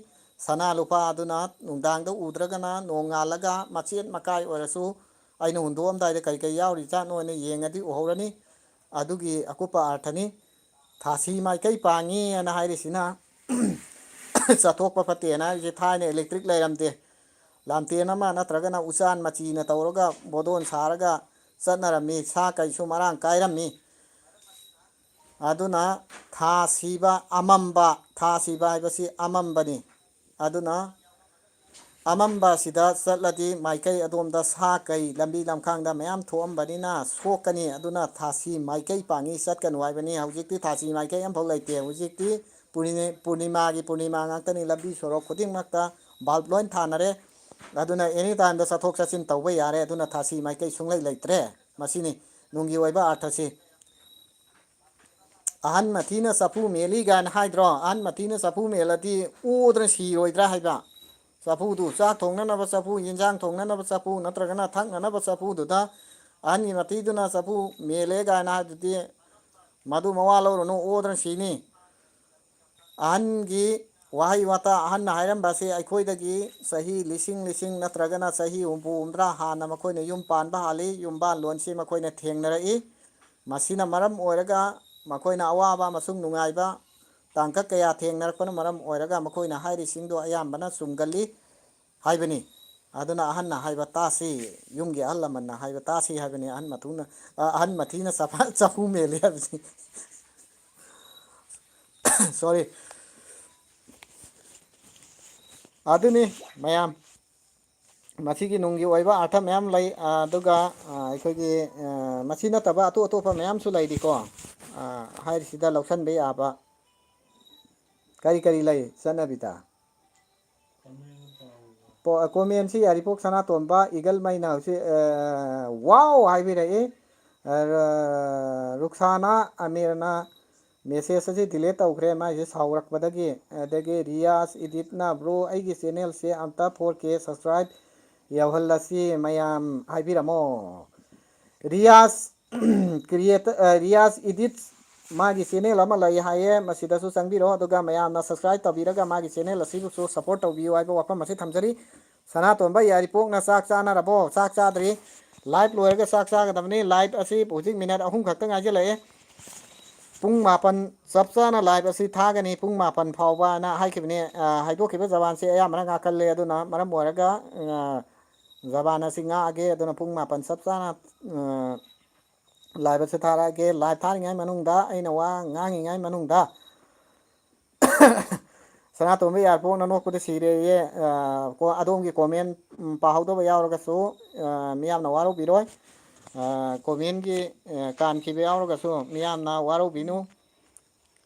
ꯁꯅꯥ ꯂꯨꯄꯥ ꯑꯗꯨꯅ ꯅꯨꯡꯗꯥꯡꯗ ꯎꯗ꯭ꯔꯒꯅ ꯅꯣꯡꯉꯥꯜꯂꯒ ꯃꯆꯦꯠ ꯃꯀꯥꯏ ꯑꯣꯏꯔꯁꯨ ꯑꯩꯅ ꯍꯨꯟꯗꯣꯛꯑꯝꯗꯥꯏꯗ ꯀꯩ ꯀꯩ ꯌꯥꯎꯔꯤꯖꯥꯠꯅꯣ ꯍꯥꯏꯅ ꯌꯦꯡꯉꯗꯤ ꯎꯍꯧꯔꯅꯤ꯫ ꯑꯗꯨꯒꯤ ꯑꯀꯨꯞꯄ ꯑꯥꯔꯊꯅꯤ꯫ ꯊꯥꯁꯤ ꯃꯥꯏꯀꯩ ꯄꯥꯡꯉꯤ ꯍꯥꯏꯅ ꯍꯥꯏꯔꯤꯁꯤꯅ ꯆꯠꯊꯣꯛꯄ ꯐꯠꯇꯦꯅ ꯍꯥꯏꯔꯤꯁꯦ꯫ ꯊꯥꯏꯅ ꯏꯂꯦꯛꯇ꯭ꯔꯤꯛ ꯂꯩꯔꯝꯗꯦ꯫ ꯂꯥꯝꯇꯦꯟ ꯑꯃ ꯅꯠꯇ꯭ꯔꯒꯅ ꯎꯆꯥꯟ ꯃꯆꯤꯅ ꯇꯧꯔꯒ ꯕꯣꯗꯣꯟ ꯁꯥꯔꯒ ꯆꯠꯅꯔꯝꯃꯤ꯫ ꯁꯥ ꯀꯩꯁꯨ ꯃꯔꯥꯡ ꯀꯥꯏꯔꯝꯃꯤ꯫ ꯑꯗꯨꯅ ꯊꯥ ꯁꯤꯕ ꯑꯃꯝꯕ, ꯊꯥ ꯁꯤꯕ ꯍꯥꯏꯕꯁꯤ ꯑꯃꯝꯕꯅꯤ꯫ ꯑꯗꯨꯅ ꯑꯃꯝꯕ ꯑꯁꯤꯗ ꯆꯠꯂꯗꯤ ꯃꯥꯏꯀꯩ ꯑꯗꯣꯝꯗ ꯁꯥ ꯀꯩ ꯂꯝꯕꯤ ꯂꯝꯈꯥꯡꯗ ꯃꯌꯥꯝ ꯊꯣꯛꯑꯝꯕꯅꯤꯅ ꯁꯣꯛꯀꯅꯤ꯫ ꯑꯗꯨꯅ ꯊꯥꯁꯤ ꯃꯥꯏꯀꯩ ꯄꯥꯡꯉꯤ ꯆꯠꯀꯅꯨ ꯍꯥꯏꯕꯅꯤ꯫ ꯍꯧꯖꯤꯛꯇꯤ ꯊꯥꯁꯤ ꯃꯥꯏꯀꯩ ꯑꯃꯐꯥꯎ ꯂꯩꯇꯦ꯫ ꯍꯧꯖꯤꯛꯇꯤ ꯄꯨꯔꯅꯤ-, ꯄꯨꯔꯅꯤꯃꯥꯒꯤ ꯄꯨꯔꯅꯤꯃꯥ ꯉꯥꯛꯇꯅꯤ꯫ ꯂꯝꯕꯤ ꯁꯣꯔꯣꯛ ꯈꯨꯗꯤꯡꯃꯛꯇ ꯕꯜꯕ ꯂꯣꯏ ꯊꯥꯅꯔꯦ꯫ ꯑꯗꯨꯅ ꯑꯦꯅꯤ ꯇꯥꯏꯝꯗ ꯆꯠꯊꯣꯛ ꯆꯠꯁꯤꯟ ꯇꯧꯕ ꯌꯥꯔꯦ꯫ ꯑꯗꯨꯅ ꯊꯥꯁꯤ ꯃꯥꯏꯀꯩ ꯁꯨꯡꯂꯩ ꯂꯩꯇ꯭ꯔꯦ꯫ ꯃꯁꯤꯅꯤ ꯅꯨꯡꯒꯤ ꯑꯣꯏꯕ ꯑꯥꯔꯊꯁꯤ꯫ ꯑꯍꯟ ꯃꯊꯤꯅ ꯆꯐꯨ ꯃꯦꯜꯂꯤ ꯀꯥꯏꯅ ꯍꯥꯏꯗ꯭ꯔꯣ? ꯑꯍꯟ ꯃꯊꯤꯅ ꯆꯐꯨ ꯃꯦꯜꯂꯗꯤ ꯑꯣꯗꯅ ꯁꯤꯔꯣꯏꯗ꯭ꯔꯥ ꯍꯥꯏꯕ? ꯆꯐꯨꯗꯨ, ꯆꯥꯛ ꯊꯣꯡꯅꯅꯕ ꯆꯐꯨ, ꯌꯦꯟꯁꯥꯡ ꯊꯣꯡꯅꯅꯕ ꯆꯐꯨ, ꯅꯠꯇ꯭ꯔꯒꯅ ꯊꯛꯅꯅꯕ ꯆꯐꯨꯗꯨꯗ ꯑꯍꯟꯒꯤ ꯃꯊꯤꯗꯨꯅ ꯆꯐꯨ ꯃꯦꯜꯂꯦ ꯀꯥꯏꯅ ꯍꯥꯏꯕꯗꯨꯗꯤ ꯃꯗꯨ ꯃꯋꯥ ꯂꯧꯔꯨꯅꯨ, ꯑꯣꯗꯅ ꯁꯤꯅꯤ꯫ ꯑꯍꯟꯒꯤ ꯋꯥꯍꯩ ꯋꯥꯇꯥ, ꯑꯍꯟꯅ ꯍꯥꯏꯔꯝꯕ ꯑꯁꯤ ꯑꯩꯈꯣꯏꯗꯒꯤ ꯆꯍꯤ ꯂꯤꯁꯤꯡ ꯂꯤꯁꯤꯡ ꯅꯠꯇ꯭ꯔꯒꯅ ꯆꯍꯤ ꯍꯨꯝꯐꯨ ꯍꯨꯝꯗ꯭ꯔꯥ ꯍꯥꯟꯅ ꯃꯈꯣꯏꯅ ꯌꯨꯝ ꯄꯥꯟꯕ ꯍꯥꯜꯂꯤ, ꯌꯨꯝꯕꯥꯟꯂꯣꯟꯁꯤ ꯃꯈꯣꯏꯅ ꯊꯦꯡꯅꯔꯛꯏ꯫ ꯃꯁꯤꯅ ꯃꯔꯝ ꯑꯣꯏꯔꯒ ꯃꯈꯣꯏꯅ ꯑꯋꯥꯕ ꯑꯃꯁꯨꯡ ꯅꯨꯡꯉꯥꯏꯕ ꯇꯥꯡꯀꯛ ꯀꯌꯥ ꯊꯦꯡꯅꯔꯛꯄꯅ ꯃꯔꯝ ꯑꯣꯏꯔꯒ ꯃꯈꯣꯏꯅ ꯍꯥꯏꯔꯤꯁꯤꯡꯗꯣ ꯑꯌꯥꯝꯕꯅ ꯆꯨꯝꯒꯜꯂꯤ ꯍꯥꯏꯕꯅꯤ꯫ ꯑꯗꯨꯅ ꯑꯍꯟꯅ ꯍꯥꯏꯕ ꯇꯥꯁꯤ, ꯌꯨꯝꯒꯤ ꯑꯍꯜ ꯂꯃꯟꯅ ꯍꯥꯏꯕ ꯇꯥꯁꯤ ꯍꯥꯏꯕꯅꯤ꯫ ꯑꯍꯟ ꯃꯊꯨꯅ, ꯑ, ꯑꯍꯟ ꯃꯊꯤꯅ ꯆꯐꯥ-, ꯆꯐꯨ ꯃꯦꯜꯂꯤ ꯍꯥꯏꯕꯁꯤ꯫ Sorry꯫ ꯑꯗꯨꯅꯤ ꯃꯌꯥꯝ꯫ ꯃꯁꯤꯒꯤ ꯅꯨꯡꯒꯤ ꯑꯣꯏꯕ ꯑꯥꯔꯊ ꯃꯌꯥꯝ ꯂꯩ, ꯑ, ꯑꯗꯨꯒ, ꯑ, ꯑꯩꯈꯣꯏꯒꯤ, ꯑ, ꯃꯁꯤ ꯅꯠꯇꯕ ꯑꯇꯣꯞ ꯑꯇꯣꯞꯄ ꯃꯌꯥꯝꯁꯨ ꯂꯩꯔꯤꯀꯣ, ꯑ, ꯍꯥꯏꯔꯤꯁꯤꯗ ꯂꯧꯁꯤꯟꯕ ꯌꯥꯕ꯫ ꯀꯔꯤ ꯀꯔꯤ ꯂꯩ ꯆꯠꯅꯕꯤꯗ? ꯄꯣ-, ꯀꯣꯃꯦꯟꯁꯤ ꯌꯥꯏꯔꯤꯄꯣꯛ ꯁꯅꯥꯇꯣꯝꯕ ꯏꯒꯜ ꯃꯩꯅ ꯍꯧꯖꯤꯛ, ꯑ, ꯋꯥꯎ ꯍꯥꯏꯕꯤꯔꯛꯏ꯫ ꯑ, ꯔ-, ꯔꯨꯛꯁꯥꯅꯥ ꯑꯃꯤꯔꯅ ꯃꯦꯁꯦꯖ ꯑꯁꯤ ꯗꯤꯂꯦꯠ ꯇꯧꯈ꯭ꯔꯦ ꯃꯥꯏꯁꯦ ꯁꯥꯎꯔꯛꯄꯗꯒꯤ꯫ ꯑꯗꯒꯤ ꯔꯤꯌꯥꯁ ꯏꯗꯤꯠꯅ, "ꯕ꯭ꯔꯣ, ꯑꯩꯒꯤ ꯆꯦꯅꯦꯜꯁꯦ ꯑꯝꯇ ꯐꯣꯔ ꯀꯦ ꯁꯕꯁꯀ꯭ꯔꯥꯏꯕ ꯌꯧꯍꯜꯂꯁꯤ ꯃꯌꯥꯝ" ꯍꯥꯏꯕꯤꯔꯝꯃꯣ꯫ ꯔꯤꯌꯥꯁ ꯀ꯭ꯔꯤꯌꯦꯇꯔ, ꯑ, ꯔꯤꯌꯥꯁ ꯏꯗꯤꯠꯁ ꯃꯥꯒꯤ ꯆꯦꯅꯦꯜ ꯑꯃ ꯂꯩ ꯍꯥꯏꯌꯦ, ꯃꯁꯤꯗꯁꯨ ꯆꯪꯕꯤꯔꯣ, ꯑꯗꯨꯒ ꯃꯌꯥꯝꯅ ꯁꯕꯁꯀ꯭ꯔꯥꯏꯕ ꯇꯧꯕꯤꯔꯒ ꯃꯥꯒꯤ ꯆꯦꯅꯦꯜ ꯑꯁꯤꯕꯨꯁꯨ ꯁꯄꯣꯔꯠ ꯇꯧꯕꯤꯌꯨ ꯍꯥꯏꯕ ꯋꯥꯐꯝ ꯑꯁꯤ ꯊꯝꯖꯔꯤ꯫ ꯁꯅꯥꯇꯣꯝꯕ ꯌꯥꯏꯔꯤꯄꯣꯛꯅ ꯆꯥꯛ ꯆꯥꯅꯔꯕꯣ? ꯆꯥꯛ ꯆꯥꯗ꯭ꯔꯤ꯫ ꯂꯥꯏꯚ ꯂꯣꯏꯔꯒ ꯆꯥꯛ ꯆꯥꯒꯗꯕꯅꯤ꯫ ꯂꯥꯏꯚ ꯑꯁꯤ ꯍꯧꯖꯤꯛ ꯃꯤꯅꯠ ꯑꯍꯨꯝ ꯈꯛꯇ ꯉꯥꯏꯁꯤꯜꯂꯛꯑꯦ꯫ ꯄꯨꯡ ꯃꯥꯄꯟ ꯆꯞ ꯆꯥꯅ ꯂꯥꯏꯚ ꯑꯁꯤ ꯊꯥꯒꯅꯤ꯫ ꯄꯨꯡ ꯃꯥꯄꯟ ꯐꯥꯎꯕꯅ ꯍꯥꯏꯈꯤꯕꯅꯤ꯫ ꯑ, ꯍꯥꯏꯗꯣꯛꯈꯤꯕ ꯖꯕꯥꯟꯁꯦ ꯑꯌꯥꯝꯕꯅ ꯉꯥꯛꯀꯜꯂꯦ꯫ ꯑꯗꯨꯅ ꯃꯔꯝ ꯑꯣꯏꯔꯒ, ꯑ, ꯖꯕꯥꯟ ꯑꯁꯤ ꯉꯥꯛꯑꯒꯦ꯫ ꯑꯗꯨꯅ ꯄꯨꯡ ꯃꯥꯄꯟ ꯆꯞ ꯆꯥꯅ, ꯑ, ꯂꯥꯏꯚ ꯑꯁꯤ ꯊꯥꯔꯛꯑꯒꯦ꯫ ꯂꯥꯏꯚ ꯊꯥꯔꯤꯉꯩ ꯃꯅꯨꯡꯗ ꯑꯩꯅ ꯋꯥ ꯉꯥꯡꯉꯤꯉꯩ ꯃꯅꯨꯡꯗ ꯁꯅꯥꯇꯣꯝꯕ ꯌꯥꯏꯔꯤꯄꯣꯛꯅ ꯅꯣꯛꯄꯗ ꯁꯤꯔꯦꯌꯦ꯫ ꯑ, ꯀꯣ-, ꯑꯗꯣꯝꯒꯤ ꯀꯣꯃꯦꯟ, ꯎꯝ, ꯄꯥꯍꯧꯗꯕ ꯌꯥꯎꯔꯒꯁꯨ, ꯑ, ꯃꯤꯌꯥꯝꯅ ꯋꯥꯔꯧꯕꯤꯔꯣꯏ꯫ ꯑ, ꯀꯣꯃꯦꯟꯒꯤ, ꯑ, ꯀꯥꯟꯈꯤꯕ ꯌꯥꯎꯔꯒꯁꯨ ꯃꯤꯌꯥꯝꯅ ꯋꯥꯔꯧꯕꯤꯅꯨ꯫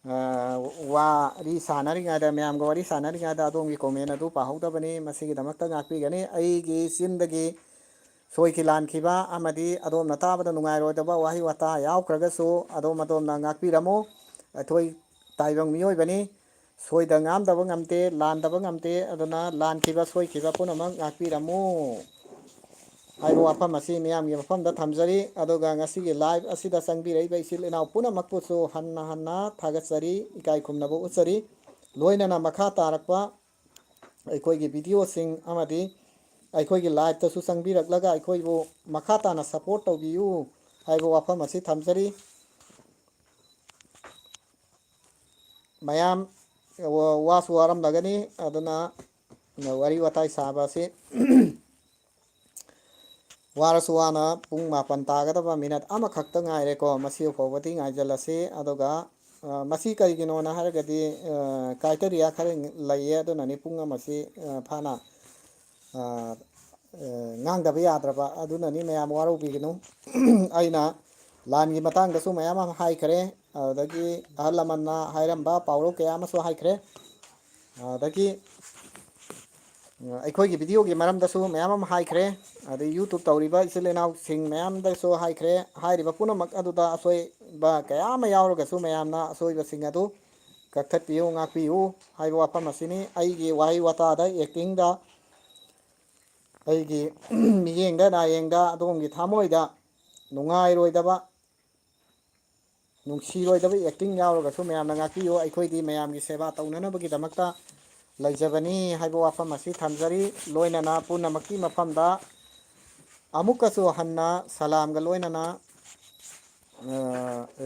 ꯑ, ꯋꯥꯔꯤ ꯁꯥꯟꯅꯔꯤꯉꯩꯗ, ꯃꯌꯥꯝꯒ ꯋꯥꯔꯤ ꯁꯥꯟꯅꯔꯤꯉꯩꯗ ꯑꯗꯣꯝꯒꯤ ꯀꯣꯃꯦꯟ ꯑꯗꯨ ꯄꯥꯍꯧꯗꯕꯅꯤ꯫ ꯃꯁꯤꯒꯤꯗꯃꯛꯇ ꯉꯥꯛꯄꯤꯒꯅꯤ꯫ ꯑꯩꯒꯤ ꯆꯤꯟꯗꯒꯤ ꯁꯣꯏꯈꯤ ꯂꯥꯟꯈꯤꯕ ꯑꯃꯗꯤ ꯑꯗꯣꯝꯅ ꯇꯥꯕꯗ ꯅꯨꯡꯉꯥꯏꯔꯣꯏꯗꯕ ꯋꯥꯍꯩ ꯋꯥꯇꯥ ꯌꯥꯎꯈ꯭ꯔꯒꯁꯨ ꯑꯗꯣꯝ ꯑꯗꯣꯝꯅ ꯉꯥꯛꯄꯤꯔꯝꯃꯨ꯫ ꯑꯩꯈꯣꯏ ꯇꯥꯏꯕꯪ ꯃꯤꯑꯣꯏꯕꯅꯤ, ꯁꯣꯏꯗ ꯉꯥꯝꯗꯕ ꯉꯝꯗꯦ, ꯂꯥꯟꯗꯕ ꯉꯝꯗꯦ꯫ ꯑꯗꯨꯅ ꯂꯥꯟꯈꯤꯕ ꯁꯣꯏꯈꯤꯕ ꯄꯨꯝꯅꯃꯛ ꯉꯥꯛꯄꯤꯔꯝꯃꯨ ꯍꯥꯏꯕ ꯋꯥꯐꯝ ꯑꯁꯤ ꯃꯤꯌꯥꯝꯒꯤ ꯃꯐꯝꯗ ꯊꯝꯖꯔꯤ꯫ ꯑꯗꯨꯒ ꯉꯁꯤꯒꯤ ꯂꯥꯏꯚ ꯑꯁꯤꯗ ꯆꯪꯕꯤꯔꯛꯏꯕ ꯏꯆꯤꯜ ꯏꯅꯥꯎ ꯄꯨꯝꯅꯃꯛꯄꯨꯁꯨ ꯍꯟꯅ ꯍꯟꯅ ꯊꯥꯒꯠꯆꯔꯤ, ꯏꯀꯥꯏ ꯈꯨꯝꯅꯕ ꯎꯠꯆꯔꯤ꯫ ꯂꯣꯏꯅꯅ ꯃꯈꯥ ꯇꯥꯔꯛꯄ ꯑꯩꯈꯣꯏꯒꯤ ꯚꯤꯗꯤꯑꯣꯁꯤꯡ ꯑꯃꯗꯤ ꯑꯩꯈꯣꯏꯒꯤ ꯂꯥꯏꯚꯇꯁꯨ ꯆꯪꯕꯤꯔꯛꯂꯒ ꯑꯩꯈꯣꯏꯕꯨ ꯃꯈꯥ ꯇꯥꯅ ꯁꯄꯣꯔꯠ ꯇꯧꯕꯤꯌꯨ ꯍꯥꯏꯕ ꯋꯥꯐꯝ ꯑꯁꯤ ꯊꯝꯖꯔꯤ꯫ ꯃꯌꯥꯝ ꯋꯥꯁꯨ ꯋꯥꯔꯝꯂꯒꯅꯤ꯫ ꯑꯗꯨꯅ ꯋꯥꯔꯤ ꯋꯥꯇꯥꯏ ꯁꯥꯕ ꯑꯁꯤ ꯋꯥꯔꯁꯨ ꯋꯥꯅ ꯄꯨꯡ ꯃꯥꯄꯟ ꯇꯥꯒꯗꯕ ꯃꯤꯅꯠ ꯑꯃꯈꯛꯇ ꯉꯥꯏꯔꯦꯀꯣ꯫ ꯃꯁꯤ ꯐꯥꯎꯕꯗꯤ ꯉꯥꯏꯖꯜꯂꯁꯤ꯫ ꯑꯗꯨꯒ ꯃꯁꯤ ꯀꯔꯤꯒꯤꯅꯣꯅ ꯍꯥꯏꯔꯒꯗꯤ ꯀꯥꯏꯇꯔꯤꯌꯥ ꯈꯔ ꯂꯩꯌꯦ꯫ ꯑꯗꯨꯅꯅꯤ ꯄꯨꯡ ꯑꯃꯁꯤ ꯐꯥꯅ ꯉꯥꯡꯗꯕ ꯌꯥꯗ꯭ꯔꯕ꯫ ꯑꯗꯨꯅꯅꯤ, ꯃꯌꯥꯝ ꯋꯥꯔꯧꯕꯤꯒꯅꯨ꯫ ꯑꯩꯅ ꯂꯥꯟꯒꯤ ꯃꯇꯥꯡꯗꯁꯨ ꯃꯌꯥꯝ ꯑꯃ ꯍꯥꯏꯈ꯭ꯔꯦ꯫ ꯑꯗꯨꯗꯒꯤ ꯑꯍꯜ ꯂꯃꯟꯅ ꯍꯥꯏꯔꯝꯕ ꯄꯥꯎꯔꯧ ꯀꯌꯥ ꯑꯃꯁꯨ ꯍꯥꯏꯈ꯭ꯔꯦ꯫ ꯑꯗꯒꯤ ꯑꯩꯈꯣꯏꯒꯤ ꯚꯤꯗꯤꯑꯣꯒꯤ ꯃꯔꯝꯗꯁꯨ ꯃꯌꯥꯝ ꯑꯃ ꯍꯥꯏꯈ꯭ꯔꯦ꯫ ꯑꯗꯩ YouTube ꯇꯧꯔꯤꯕ ꯏꯆꯤꯜ ꯏꯅꯥꯎꯁꯤꯡ ꯃꯌꯥꯝꯗꯁꯨ ꯍꯥꯏꯈ꯭ꯔꯦ꯫ ꯍꯥꯏꯔꯤꯕ ꯄꯨꯝꯅꯃꯛ ꯑꯗꯨꯗ ꯑꯁꯣꯏꯕ ꯀꯌꯥ ꯑꯃ ꯌꯥꯎꯔꯒꯁꯨ ꯃꯌꯥꯝꯅ ꯑꯁꯣꯏꯕꯁꯤꯡ ꯑꯗꯨ ꯀꯛꯊꯠꯄꯤꯌꯨ, ꯉꯥꯛꯄꯤꯌꯨ ꯍꯥꯏꯕ ꯋꯥꯐꯝ ꯑꯁꯤꯅꯤ꯫ ꯑꯩꯒꯤ ꯋꯥꯍꯩ ꯋꯥꯇꯥꯗ, ꯑꯦꯛꯇꯤꯡꯗ, ꯑꯩꯒꯤ ꯃꯤꯠꯌꯦꯡꯗ ꯅꯥꯌꯦꯡꯗ ꯑꯗꯣꯝꯒꯤ ꯊꯃꯣꯏꯗ ꯅꯨꯡꯉꯥꯏꯔꯣꯏꯗꯕ, ꯅꯨꯡꯁꯤꯔꯣꯏꯗꯕ ꯑꯦꯛꯇꯤꯡ ꯌꯥꯎꯔꯒꯁꯨ ꯃꯌꯥꯝꯅ ꯉꯥꯛꯄꯤꯌꯨ꯫ ꯑꯩꯈꯣꯏꯗꯤ ꯃꯌꯥꯝꯒꯤ ꯁꯦꯕꯥ ꯇꯧꯅꯅꯕꯒꯤꯗꯃꯛꯇ ꯂꯩꯖꯕꯅꯤ ꯍꯥꯏꯕ ꯋꯥꯐꯝ ꯑꯁꯤ ꯊꯝꯖꯔꯤ꯫ ꯂꯣꯏꯅꯅ ꯄꯨꯝꯅꯃꯛꯀꯤ ꯃꯐꯝꯗ ꯑꯃꯨꯛꯀꯁꯨ ꯍꯟꯅ ꯁꯂꯥꯝꯒ ꯂꯣꯏꯅꯅ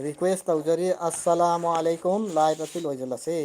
ꯔꯤꯀ꯭ꯋꯦꯁ ꯇꯧꯖꯔꯤ꯫ ꯑꯁꯁꯂꯥꯃꯨ ꯑꯂꯩꯀꯨꯝ꯫ ꯂꯥꯏꯚ ꯑꯁꯤ ꯂꯣꯏꯁꯤꯜꯂꯁꯤ꯫